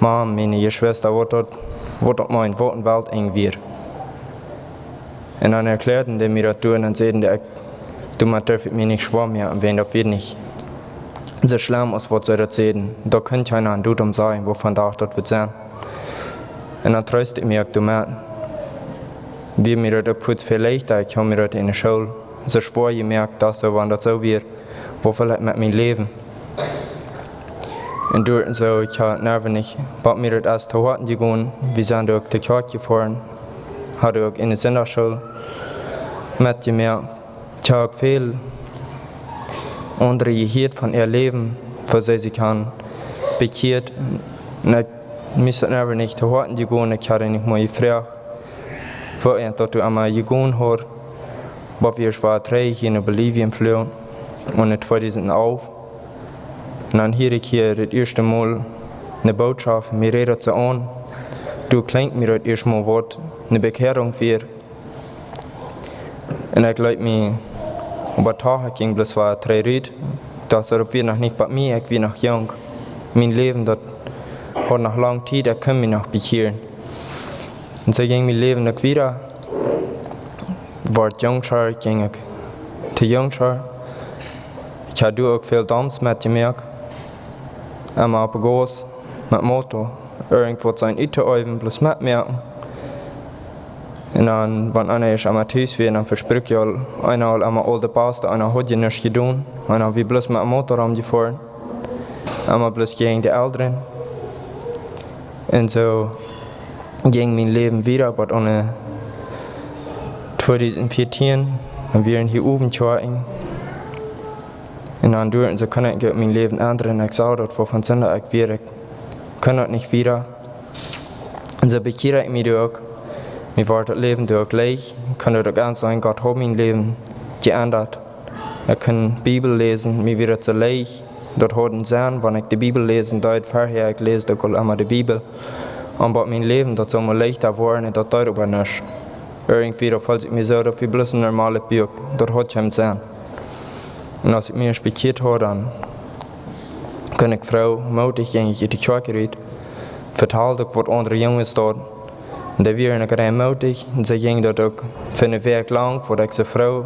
Mam, miene Jeschwista, waut daut, waut daut meent, waut een Weltenj wia. Un dan erkjläaden dee mie daut doa un dan säden dee, ekj, doamet durf ekj mie nich schwoa moaken, wiels daut wia nich soo schlemm aus waut see daut säden. Daut kunn kjeena aun Dotum sajen, woo vondoag daut wudd sennen. Un dan treest ekj mie uk doamet. Wia mie daut uk fuaz väl leichta, ekj haud mie daut enne School soo schwoa jemoakt, daut soo, wan daut soo wia, woo wull ekj met mien Läwen? Un doa soo, ekj haud Nerven nich, waut mie daut es to Hoaten jegonen, wie sent uk to Kjoakj jefoaren, haud uk enne Sindachschool metjemoakt. Ekj haud uk väl aundre jehieet von äa Läwen, woo see sikj han bekjieet. Un ekj, mie es daut Nerven nich to Hoaten jegonen, ekj haud nich mea jefroacht, woo ent daut doa emma jegonen haud, waut wie ieescht wada trigj hia no Bolivien fluagen, un en tweedusent alf. Un dan hieed ekj hia daut ieeschte Mol ne Bootschoft, mie räd daut soo aun. Doa kjlinjt mie daut ieeschte Mol waut ne Bekjierunk wia. Un ekj leet mie, oba doch, ekj jinkj bloos wada trigj rut. Daut wia noch nich bie mie, ekj wia noch junk. Mien Läwen, daut haud noch lang Tiet, ekj kunn mie noch bekjieren. Un soo jinkj mien Läwen uk wieda. Wort jungscha, jinkj ekj to jungscha. Ekj haud doa uk väl Doms metjemoakt. Emma opp de Gauss met Moto. Irjentwaut sennen uttoäwen, bloos metmoaken. Un dan, wan eena ieescht emma tus wia, dan vespruak je aul, eena aul emma aul de Baste, eena haud je nuscht jedonen. Eena wia bloos met Moto romjefoaren. Emma bloos jäajen de Elren. Un soo jinkj mien Läwen wieda, waut aun de tweedusent vieetieen, un wie wieren hia oben Kjoakj. Un dan doa, un soo kunn ekj uk mien Läwen endren. Ekj sach daut, woo von Sind ekj wia, ekj kunn daut nich wieda. Un soo bekjieed ekj mie doa uk. Mie wort daut Läwen doa uk leicht. Kunn daut uk aunseenen, Gott haud mien Läwen jeendat. Ekj kunn Bibel läsen, mie wia daut soo leicht. Daut haud een Senn, wan ekj de Bibel läsen deed, verhäa, ekj läs uk aul emma de Bibel. Oba mien Läwen, daut sull mie leichta woaren, un daut deed oba nuscht. Irjentwoo, daut feelt sikj mie soo, daut wia bloos een normalet Buak, daut haud kjeen Senn. Un aus ekj mie ieescht bekjieet haud, dan kunn ekj froo, mootich, jinkj ekj ut de Kjoakj rut, vetald uk waut aundre Junges doa. Un dee wieren uk rein mootich, un see jinjen daut uk fa ne Wäakj lang, waut ekj soo froo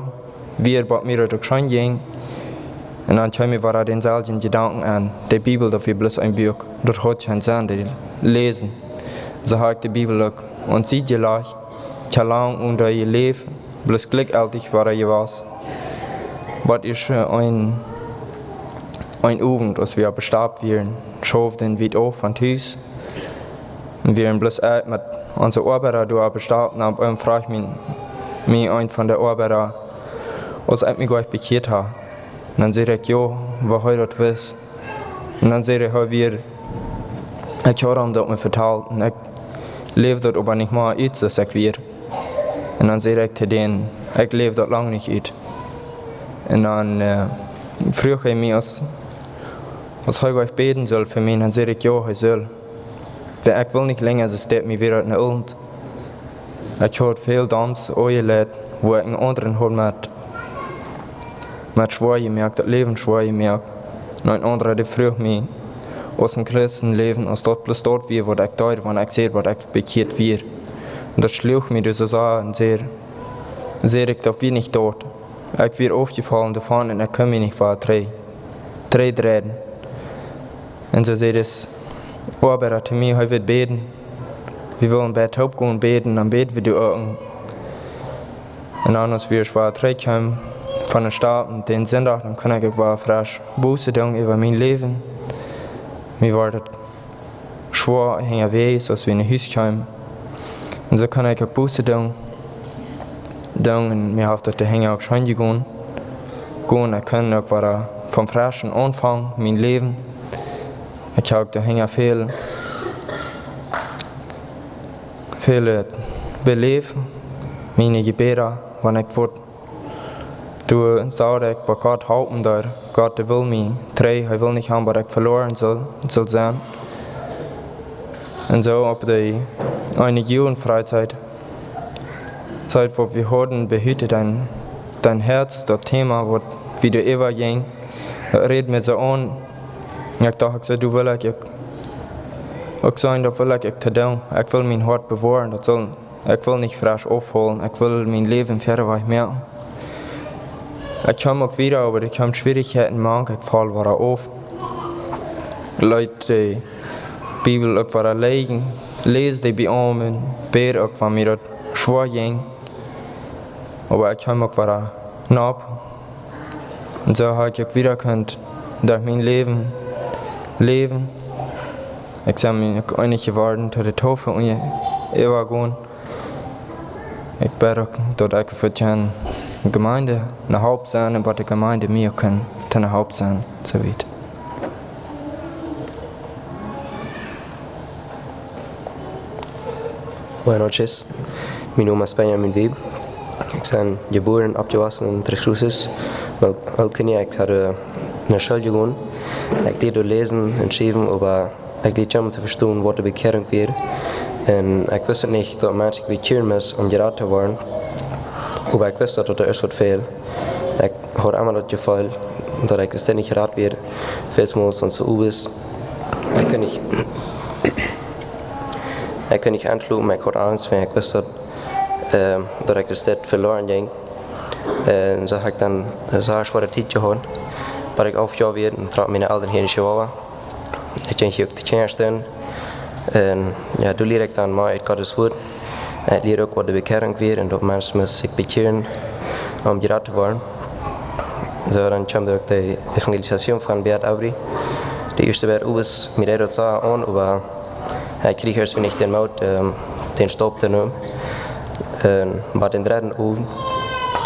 wia, waut mie daut uk scheen jinkj. Un dan kjeem mie wada dänselwjen Jedanken aun, de Bibel, daut wia bloos een Buak, daut haud kjeen Senn, daut läsen. Soo haud ekj de Bibel uk aun Sied jelajcht, ekj haud lang onen doa jeläft, bloos jlikjjeltich wia ekj jewast. Waut es, äh, een, een Owent, aus wie opp de Stap wieren, schauften wiet auf von Tus. Un wie wieren bloos, äh, met onse Oabeida doa opp de Stap, un opp eemol fruach mie, mie eent von de Oabeida, aus ekj mie jlikj bekjieet haud. Un dan säd ekj, jo, woo hee daut wist. Un dan säd hee, hee wia, ekj haud am daut mie vetalt, un ekj läwd daut oba nich mea ut, soo aus ekj wia. Un dan säd ekj to dän, ekj läw daut lang nich ut. Un dan, äh, fruach hee mie, aus, aus hee jlikj bäden sull fa mie, dan säd ekj, jo, hee sull. Wiels ekj wull nich lenja, soo steit mie wada en de Owent. Ekj haud väl Doms aunjelajcht, wua ekj eenen aundren haud met, met schwoa jemoakt, daut Läwen schwoa jemoakt. Un een aundra, dee fruach mie, aus een Christenläwen, aus daut bloos daut wia, waut ekj deed, wan ekj säd, waut ekj bekjieet wia. Un daut schluach mie dus soo sea un säd, säd ekj, daut wia nich daut. Ekj wia aufjefollen doavon un ekj kunn mie nich wada trigj, trigjdreien. Un soo säd dis Oabeida to mie, hee wudd bäden. Wie wullen beid toop gonen bäden, dan bäd wie doa uk. Un dan, aus wie wada trigjkjeemen von de Stap dän Sindach, dan kunn ekj uk wada fresch Buße doonen äwa mien Läwen. Mie wort daut schwoa hinjawäajes, aus wie no Hus kjeemen. Un soo kunn ekj uk Buße doonen, doonen, un mie haft daut doa hinja uk scheen jegonen. Gonen, ekj kunn uk wada vom freschen aunfangen, mien Läwen. Ekj hab uk doa hinja väl, väl, äh, beläft, miene Jebäda, wan ekj wudd doa sach ekj, waut Gott halpen deed. Gott, dee wull mie trigj, hee wull nich haben, daut ekj veloaren sull, sull sennen. Un soo opp de eene Jugendfreizeit, Zeit, waut wie hauden, behüten dein, dein Herz, daut Thema, waut wie doa äwa jinjen, daut räd mie soo aun. Un ekj docht, ekj saj: Du, well ekj uk, uk sennen, daut well ekj uk to doonen. Ekj well mien Hoat bewoaren, daut saul, ekj well nich fresch aufhoolen, ekj well mien Läwen wieda wajch moaken. Ekj kjeem uk wieda, oba doa kjeemen Schwierichkjeiten mank, ekj foll wada auf. Leet de Bibel uk wada läsen, läs dee bie aum un bäd uk, wan mie daut schwoa jinkj. Oba ekj kjeem uk wada nopp. Un soo hab ekj uk wieda kunt derch mien Läwen läwen. Ekj sie mie uk eenich jeworden to de Taufe un je äwagonen. Ekj bäd uk, daut ekj fa de Jemeent ne Help sie un waut de Jemeent mie uk kaun to ne Help sennen, soo wiet. Buenas noches. Mi Nomen es Benjamin Wieb. Ekj sie jebuaren un oppjewossen en Tres Cruces. Oba uk nie, ekj haud ne School jegonen. Ekj lieed doa läsen un schriewen, oba ekj lieed kjeenmol to vestonen, waut de Bekjierunk wia. Un ekj wist nich, daut Menschen bekjieren motten, om jerat to woaren. Oba ekj wist, daut doa ieescht waut fäld. Ekj haud emma daut Jefeel, daut ekj ständig jerat wia. Väl mol soo aus Uwes. Ekj kunn nich, ekj kunn nich enschlopen, ekj haud Angst, wiels ekj wist, daut, ähm, daut ekj de Städ veloaren jinkj. Un soo hab ekj dan ne sea schwoare Tiet jehaut, bat ekj alf Joa wia un trock miene Elren hia en Chihuahua. Ekj jinkj hia uk de Kjinjastund. Un jo, doa lieed ekj dan mea ut Gottes Wuat. Ekj lieed uk, waut de Bekjierunk wia un daut Menschen motten sikj bekjieren, om jerat to woaren. Soo, dan kjeem uk de Evangelisation von Beat Avery. De ieeschte Wäakj Uwes, mie deed daut sea aun, oba ekj kjrieech ieescht nich dän Moot, ähm, dän Staup to nämen. Un bie dän dredden Owent,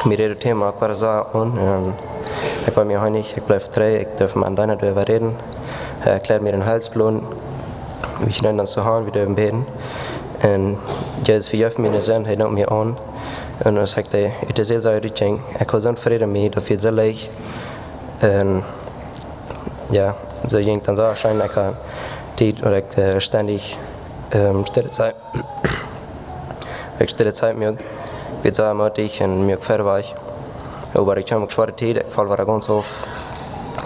mie deed daut Thema uk wada sea aun. Un ekj wia mie eenich, ekj bleef trigj, ekj durf met dän Deena doaräwa räden. Hee erkjläad mie dän Heilsplon, wie ekj dan soo han, wie durwen bäden. Un Jesus vejeef miene Sind, hee neem mie aun. Un aus ekj doa ut de Seelsorj rutjinkj, ekj haud soon Fräd en mie, daut wia soo leicht. Un jo, soo jinkj daut soo scheen, ekj haud Tiet, wua ekj, äh, ständig, ähm, stelle Tiet, wua ekj stelle Tiet muak, wia sea mootich un muak wieda wajch. Oba ekj kjeem uk schwoare Tiet, ekj foll wada gaunz auf.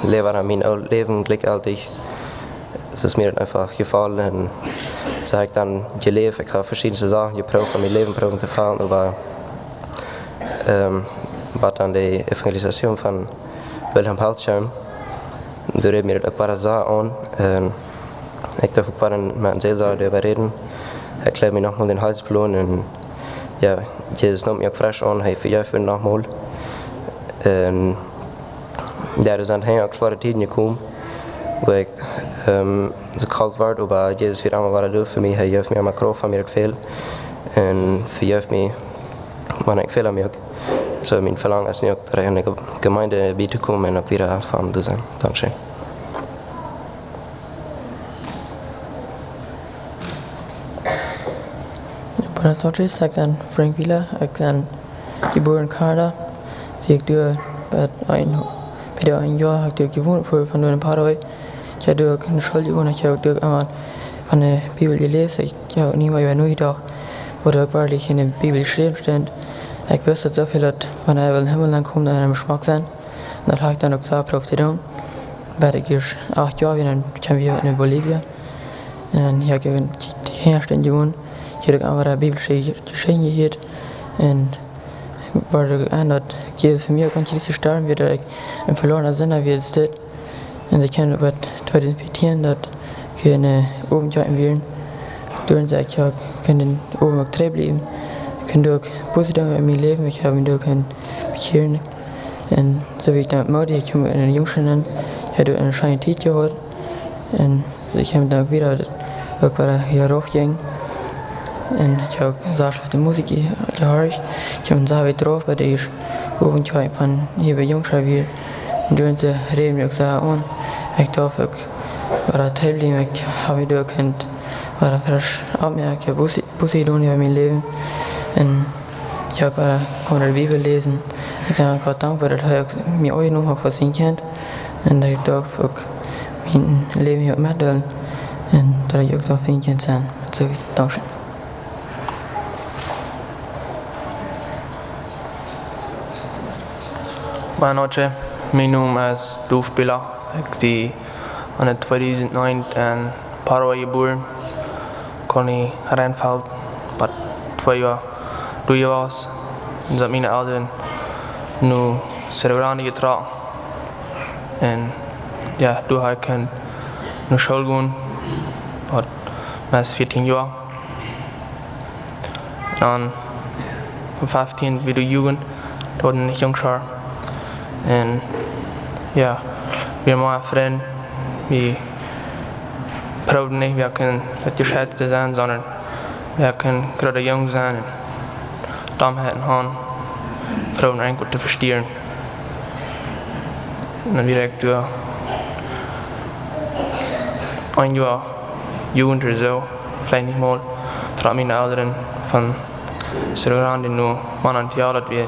Läwd wada mien oolt Läwen, jlikjjeltich. Daut es mie dan eefach jefollen. Un soo hab ekj dan jeläft, ekj hab veschiedne Sachen jeprooft, om mien Läwen proowen to faulen, oba, ähm, waut dan de Evangelisation von Wilhelm Pauls kjeem, doa räd mie daut uk wada sea aun. Un ekj durf uk wada met dän Seelsorja doaräwa räden. Hee erkjläad mie nochmol dän Heilsplon un jo, Jesus neem mie uk fresch aun, hee vejeef mie nochmol. Un jo, doa sent hia uk schwoare Tieden jekomen, wua ekj, ähm, soo kolt wort, oba Jesus wia emma wada doa fa mie, hee jeef mie emma Krauft, wan mie daut fäld. Un vejeef mie, wan ekj Fäla moak. Soo, mien Velangen es nu uk, trigj en de Ge-, Jemeent bie to komen un uk wieda von to sennen. Dankscheen. Buenas noches, ekj sie Frank Wieler, ekj sie jebuaren en Kanada. Sie ekj doa bie een, bie een Joa hab ekj doa jewont, von, von doa en Paraguay. Ekj hab doa uk enne School jegonen, ekj hab doa emma von de Bibel jeläsen, ekj hab niemols äwa nojedocht, waut uk werkjlich en de Bibel jeschräwen stunt. Ekj wist daut soo väl, daut wan ekj well em Himmel aunkomen, daut mott schmock sennen. Un daut hab ekj dan uk soo jeprooft to doonen. Bat ekj ieescht acht Joa wia, dan kjeem wie no Bolivien. Un dan hab ekj en de Kjinjastund jegonen. Ekj hab uk emma de biblische Jeschichten jehieet. Un wort uk enn, daut Jesus fa mie uk aun daut Kjriez jestorwen wia, daut ekj een veloarna Sinda wia, es dit. Un ekj kaun uk waut tweedusent vieetieen, daut ekj en, äh, Owentjoakj wia. Doa saj ekj, jo, ekj kaun dän Owent uk trigj bliewen. Ekj kaun uk Buss doonen en mien Läwen, ekj hab mie uk kunt bekjieren. Un soo wia ekj dan mootich, ekj kjeem en de Jungschool aun, ekj haud eene scheene Tiet jehaut. Un soo, ekj hab dan uk wieda, uk wada hia rauf jegonen. Un ekj hab uk sea schlajchte Musikj je-, jehorcht. Ekj kjeem sea wiet rauf bie de Owentjoakj von hia bie Jungschool wia. Un doa saj ekj, räd mie uk sea aun. Ekj doaf uk wada trigj bliewen, ekj hab mie uk kunt wada fresch oppmoaken, ekj hab Buss, Buss jedonen äwa mien Läwen. Un jo, ekj wia, kaun de Bibel läsen. Ekj sie Gott dankboa, daut hee uk mie aunjenomen haft aus sien Kjint. Un daut ekj doaf uk mien Läwen hia metdeelen. Un daut ekj uk doaf sien Kjint sennen. Soo, dankscheen. Buenas noches, mi Nomen es Duf Bila. Ekj sie aun de tweedusent neen en Paraguay jebuaren. Kolonie Reinfeld, waut twee Joa doa jewast. Un sent miene Elren no Cerro Grande jetrocken. Un jo, doa hab ekj kunnt no School gonen, waut meist vieetieen Joa. Dan von feftieen wia de Jugend, doa wia ekj Jungschar. Un jo, wie wieren mau Frind, wie proowden nich, wie kunnen daut Jescheit sennen, sonda wie kunnen groota Jung sennen un Domheiten haben, proowden eent to vestieren. Un dan wia ekj doa een Joa Jugend ooda soo, veleicht nich mol, trocken miene Elren von Cerro Grande no Manantial, daut wia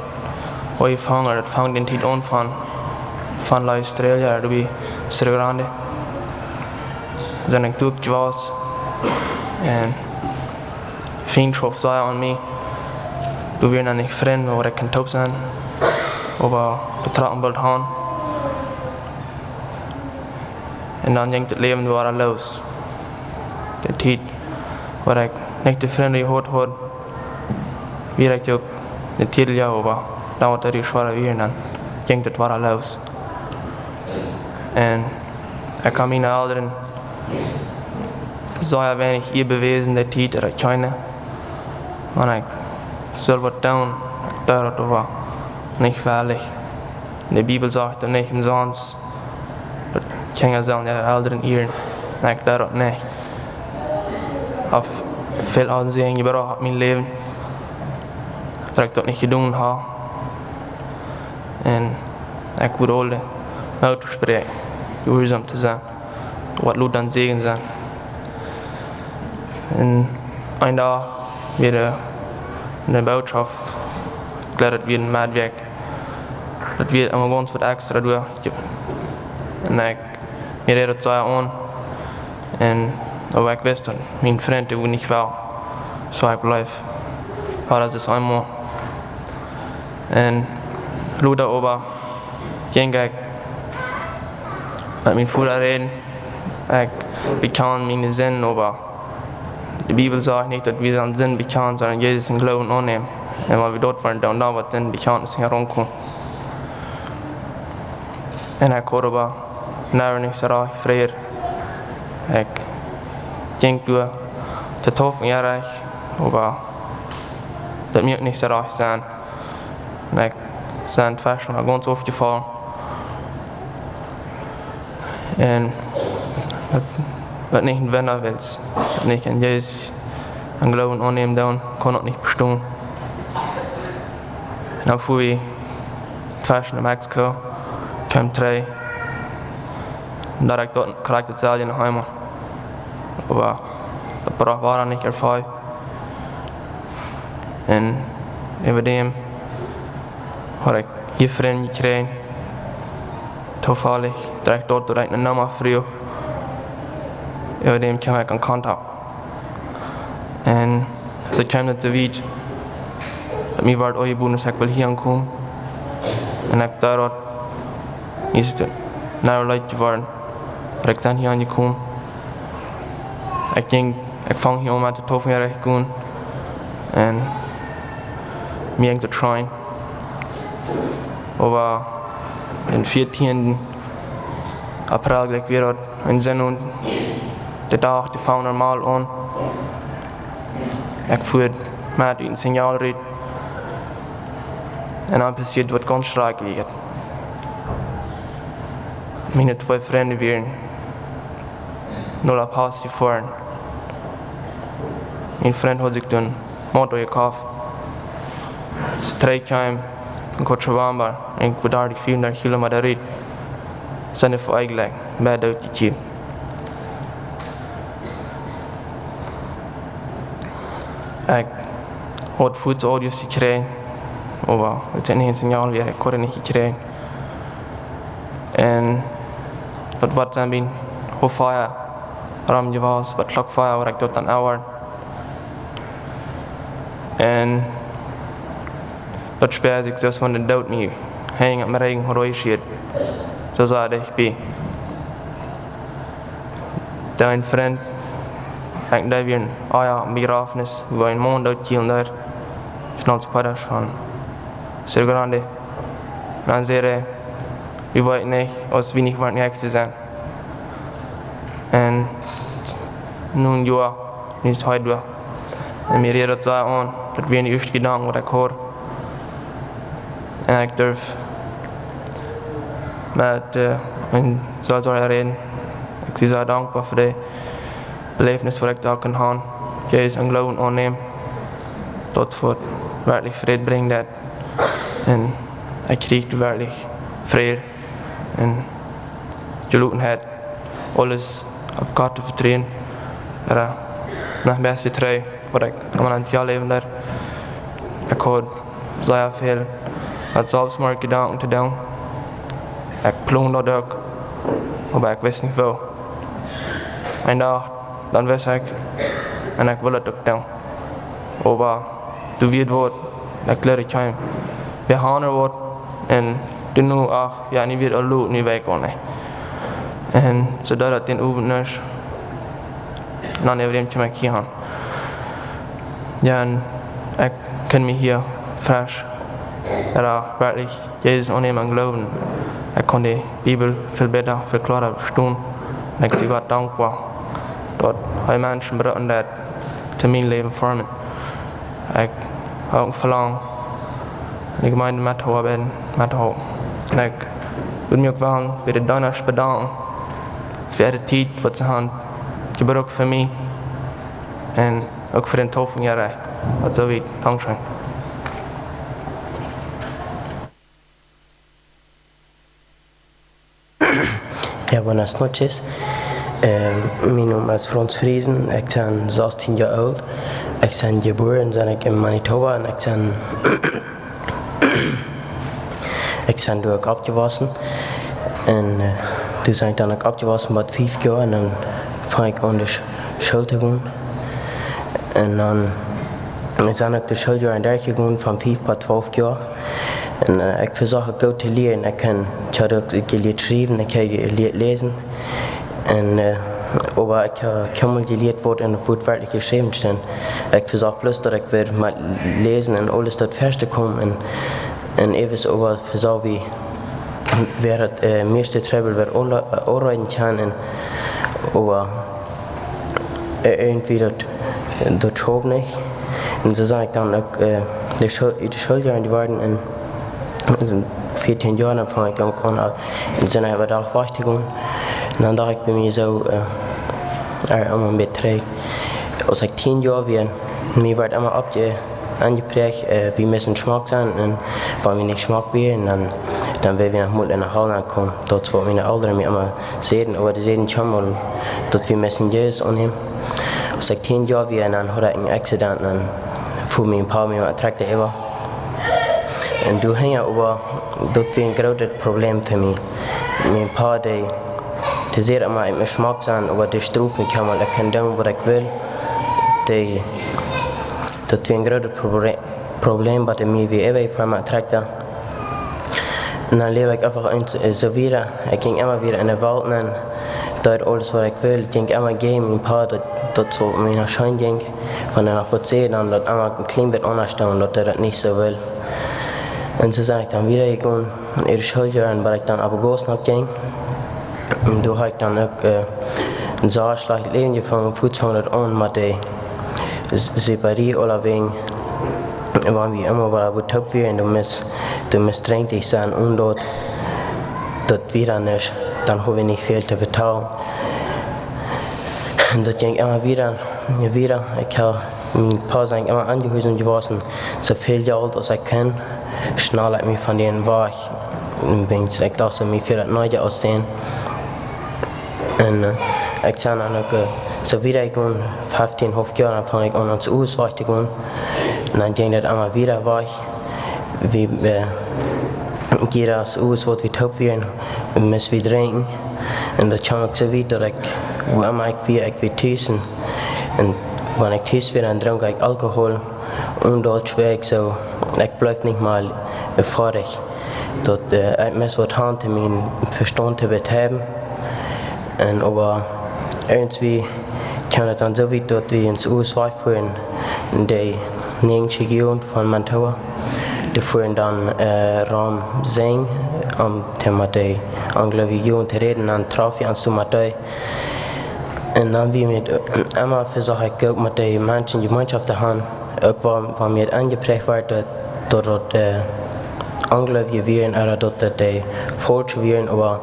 aunjefongen, daut funk dee Tiet aun von, von La Estrella, doa bie Cerro Grande. Sent ekj doa jewast. Un Fientschoft sach aun mie. Doa wieren dan nich Frind, waut ekj kunn toop sennen. Oba wie trocken boolt aun. Un dan jinkj daut Läwen wada loos. De Tiet, waut ekj nich de Frind jehaut haud, wia ekj uk nich tiedlich, oba dan wort et schwoa wia, dan jinkj daut wada loos. Un ekj kaun miene Elren sea weinich Ea bewäsen, de Tiet, ooda kjeene. Wan ekj sull waut doonen, ekj deed daut oba nich wellich. De Bibel sajcht daut nich omsonst, daut Kjinja sellen äare Elren ieren. Ekj deed daut nich. Haft väl Aunseenen jebrocht opp mien Läwen, daut ekj daut nich jedonen hab. Un ekj wudd aule Moot toospräakjen, jehuarsom to sennen, waut lot dan Säajen sennen. Un een Dach wia doa eene Bootschoft, ekj jleew daut wia een Medwäakj, daut wia emma gaunz waut extra doa. Un ekj, mie reed daut sea aun. Un, oba ekj wist daut mien Frint, dee wull nich wellen. Soo ekj bleef. Wia daut eemol. Un lota oba jinkj ekj met mienen Voda räden. Ekj bekjand miene Sinden, oba de Bibel sajcht nich, daut wie aun Sind bekjanen, sonda Jesus em Gloowen aunnämen. Un wan wie daut woaren doonen, dan woat daut Bekjantnis nich romkomen. Un ekj haud oba noch nich soo rajcht Fräd. Ekj jinkj doa to taufen, jo rajcht, oba daut muak nich soo rajcht sennen. Un ekj sie fast aul gaunz aufjefollen. Un daut, daut nich een Wunda wia, daut nich aun Jesus em Gloowen aunnämen doonen, kunn daut nich bestonen. Un dan fua wie fast no Mexiko, kjeem trigj. Un doa ekj daut, krakjt daut selwje noch eemol. Oba daut brocht wada nich Erfolg. Un äwa däm haud ekj hia Frind jekjräajen. Toofällich, direkt doa, doa ekj ne Numma fruach. Äwa däm kjeem ekj en Kontakt. Un soo kjeem daut soo wiet, daut mie wort aunjebooden, daut ekj wull hia aunkomen. Un ekj deed daut, es daut noch leet jeworden, daut ekj sie hia aunjekomen. Ekj jinkj, ekj funk hia aun met de Taufen jerecht gonen. Un mie jinkj daut scheen. Oba dän vieetieenden April, jlikj wia daut een Sindach, un de Dach, dee funk normal aun. Ekj fua met ut een Signal rut. Un dan passieed waut gaunz schrakjliches. Miene twee Frind wieren no La Paz jefoaren. Mien Frint haud sikj doa een Moto jekoft. Aus hee trigj kjeem von Cochabamba, irjentwua dartich, vieeundartich Kilomeeta rut, sent dee fa Eaglek, beid doot jekjielt. Ekj haud fuaz Audios jekjräajen, oba et sent nich een Signal wia, ekj haud et nich jekjräajen. Un daut wia dan bie half vea rom jewast, waut Klock vea, wua ekj daut dan auer. Un daut spieed sikj soo aus wan de Doot mie hinjen opp mien Rigjen haud rutjeschieet. Soo sach ekj bie dän Frint, ekj deed wia een, ah jo, een Bejrafnis, wua een Maun doot jielen deed, Schnauze Quadrasch von Cerro Grande. Dan säd hee: "Wie weeten nich, aus wie nich woaren Ächs to sennen." Un nu een Joa, nu es hee doa. Un mie rieet daut sea aun, daut wia een ieeschte Jedanken waut ekj haud. Un ekj durf met, äh, een Seelsorger räden. Ekj sie sea dankboa fa de Beläwnis waut ekj doa kunn han. Jesus em Gloowen aunnämen. Daut woat werkjlich Fräd brinjen, daut. Un ekj kjrieech werkjlich Fräd un Jelotenheit, aules opp Gott to vetruen. Oba noch een bät trigj, waut ekj aum Enj läwen deed. Ekj haud sea väl met Selfstmoordjedanken to doonen. Ekj plond daut uk, oba ekj wist nich woo. Een Dach, dan wist ekj, un ekj wull daut uk doonen. Oba doa wia waut, ekj leet daut kjeem. Wie hauden waut, un doa nu, ach, jo, nu wia aul lot, nu weet ekj aul nich. Un soo deed daut dän Owent nich. Un dan äwa däm kjeem ekj hia aun. Jo, un ekj kunn mie hia fresch, oba werkjlich Jesus aunnämen un gloowen. Ekj kunn de Bibel väl bäta, väl kloara vestonen. Un ekj sie Gott dankboa, daut hee Menschen brucken deed, to mien Läwen formen. Ekj hab uk een Velangen, de Jemeent met to oabeiden, met to halpen. Un ekj wudd mie uk wellen bie de Deena bedanken fa de Tiet, waut see haben jebrukt fa mie. Un uk fa dän Taufen, jo, rajcht. Waut soo wiet. Dankscheen. Ja, buenas noches. Eh, mien Nomen es Frans Friesen. Ekj sie sastieen Joa oolt. Ekj sie jebuaren, sie ekj, en Manitoba, un ekj sie, ekj sie doa uk oppjewossen. Un, eh, doa sie ekj dan uk oppjewossen bat fief Joa, un dan funk ekj aun de Sch-, School to gonen. Un dan sie ekj de Schooljoaren derchjegonen von fief bat twalf Joa. Un, eh, ekj vesocht uk goot to lieren. Ekj kunn, ekj haud uk jelieet schriewen, ekj haud jelieet läsen. Un, eh, oba ekj haud kjeenmol jelieet waut en daut Wuat werkjlich jeschräwen stunt. Ekj vesocht bloos daut ekj wudd met läsen un aules daut väa to komen. Un, un eewes oba vesocht wie, wia daut, eh, mieeschte Trubbel wia aul, eh, aul rein kjanen. Oba, eh, irjentwoo daut, daut schauft nich. Un soo sie ekj dan uk, eh, de School, de Schooljoaren, dee wieren en, en vieetieen Joa, dan funk ekj uk aun, eh, en Sinn äwa Dach wajch to gonen. Un dan docht ekj bie mie soo, eh, eh, emma een bät trigj. Aus ekj tieen Joa wia, mie wort emma oppje-, aunjepräacht, eh, wie musten schmock sennen, un wan wie nich schmock wieren, dan, dan wudden wie noch mol en de Hal nenkomen. Daut es waut miene Elren mie emma säden, oba dee säden kjeenmol daut wie musten Jesus aunnämen. Aus ekj tieen Joa wia, dan haud ekj een Accident, dan fua mien Pa mie met Trakta äwa. Un doa hinja, oba daut wia een grootet Problem fa mie. Mien Pa, dee, dee säd emma, ekj mott schmock sennen, oba dee stroft mie kjeenmol, ekj kunn doonen waut ekj wull. Dee, daut wia een grootet Proble-, Problem, waut mie wia äwa fa met Trakta. Un dan läwd ekj eefach eent, eh, soo wieda. Ekj jinkj emma wieda en de Welt nenn, deed aules waut ekj wull. Ekj jinkj emma jäajen mien Pa, daut, daut soo mie noch scheen jinkj. Wan hee noch waut säd, dan daut emma een kjlien bät aundasch doonen, daut hee daut nich soo wull. Un soo sie ekj dan wieda jegonen, en de Schooljoaren, bat ekj dan opp Gauss noch jinkj. Un doa haud ekj dan uk, eh, een sea schlajcht Läwen jefungen, fuaz funk daut aun met de S-, Separie aulawäajen. Wan wie emma wada waut toop wieren, dan must, dan must drinkjlich sennen, un daut, daut wia dan nich, dan haud wie nich väl to vetalen. Un daut jinkj emma wieda, wieda. Ekj haud, mien Pa sie emma aunjehuarsom jewast, soo väl Jelt aus ekj kunn, schnald ekj mie von dän wajch. Un ekj docht soo, mie fält daut nich aus dän. Un, eh, ekj sie dan uk, eh, soo wieda jegonen, feftieen, haulf Joa, dan funk ekj aun, ons Hus wajch to gonen. Un dan jinkj daut emma wieda wajch. Wie, eh, jieda Hus, waut wie toop wieren, must wie drinkjen. Un daut kjeem uk soo wiet daut ekj, wua emma ekj wia, ekj wia tus. Un, un wan ekj tus wia, dan drunk ekj Alkohol. Un daut schweak soo, ekj bleef nich mol foadich. Daut, äh, ekj must waut han, om mienen Vestaunt to behoolen. Un oba irjentwie kjeem et dan soo wiet, daut wie enne U S A fuaren, enne Näajent von Manitoba. Dee fuaren dan, äh, rom sennen, om met de Ungläubje to räden, dan trof wie ons doa met dee. Un dan wia mie emma vesocht, ekj wull met de Menschen Jemeenschoft han. Uk wan, wan mie aunjeprächt wort, daut, daut, daut, äh, Ungläubje wieren, ooda daut, daut dee faulsch wieren, oba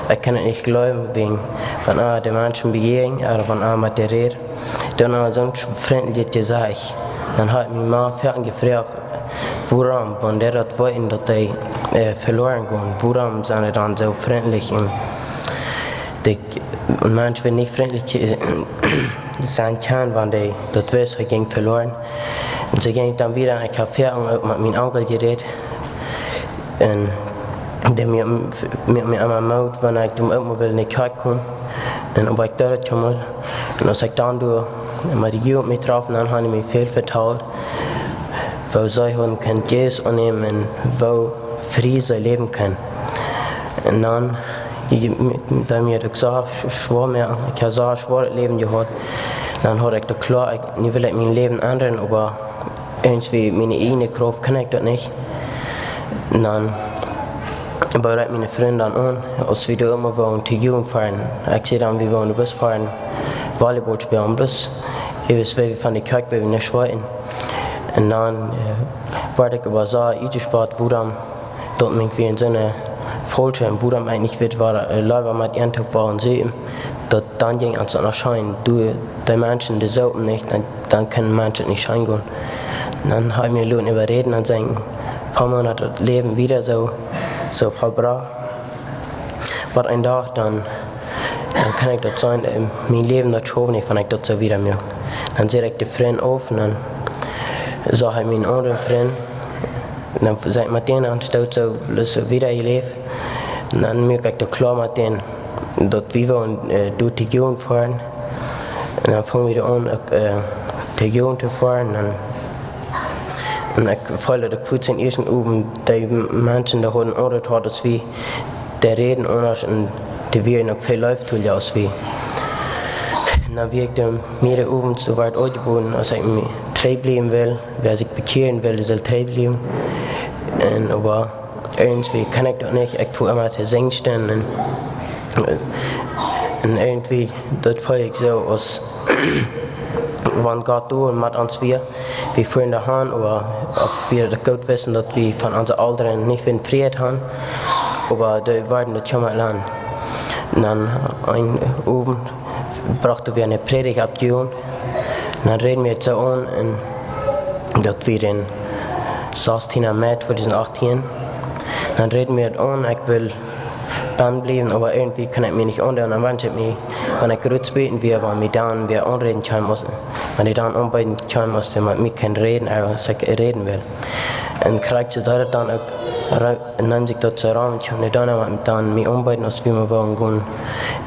ekj kunn et nich jleewen, wäajen, wan ekj de Menschen bejäajen, ooda wan ekj met dee räd, dan hauden see soon frintlichet Jesecht. Dan haud mie Mame foaken jefroacht, wuarom, wan dee daut weeten, daut dee, äh, veloaren gonen, wuarom sent dee dan soo frintlich? Un dee, een Mensch woat nich frintlich, äh, sennen kjennen, wan dee daut weet, hee jinkj veloaren. Un see jinkj dan wieda, ekj hab foaken uk met mienen Onkel jerät. Un dee mie, mie, mie emma Moot, wan ekj doa uk mol wull enne Kjoakj komen. Un oba ekj deed et kjeenmol. Un aus ekj dan doa met de Jugend mie trof, dan hauden dee mie väl vetalt, woo see hauden kunt Jesus aunnämen un woo frie see läwen kunnen. Un dan, dee mie daut uk soo schwoa, mie, ekj haud soo schwoa daut Läwen jehaut. Dan haud ekj daut kloa, ekj, nu well ekj mien Läwen endren, oba irjentwie met miene ieejne Krauft kunn ekj daut nich. Un dan bood ekj miene Frind aun, aus wie doa emma wullen to Jugend foaren. Ekj säd dan, wie wullen Bus foaren, Volleyball spälen, bloos, ekj wist, wie von de Kjoakj, wie nich schweeten. Un dan, äh, wort ekj oba soo utjespat, wuarom daut mie wia en soone faulsche, un wuarom ekj nich weet, wua, äh, leewa met an toop wullen sennen. Daut dan jinkj ons noch scheen, du, de Menschen, dee soopen nich, dan, dan kunnen Menschen nich scheen gonen. Dan hab ekj mie loten äwaräden un sennen, poa Moonat daut Läwen wieda soo, soo vollbrocht. Oba een Dach dan, dan kunn ekj daut seenen, äh, mien Läwen daut schauft nich, wan ekj daut soo wieda muak. Dan säd ekj de Frind auf un dan sach ekj mienen aundren Frind. Un dan säd ekj met dän, aunstaut soo, bloos soo wieda jeläft. Un dan muak ekj daut kloa met dän, daut wie wullen, äh, doa to Jugend foaren. Un dan fungen wie doa aun, uk, äh, to Jugend to foaren. Un un ekj feeld daut uk fuaz dän ieeschten Owent, de Menschen, dee hauden aundasch jehaut aus wie, dee räden aundasch un dee wieren uk väl leeftolja aus wie. Un dan wia ekj doa mea Owent soo wiet utjeboden, aus ekj mie trigj bliewen wull, wäa sikj bekjieren wull, sull trigj bliewen. Un oba irjentwie kunn ekj daut nich, ekj funk emma to sinjen stonen un, un irjentwie, daut feeld ekj soo aus wan Gott doa met ons wia. Wie fuaren doa han, oba auf wie daut goot wisten, daut wie von onse Elren nich väl Frieheit hauden, oba dee worden daut kjeenmol leeten. Un dan een Owent brochten wie eene Prädicht opp Jugend. Un dan räden wie et soo aun, un daut wia dän sastieen März tweedusent achtieen. Dan räden wie et aun, ekj wull bennen bliewen, oba irjentwie kunn ekj mie nich aundoonen. Un dan wenscht ekj mie, wan ekj rut späten wia, wan mie dan wäa aunräden kjeem, aus, wan dee dan aunbeeden kjeem, aus dee met mie kunn räden, ooda aus ekj räden wull. Un krakjt soo deed et dan uk, ra-, un dan sikj daut soo rom, un kjeem dee dan, un dan mie aunbeeden, aus wie mau wullen gonen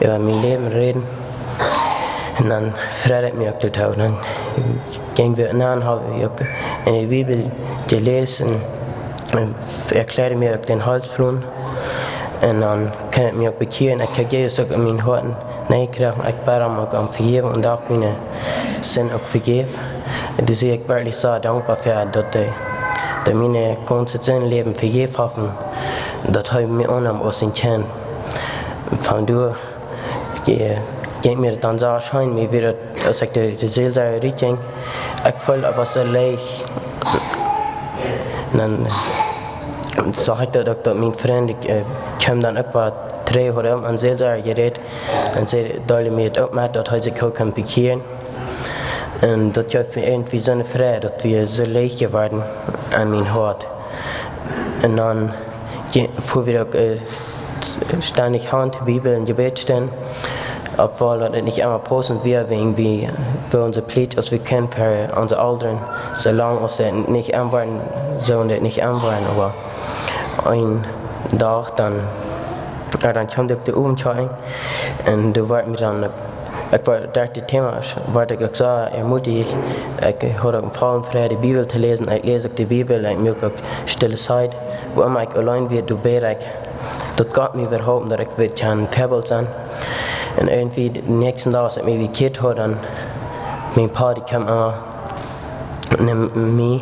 äwa mien Läwen räden. Un dan freid ekj mie uk doatoo. Dan jinkj wie, un dan hab wie uk enne Bibel jeläsen, un erkjläad mie uk dän Heilsplan. Un dan kunn ekj mie uk bekjieren. Ekj hab Jesus uk en mien Hoat nenjekjräajen. Ekj bäd am uk om Vejäwunk un daut miene Sind uk vejäft. Doa sie ekj werkjlich soo dankboa fa, daut hee, daut miene gaunze Sind läwen vejäft haft un daut hee mie aunneem aus sien Kjint. Von doa, äh, jinkj mie daut dan soo scheen, mie wia daut, aus ekj de, de Seelsorj rutjinkj, ekj feeld, ekj wia soo leeg. Un dan, äh, sach ekj daut uk, daut mien Frind, ekj, äh, kjeem dan uk waut trigj, haud uk met de Seelsorja jerät. Un see deeld mie et uk met, daut hee sikj uk kunn bekjieren. Un daut jeef mie irjentwie soone Freid, daut wia soo leeg jeworden aun mien Hoat. Un dan je-, fua wie uk, äh, stendich han de Bibel un Jebäd stonen. Obwohl daut nich emma paussent wia, wäajen wie, äh, wullen soo plicht aus wie kunnen fa onse Elren, soo lang aus see nich en wieren, soo daut nich en wieren, oba een Dach dan, jo, dan kjeem uk de Owentjoakj, un doa wort mie dan uk Ekj wort derch dit Thema, wort ekj uk soo ermutigt. Ekj haud uk een Faulen fa de Bibel to läsen. Ekj läs uk de Bibel, ekj muak uk stille Tiet. Wua emma ekj auleen wia, doa bäd ekj, daut Gott mie wudd halpen, daut ekj wudd kjennen Väabilt sennen. Un irjentwie dän näakjsten Dach, aus ekj mie bekjieet haud, dan, mien Pa, dee kjeem emma no mie.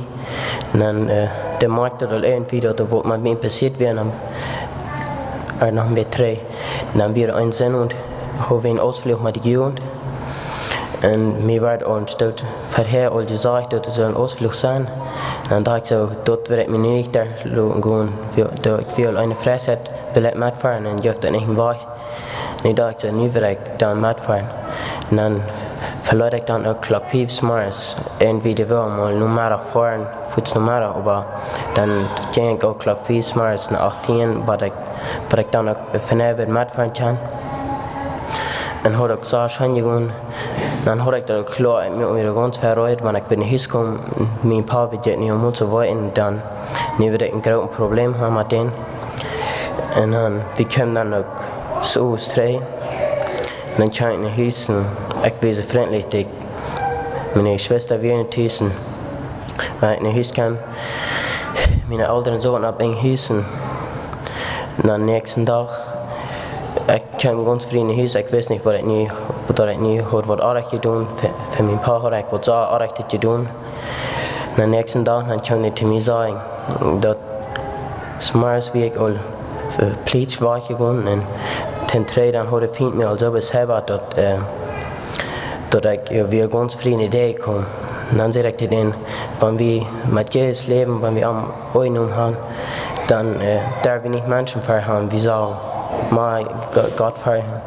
Un dan, äh, dee moakjt daut aul irjentwie, daut doa waut met mie passieet wia, un dan, äh, noch een bät trigj. Un dan wia een Sindach, haud wie een Ausfluch met de Jugend. Un mie wort aul een Stoot verhäa aul jesajcht, daut et sull een Ausfluch sennen. Un dan docht ekj soo, daut wudd ekj mie nich derchloten gonen, wiel, daut ekj wia aul eene Freizeit, wull ekj metfoaren un jeef daut nich een Wajch. Nu docht ekj soo, nu wudd ekj dan metfoaren. Un dan veleet ekj dan uk Klock fief zemorjes, irjentwie de Welt mol Nomeddach foaren, fuaz Nomeddach, oba dan jinkj ekj uk Klock fief zemorjes no acht Uhr, waut ekj, waut ekj dan uk vondoag wudd metfoaren kjennen. Un haud uk soo scheen jegonen. Dan haud ekj daut uk kloa, ekj muak mie doa gaunz veareed, wan ekj wada no Hus kom, mien Pa wudd daut nu mol soo weeten, dan, nu wudd ekj een groot Problem haben met dän. Un dan, wie kjeemen dan uk soo trigj. Un dan kjeem ekj no Hus un ekj wia soo frintlich, daut miene Schwesta wia nich tus, un wan ekj no Hus kjeem, miene Elren sauten opp een Hus un dan dän näakjsten Dach, ekj kjeem gaunz frie no Hus, ekj wist nich, waut ekj nu, waut ekj nu haud, waut oajch jedonen, fa, fa mien Pa haud ekj waut soo oajch jedonen. Dan dän näakjsten Dach, dan kjeem hee to mie sajen, daut zemorjes wia ekj aul, äh, plietsch wajch jegonen un tom tweeden dan haud de Fient mie aul soo beseewat, daut, äh, daut ekj, äh, wia gaunz frie no de Däa jekomen. Dan säd ekj to dän, wan wie met Jesus läwen, wan wie am aunjenomen haben, dan, äh, derw wie nich Menschen vehaten, wie sellen mau Go-, Gott vehaten.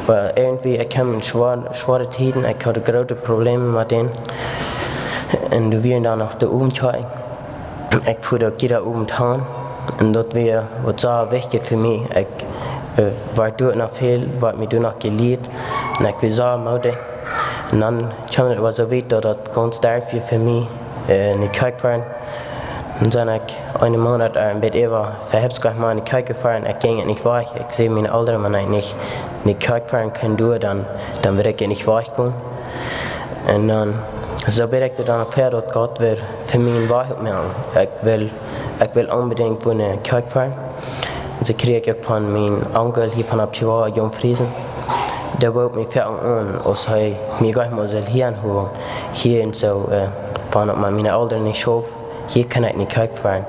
Oba irjentwie, ekj kjeem en schwoa-, schwoare Tieden, ekj haud groote Probleme met dän. Un doa wia dan noch de Owentskjoakj. Ekj fua doa jieda Owent han. Un daut wia waut soo wichtich fa mie. Ekj, äh, wort doa noch väl, wort mie doa noch jelieet. Un ekj wia soo moodich. Un dan kjeem et oba soo wiet, daut daut gaunz derf wia fa mie, äh, no de Kjoakj foaren. Un dan sie ekj een Moonat, äh, een bät äwa, vehäpst ekj mau no de Kjoakj jefoaren. Ekj jinkj nich wajch. Ekj säd miene Elren, wan ekj nich no de Kjoakj foaren kaun doa, dan, dan wudd ekj nich wajch gonen. Un dan, soo bäd ekj dan väa, daut Gott wudd fa mie een Wajch opmoaken. Ekj wull, ekj wull onbedinjt no de Kjoakj foaren. Un soo kjrieech ekj uk von mienen Onkel hia von opp Chihuahua, Jung Friesen. Dee bood mie väl aun, aus hee mie jlikj mol sull hia han, hia un soo, äh, wan opp miene Elren nich schaufen, hia kaun ekj nich Kjoakj foaren.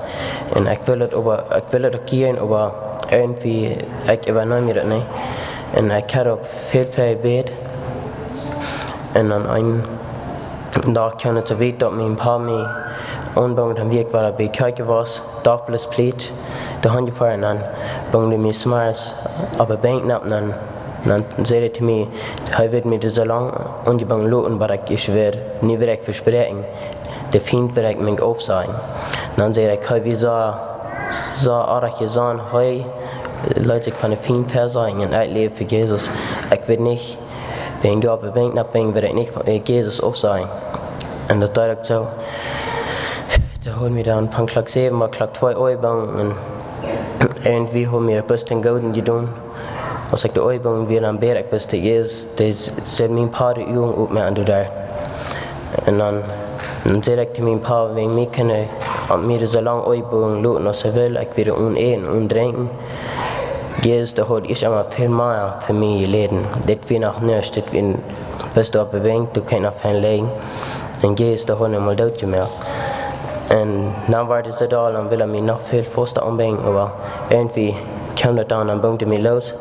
Un ekj wull daut oba, ekj wull daut uk jieren, oba irjentwie, ekj äwaneem mie daut nich. Un ekj haud uk väl, väl jebät. Un dan eenen Dach kjeem et soo wiet, daut mien Pa mie aunbood, dan wia ekj wada bie de Kjoakj jewast, doch bloos plietsch, doa han jefoaren, un dan boolt hee mie zemorjes opp de Benkj nopp, un dan, dan säd hee to mie, hee wudd mie doa soo lang aunjebungen loten, waut ekj ieescht wudd, nu wudd ekj vespräakjen, de Fient wudd ekj mie aufsajen. Dan säd ekj, hee wia soo, soo oajch jesonnen, hee leet sikj von de Fient vesajen, un ekj läw fa Jesus. Ekj wudd nich wäajen doa opp de Benkj nopp boolt, wudd ekj nich von, äh, Jesus aufsajen. Un daut deed ekj soo. Dee haud mie dan von Klock säwen bat Klock twee Uhr boot, un irjentwie haud mie daut bloos dän Gooden jedonen. Aus ekj doa boot wia, dan bäd ekj bloos to Jesus, daut s-, sull mien Pa de Uagen opmoaken, du doa. Un dan, dan säd ekj to mien Pa, wäajen mie kaun hee mie soo lang aunboden loten aus hee well, ekj wia one Äten, one Drinkjen. Jesus, dee haud ieescht emol väl mea fa mie jeläden. Dit wia noch nuscht, dit wia bloos doa opp de Benkj, doa kunn ekj noch fein lijen. Un Jesus, dee haud mie mol doot jemoakt. Un dan wort et soo doll, dan wull hee mie noch väl fasta aunbungen, oba irjentwie kjeem daut dan, dan bood hee mie loos.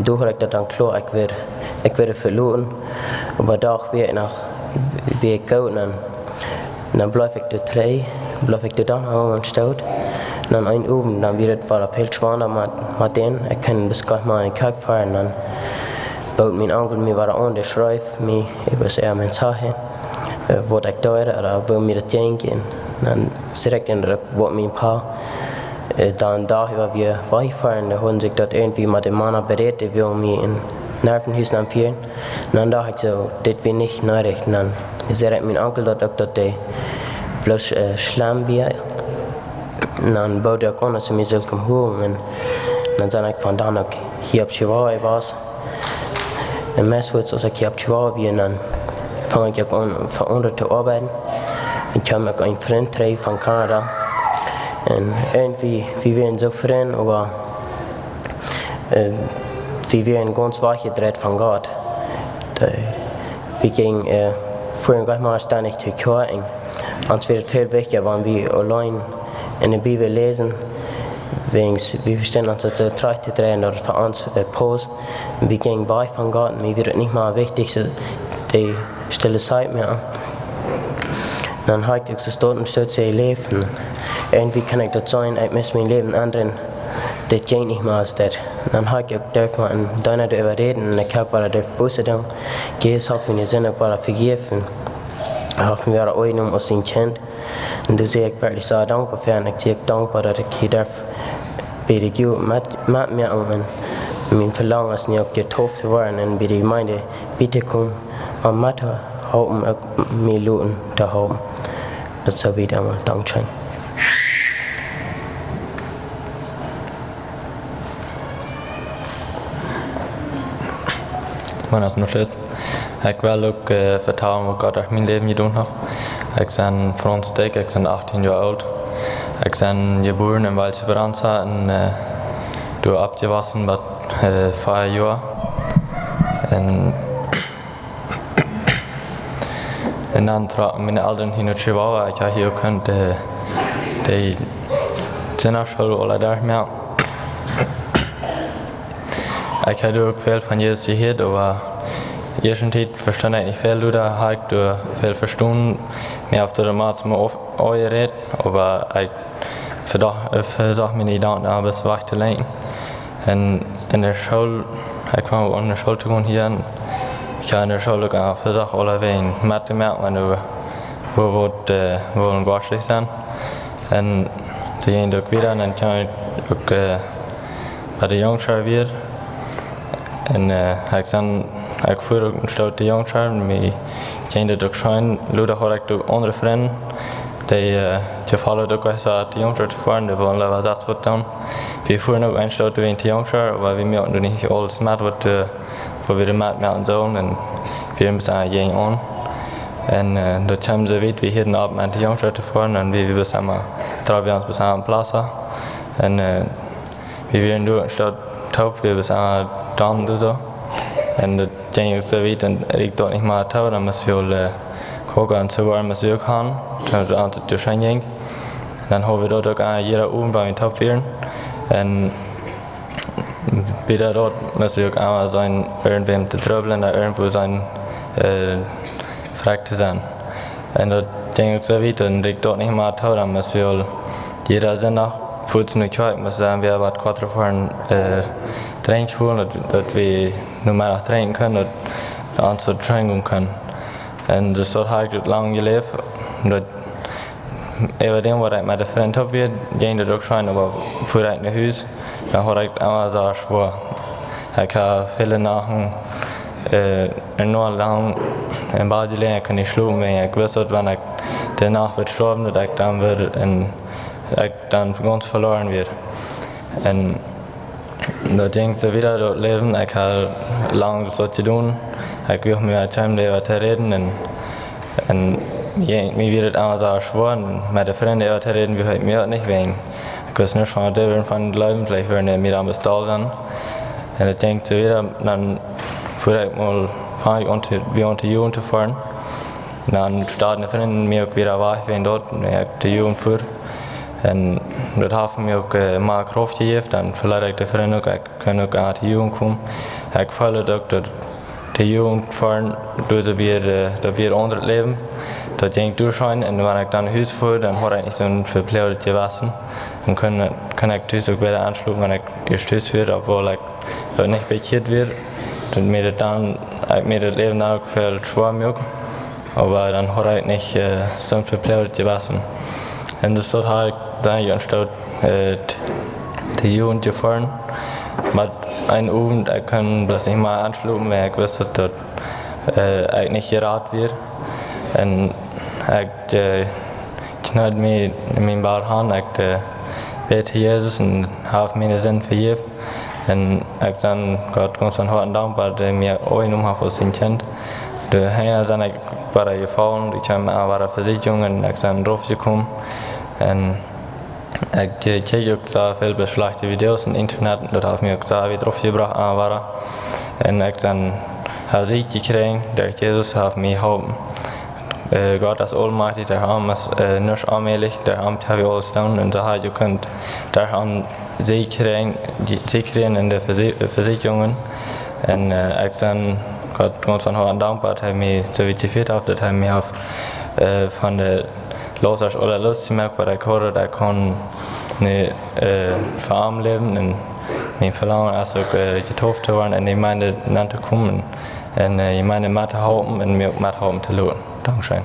Doa haud ekj daut dan kloa, ekj wull, ekj wull veloten. Oba doch wia ekj noch, wia ekj goot, un dan, dan bleef ekj doa trigj, bleef ekj doa dan noch een Stoot. Dan een Owent, dan wia et wada väl schwanda met, met dän. Ekj kunn bloos krakjt mau no de Kjoakj foaren, dan bood mien Onkel mie wada aun, dee schreef mie, ekj wist ea mien Sachen, äh, waut ekj deed, ooda woo mie daut jinkj. Un dan säd ekj uk, waut mien Pa, äh, dan doa äwa wia wajchjefoaren, dee hauden sikj daut irjentwie met de Mana berät, dee wullen mie en Nervenhus nenn fieren. Un dan docht ekj soo, dit wia nich needich. Un dan säd ekj mien Onkel daut uk, daut dee bloos, äh, schlemm wia. Un dan bood hee uk aun, daut hee mie sull komen holen. Un dan sie ekj von dan uk hia opp Chihuahua jewast. En meist woat, aus ekj hia opp Chihuahua wia, dan funk ekj uk aun, fa aundre to oabeiden. Un kjeem uk een Frint trigj von Kanada. Un irjentwie, wie wieren soo Frind, oba, äh, wie wieren gaunz wajchjedreit von Gott. Dee, wie jinjen, äh, fuaren nich mea stendich to Kjoakj. Ons wia daut väl wichtja, wan wie auleen enne Bibel läsen, wäajens wie vestunden ons daut soo trigj to dreien, daut et fa ons, äh, pausst. Wie jinjen wajch von Gott, mie wia daut nich mea wichtich, soo dee stille Tiet mea. Dan haud ekj uk soo stolt un stolt soo jeläft. Irjentwie kunn ekj daut seenen, ekj must mien Läwen endren. Dit jinkj nich mea aus dit. Dan haud ekj uk derft met een Deena doaräwa räden un ekj haud wada derft Buße doonen. Jesus haud miene Sind uk wada vejäft. Haud mie wada aunjenomen aus sien Kjint. Un doa sie ekj werkjlich sea dankboa fa. Un ekj sie uk dankboa, daut ekj hia derft bie de Jemeent met, met mea aun. Un mien Velangen es nu uk, jedeept to woaren un bie de Jemeent bie to komen, om met to halpen, uk mie loten to halpen. Daut soo wiet emol. Dankscheen. Buenas noches. Ekj well uk, äh, vetalen, waut Gott derch mien Läwen jedonen haft. Ekj sie Frans Dyck, ekj sie achtieen Joa oolt. Ekj sie jebuaren en Valles Esperanza un, äh, doa oppjewossen bat, äh, fief Joa. Un, un dan trocken miene Elren hia no Chihuahua. Ekj hab hia uk kunt, äh, de Sinndachschool aula derchmoaken. Ekj haud uk väl von Jesus jehieet, oba ieeschte Tiet vestunt ekj nich väl, doa haud ekj doa väl vestonen. Mie haft daut mau mol auf-, aufjerät, oba ekj vedocht, äh, vedocht miene Jedanken aul een bät wajch to lenkjen. Un enne School, ekj funk aun enne School to gonen hia. Un ekj hab enne School uk aul vedocht, aulawäajen met to moaken, wan doa, woo, woo, äh, woo een Gottesdienst sennen. Un soo jinkj daut uk wieda, un dan kjeem ekj uk, äh, bie de Jungschar wada. Un, äh, ekj sie, ekj fua uk een Stoot de Jungschar, un mie jinkj daut uk scheen, lota haud ekj uk aundre Frind, dee, äh, jefoll daut uk sea de Jungschar to foaren, dee wullen leewa selfst waut doonen. Wie fuaren uk een Stoot wäajen de Jungschar, oba wie moaken doa nich aules met, waut, äh, woo wie doa metmoaken sullen, un wie haben ons aunjejäft. Un, äh, daut kjeem soo wiet, wie hielden opp met de Jungschar to foaren, un wie, wie bestonden, troffen wie ons bie eene Plaza. Un, äh, wie wieren doa een Stoot toop, wie bestonden dan doa soo. Un daut jinkj uk soo wiet, un rieekjt daut nich mea too, dan must wie aul, äh, koaken un soo woaren, must wie uk gonen, daut daut ons doa scheen jinkj. Dan haud wie daut uk aun jieda Owent, wan wie toop wieren. Un wieda daut, must wie uk emma seenen, irjentwäm to trubblen, ooda irjentwoo seenen, äh, frakj to sennen. Un daut jinkj uk soo wiet, un rieekjt daut nich mea too, dan must wie aul jieda Sinndach fuaz no Kjoakj, must wie bat Quattro foaren, äh, Drinkj holen, daut, daut wie Nomeddach drinkjen kunnen, daut ons daut scheen gonen kunn. Un soo hab ekj daut lang jeläft. Daut äwa däm, waut ekj met de Frind toop wia, jinkj daut uk scheen, oba fua ekj no Hus, dan haud ekj emma soo schwoa. Ekj hab väle Nachten, äh, eenmol lang em Bad jeläajen, ekj kunn nich schlopen, wiels ekj wist, daut wan ekj de Nacht wudd stoawen, daut ekj dan wudd en, ekj dan gaunz veloaren wia. Un daut jinkj soo wieda, daut Läwen. Ekj hab lang daut jedonen. Ekj wull mie nich met de Frind doaräwa räden. Un, un je-, mie wia daut emma soo schwoa, met de Frind doaräwa räden, wull ekj mie uk nich wäajen. Ekj wist nuscht von daut Läwen, von daut Läwen, veleicht wudden dee mie dan bestolen. Un daut jinkj soo wieda, dan fua ekj mol, funk ekj aun to, wada aun de Jugend to foaren. Dan stunden de Frind mie uk wieda wajch, wäajen daut, wan ekj de Jugend fua. Un daut haft mie uk, äh, mea Krauft jejäft, dan veleet ekj de Frind uk, ekj kunn uk aun de Jugend komen. Ekj feeld uk, daut de Jugend foaren, daut wia, äh, daut wia aundasch Läwen. Daut jinkj doa scheen, un wan ekj dan no Hus fua, dan haud ekj nich soon vepläajet Jewessen. Dan kunn, kunn ekj tus uk wada enschlopen, wan ekj ieescht tus wia, obwoll ekj daut nich bekjeat wia. Daut mie daut dan, ekj mie daut Läwen dan uk väl schwoa muak. Oba dan haud ekj nich, äh, soon vepläajet Jewessen. Un soo hab ekj dan een Stoot, äh, de Jugend jefoaren. Oba een Owent, ekj kunn bloos nich mea enschlopen, wiels ekj wist, daut, äh, ekj nich jerat wia. Un ekj, äh, kjneed mie en mien Bad han, ekj, äh, bäd Jesus un hab miene Sind vejäft. Un ekj sie Gott gaunz von Hoaten dankboa, dee mie aunjenomen haft aus sien Kjint. Doa hinja sie ekj wada jefollen, doa kjeemen wada Vesieekjungen, un ekj sie rauf jekomen. Un ekj, äh, kjikj uk sea väl schlajchte Videos em Internet, un daut haft mie uk sea wiet rauf jebrocht, wada. Un ekj sie, hab Sieg jekjräajen, derch Jesus haft mie jeholpen. Äh, Gott es aulmajchtich, derch am es, äh, nuscht onmäajlich, derch am kjenn wie aules doonen, un soo hab ekj uk kunt derch am Sieg kjrieen, Sieg kjrieen en de Vese-, Vesieekjungen. Un, äh, ekj sie Gott gaunz von Hoaten dankboa, daut hee mie soo wiet jefieet haft, daut hee mie haft, äh, von de Losasch aula losjemoakt, waut ekj haud, daut ekj kunn nu, äh, fa am läwen. Un mien Velangen es uk, äh, jedeept to woaren un de Jemeent nenn to komen. Un, äh, de Jemeent met to halpen un mie uk met halpen to loten. Dankscheen.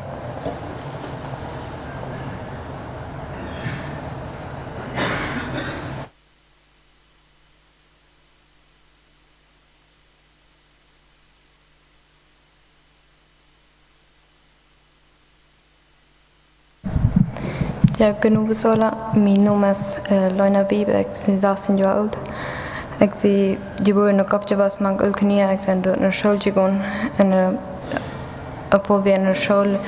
Jo, goodenowen aula. Mien Nomen es, äh, Leuna Wiebe, ekj sie sastieen Joa oolt. Ekj sie jebuaren un oppjewossen mank Ulkenia. Ekj sie doa no School jegonen. Un, äh, obwohl wie en de School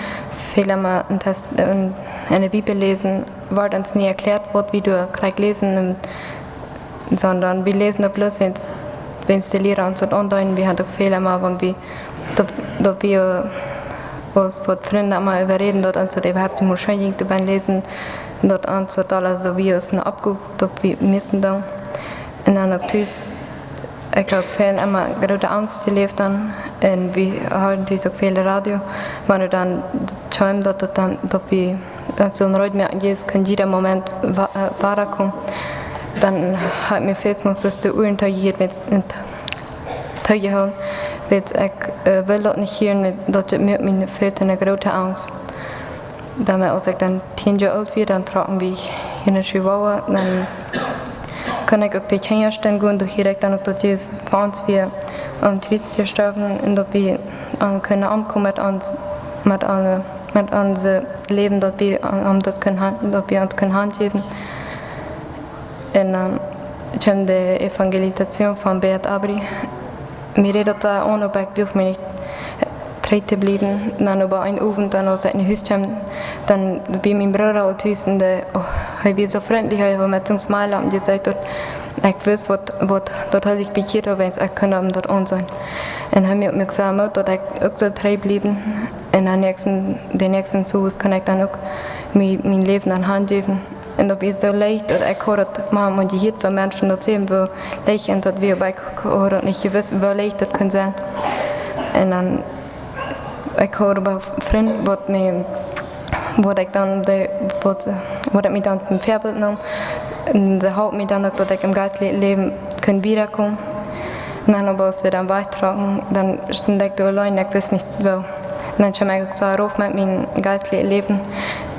väl emma en Test, en, en de Bibel läsen, wort ons nie erkjläat, waut wie doa krakjt läsen, un, sonda wie läsen daut bloos, wan, wan de Liera ons daut aundeed. Wie hauden uk väl emma, wan wie, daut, daut wie, äh, aus waut Frind emma äwaräden, daut ons daut äwahaupt nich mol scheen jinkj to bennen läsen, daut ons daut aules soo wia aus ne Oppgow, daut wie musten doonen. Un dan uk tus, ekj hab väl emma groote Angst jeläft dan. Un wie hauden tus uk väl Radio. Wan wie dan kjeemen, daut, daut dan, daut wie, daut soo een Reed mea, Jesus kaun jieda Moment wa-, äh, wada komen. Dan hab ekj mie väl mol bloos de Uaren toojehieet, met, met, toojehoolen. Wiels ekj, äh, wull daut nich hieren, daut muak mie väl to ne groote Angst. Dan, aus ekj dan tieen Joa oolt wia, dan trocken wie hia no Chihuahua. Dan kunn ekj uk de Kjinjastem gonen, doa hieed ekj dan uk, daut Jesus fa ons wia aum Kjriez jestorwen un daut wie, äh, kunnen omkomen met ons, met aule, met ons Läwen, daut wie, äh, am daut kunnen han-, daut wie ons kunnen hanjäwen. Un, ähm, kjeem de Evangelisation von Beat Abri. Mie reed daut doa aun, oba ekj wull mie nich trigj to bliewen. Dan oba een Owent, dan aus ekj no Hus kjeem, dan wia mien Brooda aul tus un de, oh, hee wia soo frintlich, hee haud met sien smile aun jesajcht, daut ekj wist, waut, waut, daut hee sikj bekjieet haud, wan ekj kunn am daut aunseenen. Un hee muak mie soo Moot, daut ekj uk sull trigj bliewen. Un dan näakjsten, de näakjsten Sowes kunn ekj dan uk mie-, mien Läwen dan hanjäwen. Un daut wia soo leicht, daut ekj haud daut mau mol jehieet von Menschen, daut see woo leicht, un daut wia, oba ekj haud daut nich jewist, woo leicht daut kunn sennen. Un dan, ekj haud oba Frind, waut mie, waut ekj dan de, waut, waut ekj mie dan toom Väabilt neem. Un see holpen mie dan uk, daut ekj em jeistlichen Läwen kunn wieda komen. Un dan oba, aus see dan wajchtrocken, dan stunt ekj doa auleen, ekj wist nich woo. Un dan kjeem ekj uk soo rauf met mien jeistlichet Läwen.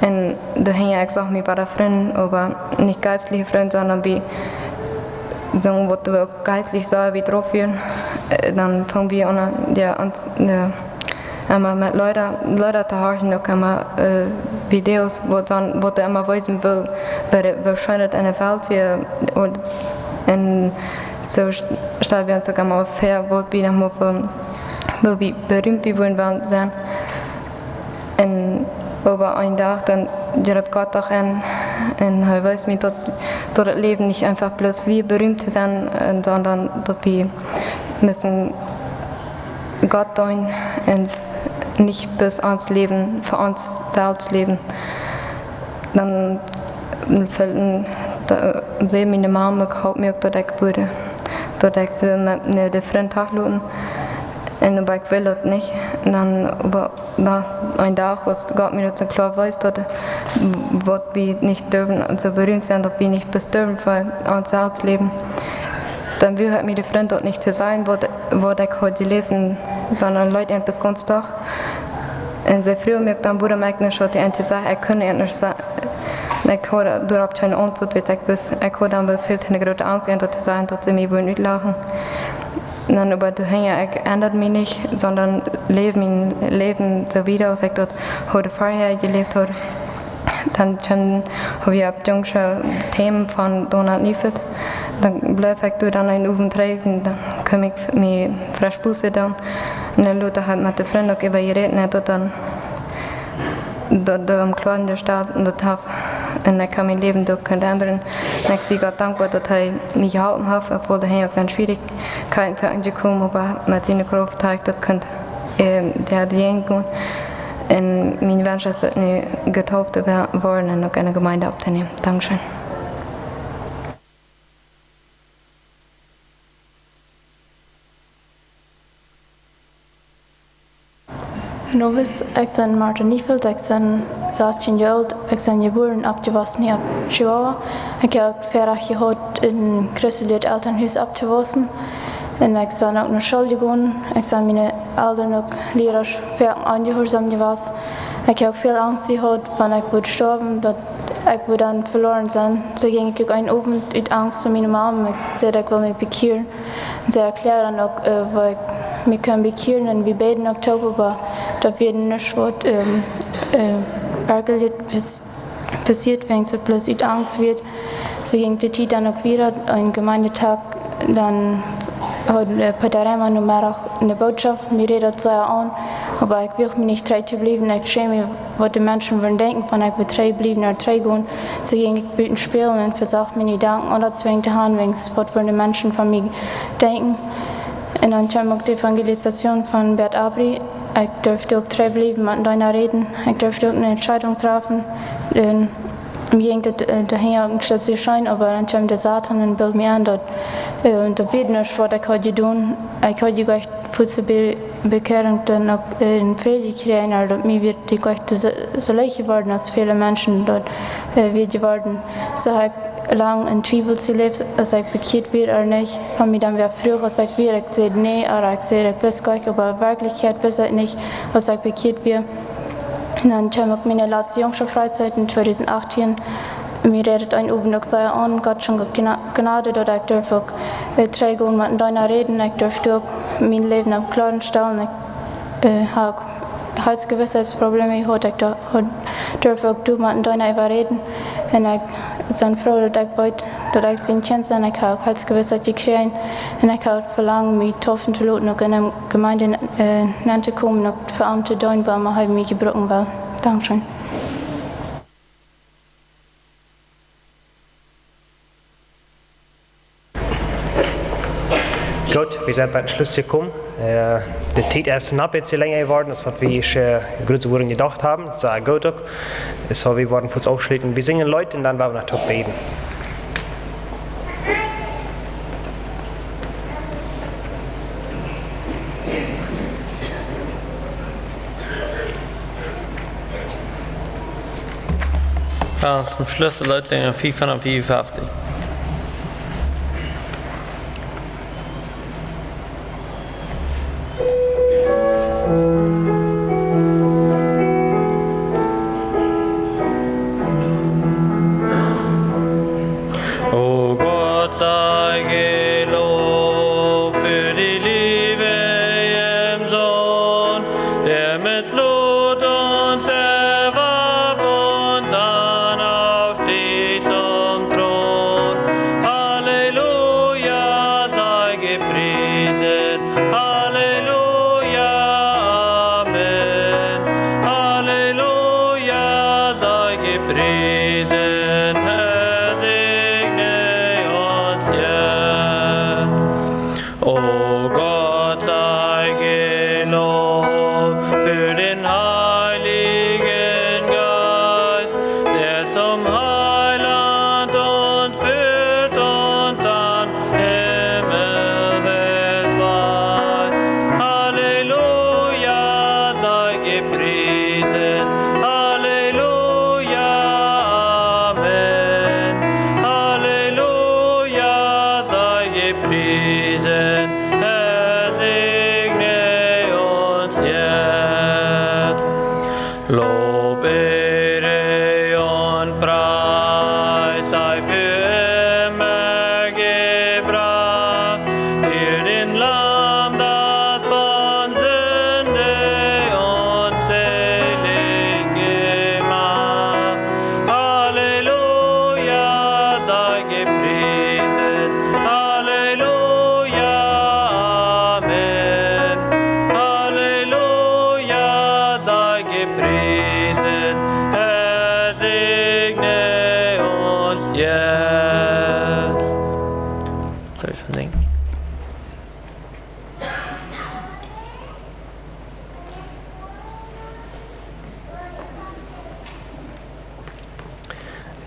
Un doa hinja, ekj socht mie wada Frind, oba nich jeistliche Frind, sonda wie, soo waut wie uk jeistlich soo wiet rauf wieren. Äh, dan fungen wie aun, jo, ons, äh, emma met Leeda, Leeda to horchen, uk emma, äh, Videos, waut dan, waut emma wiesen, woo, woo, woo scheen daut enne Welt wia, un, un soo st-, stalden wie ons uk emma väa, waut wie noch mol, woo, woo wie berühmt wie wudden wellen sennen. Un oba een Dach, dan jreep Gott doch aun, un hee wees mie, daut, daut daut Läwen nich eefach bloos wia berühmt to sennen, un dan, dan daut wie musten Gott deenen un nich bloos ons läwen, fa ons selfst läwen. Dan, dan, dan säd miene Mame, ekj haud mie uk, daut ekj wudd, daut ekj soo met, ne, de Frind toloten. Un oba ekj wull daut nich. Un dan, oba dan een Dach, aus Gott mie daut soo kloa wees, daut, waut wie nich durwen soo berühmt sennen, daut wie nich bloos durwen fa ons selfst läwen. Dan wull hee mie de Frind daut nich to sajen, waut, waut ekj haud jeläsen, sonda leet eent bloos gaunz doch. Un see fruach mie dan, wuarom ekj nich haud to sajen, ekj kunn nich sajen. Ekj haud doaropp kjeene Auntwuat, wiels ekj wist, ekj haud dan väl to ne groote Angst, eent daut to sajen, daut see mie wudden utlachen. Un dan oba doa hinja, ekj endat mie nich, sonda läw mien Läwen soo wieda, aus ekj daut haud verhäa jeläft haud. Dan kjeem, hab wie opp jungsche Themen von Donald Neufeld. Dan bleef ekj doa dan eenen Owent trigj un dan kunn ekj mie fresch Buße doonen. Un dan lota haud ekj met de Frind uk äwa jerät, un daut dan, daut, daut em kloaren doa steit, un daut haft, un ekj hab mien Läwen doa kunt endren. Un ekj sie Gott dankboa, daut hee mie jeholpen haft, obwohl doa hinja uk sent Schwierichkjeiten fa mie jekomen, oba met siene Krauft hab ekj daut kunt, ähm, doa jäajen gonen. Un mien Wunsch es daut nu, jedeept to woaren un uk enne Jemeent opptonämen. Dankscheen. Novus, ekj sie Martha Niefeld, ekj sie sastieen Joa oolt, ekj sie jebuaren un oppjewossen hia opp Chihuahua. Ekj hab väarajcht jehaut, en christeljet Elrenhus opptowaussen. Un ekj sie uk no School jegonen. Ekj sie miene Elren uk Liera sea onjehuarsom jewast. Ekj hab uk väl Angst jehaut, wan ekj wudd stoawen, daut ekj wudd dan veloaren sennen. Soo jinkj ekj uk eenen Owent ut Angst to miene Mame. Ekj säd, ekj well mie bekjieren. Un see erkjläad dan uk, äh, woo ekj mie kunn bekjieren. Un wie bäden uk toop, oba daut wia nuscht waut, ähm, äh, werkjlich pass-, passieet, wan et bloos ut Angst wia. Soo jinkj de Tiet dan uk wieda, een Jemeentedach, dan haud, äh, Pater Reimer Nomeddach eene Botschaft, mie reed daut sea aun, oba ekj wull mie nich trigj to bliewen, ekj schämd mie, waut de Menschen wudden denkjen, wan ekj wudd trigj bliewen ooda trigj gonen. Soo jinkj ekj buten spälen un vesocht miene Jedanken aundasch to haben, wäajen waut wudden de Menschen von mie denkjen. Un dan kjeem uk de Evangelisation von Bert Abri. Ekj durft uk trigj bliewen met dän Deena räden. Ekj durft uk eene Entscheidunk träffen. Un mie jinkj daut, äh, doa hinja uk nich soo scheen, oba dan kjeem de Soton un bild mie aun, daut, äh, daut wia nuscht waut ekj haud jedonen. Ekj haud je jleich fa de Be-, Bekjierunk dan uk, äh, een Fräd jekjräajen, oba daut mie wia je jleich soo, soo leicht jeworden aus väle Menschen daut, äh, wia jeworden. Soo hab ekj lang en Twiewel jeläft, aus ekj bekjieet wia ooda nich. Wan mie dan wäa fruach, aus ekj wia, ekj säd nä, ooda ekj säd, ekj wist nich, oba werkjlich wist ekj nich, aus ekj bekjieet wia. Un dan kjeem uk miene latste Jungschaftsfreizeit en tweedusent achttieen. Mie reed daut eenen Owent uk sea aun, Gott schenkjt uk Jna-, Jnod, daut ekj durf uk, äh, trigj gonen met dän Deena räden, ekj durf uk mien Läwen opp kloaren stalen, ekj, äh, hab Heilsgewissheitsprobleme jehaut, ekj do-, haud, durf uk doa met dän Deena äwa räden. Un ekj sie froo, daut ekj weet, daut ekj sien Kjint sie, ekj hab Heilsgewissheit jekjräajen. Un ekj hab Velangen, mie deepen to loten, uk en eene Jemeent, äh, nenn to komen, uk fa am to doonen, wua hee mie jebrucken well. Dankscheen. Goot, wie sent bie dän Schluss jekomen. Äh, de Tiet es noch een bät lenja jeworden, aus waut wie, äh, jrod soo jedocht haben. Soo, goot uk. Soo, wie woaren kort aufschluten. Wie sinjen een Leet un dan woa wie noch toop bäden. Jo, toom Schluss, Leet Numma fief un fiefenfeftich. O Gott, sei gelobt für die Liebe im Sohn, der mit Blut uns erwarb und dann aufstieg zum Thron. Halleluja, sei gepriesen. Halleluja, Amen. Halleluja, sei gepriesen, Herr, segne uns jetzt. O Gott, sei gelobt für den Heiligen Geist, der zum Heiland uns führt und dann Himmel weit. Halleluja, sei gepriesen. Halleluja, Amen. Halleluja, sei gepriesen. Herr, segne uns jetzt. Lob, Ehre und Preis sei für immer gebracht dir, dem Lamm, das von Sünde uns selig gemacht. Halleluja, sei gepriesen.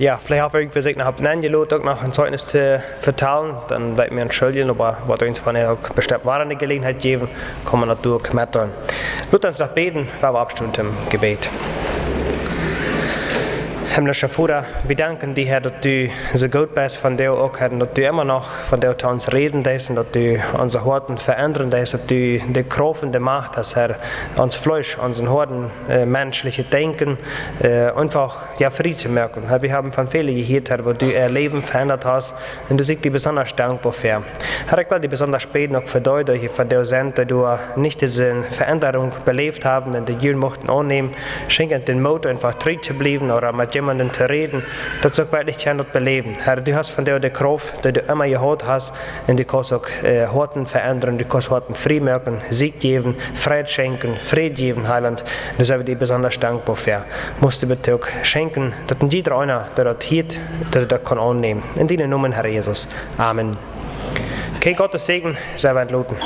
Jo, veleicht haft irjentwäa sikj noch opp nenn jelot, uk noch een Zeugnis to vetalen. Dan well ekj mie entschuljen, oba woat irjentwan uk bestemmt wada eene Jeläajenheit jäwen, kaun eena daut uk metdeelen. Lot ons noch bäden, ea wie oppstonen tom Jebäd. Himmlischa Voda, wie danken die, Herr, daut du soo goot best vondoag uk, Herr, un daut du emma noch vondoag to ons räden deist un daut du onse Hoaten veendren deist, daut du de Krauft un de Macht hast, Herr, ons Fleesch, onsen Hoaten, äh, menschlichet Denkjen, äh, eefach, jo, frie to moaken. Herr, wie haben von väle jehieet, Herr, woo du äa Läwen veendat hast, un doa sie ekj die besonda dankboa fa. Herr, ekj well die besonda bäden uk fa dee, dee hia vondoag sent, dee doa nich dise Veendrunk beläft haben un dee du mucht aunnämen. Schenkj an dän Moot, eefach tru to bliewen ooda met jemaunden to räden, daut see uk werkjlich kjennen daut beläwen. Herr, du hast vondoag de Krauft, dee du emma jehaut hast, un du kaust uk, äh, Hoaten veendren, du kaust Hoaten frie moaken, Sieg jäwen, Fräd schenkjen, Fräd jäwen, Heilaunt. Doa sent wie die besonda dankboa fa. Muchst du bitte uk schenkjen, daut een jiedra eena, dee daut hieet, daut daut kaun aunnämen. En dienen Nomen, Herr Jesus. Amen. Okay, Gottes Säajen, sie wie entloten.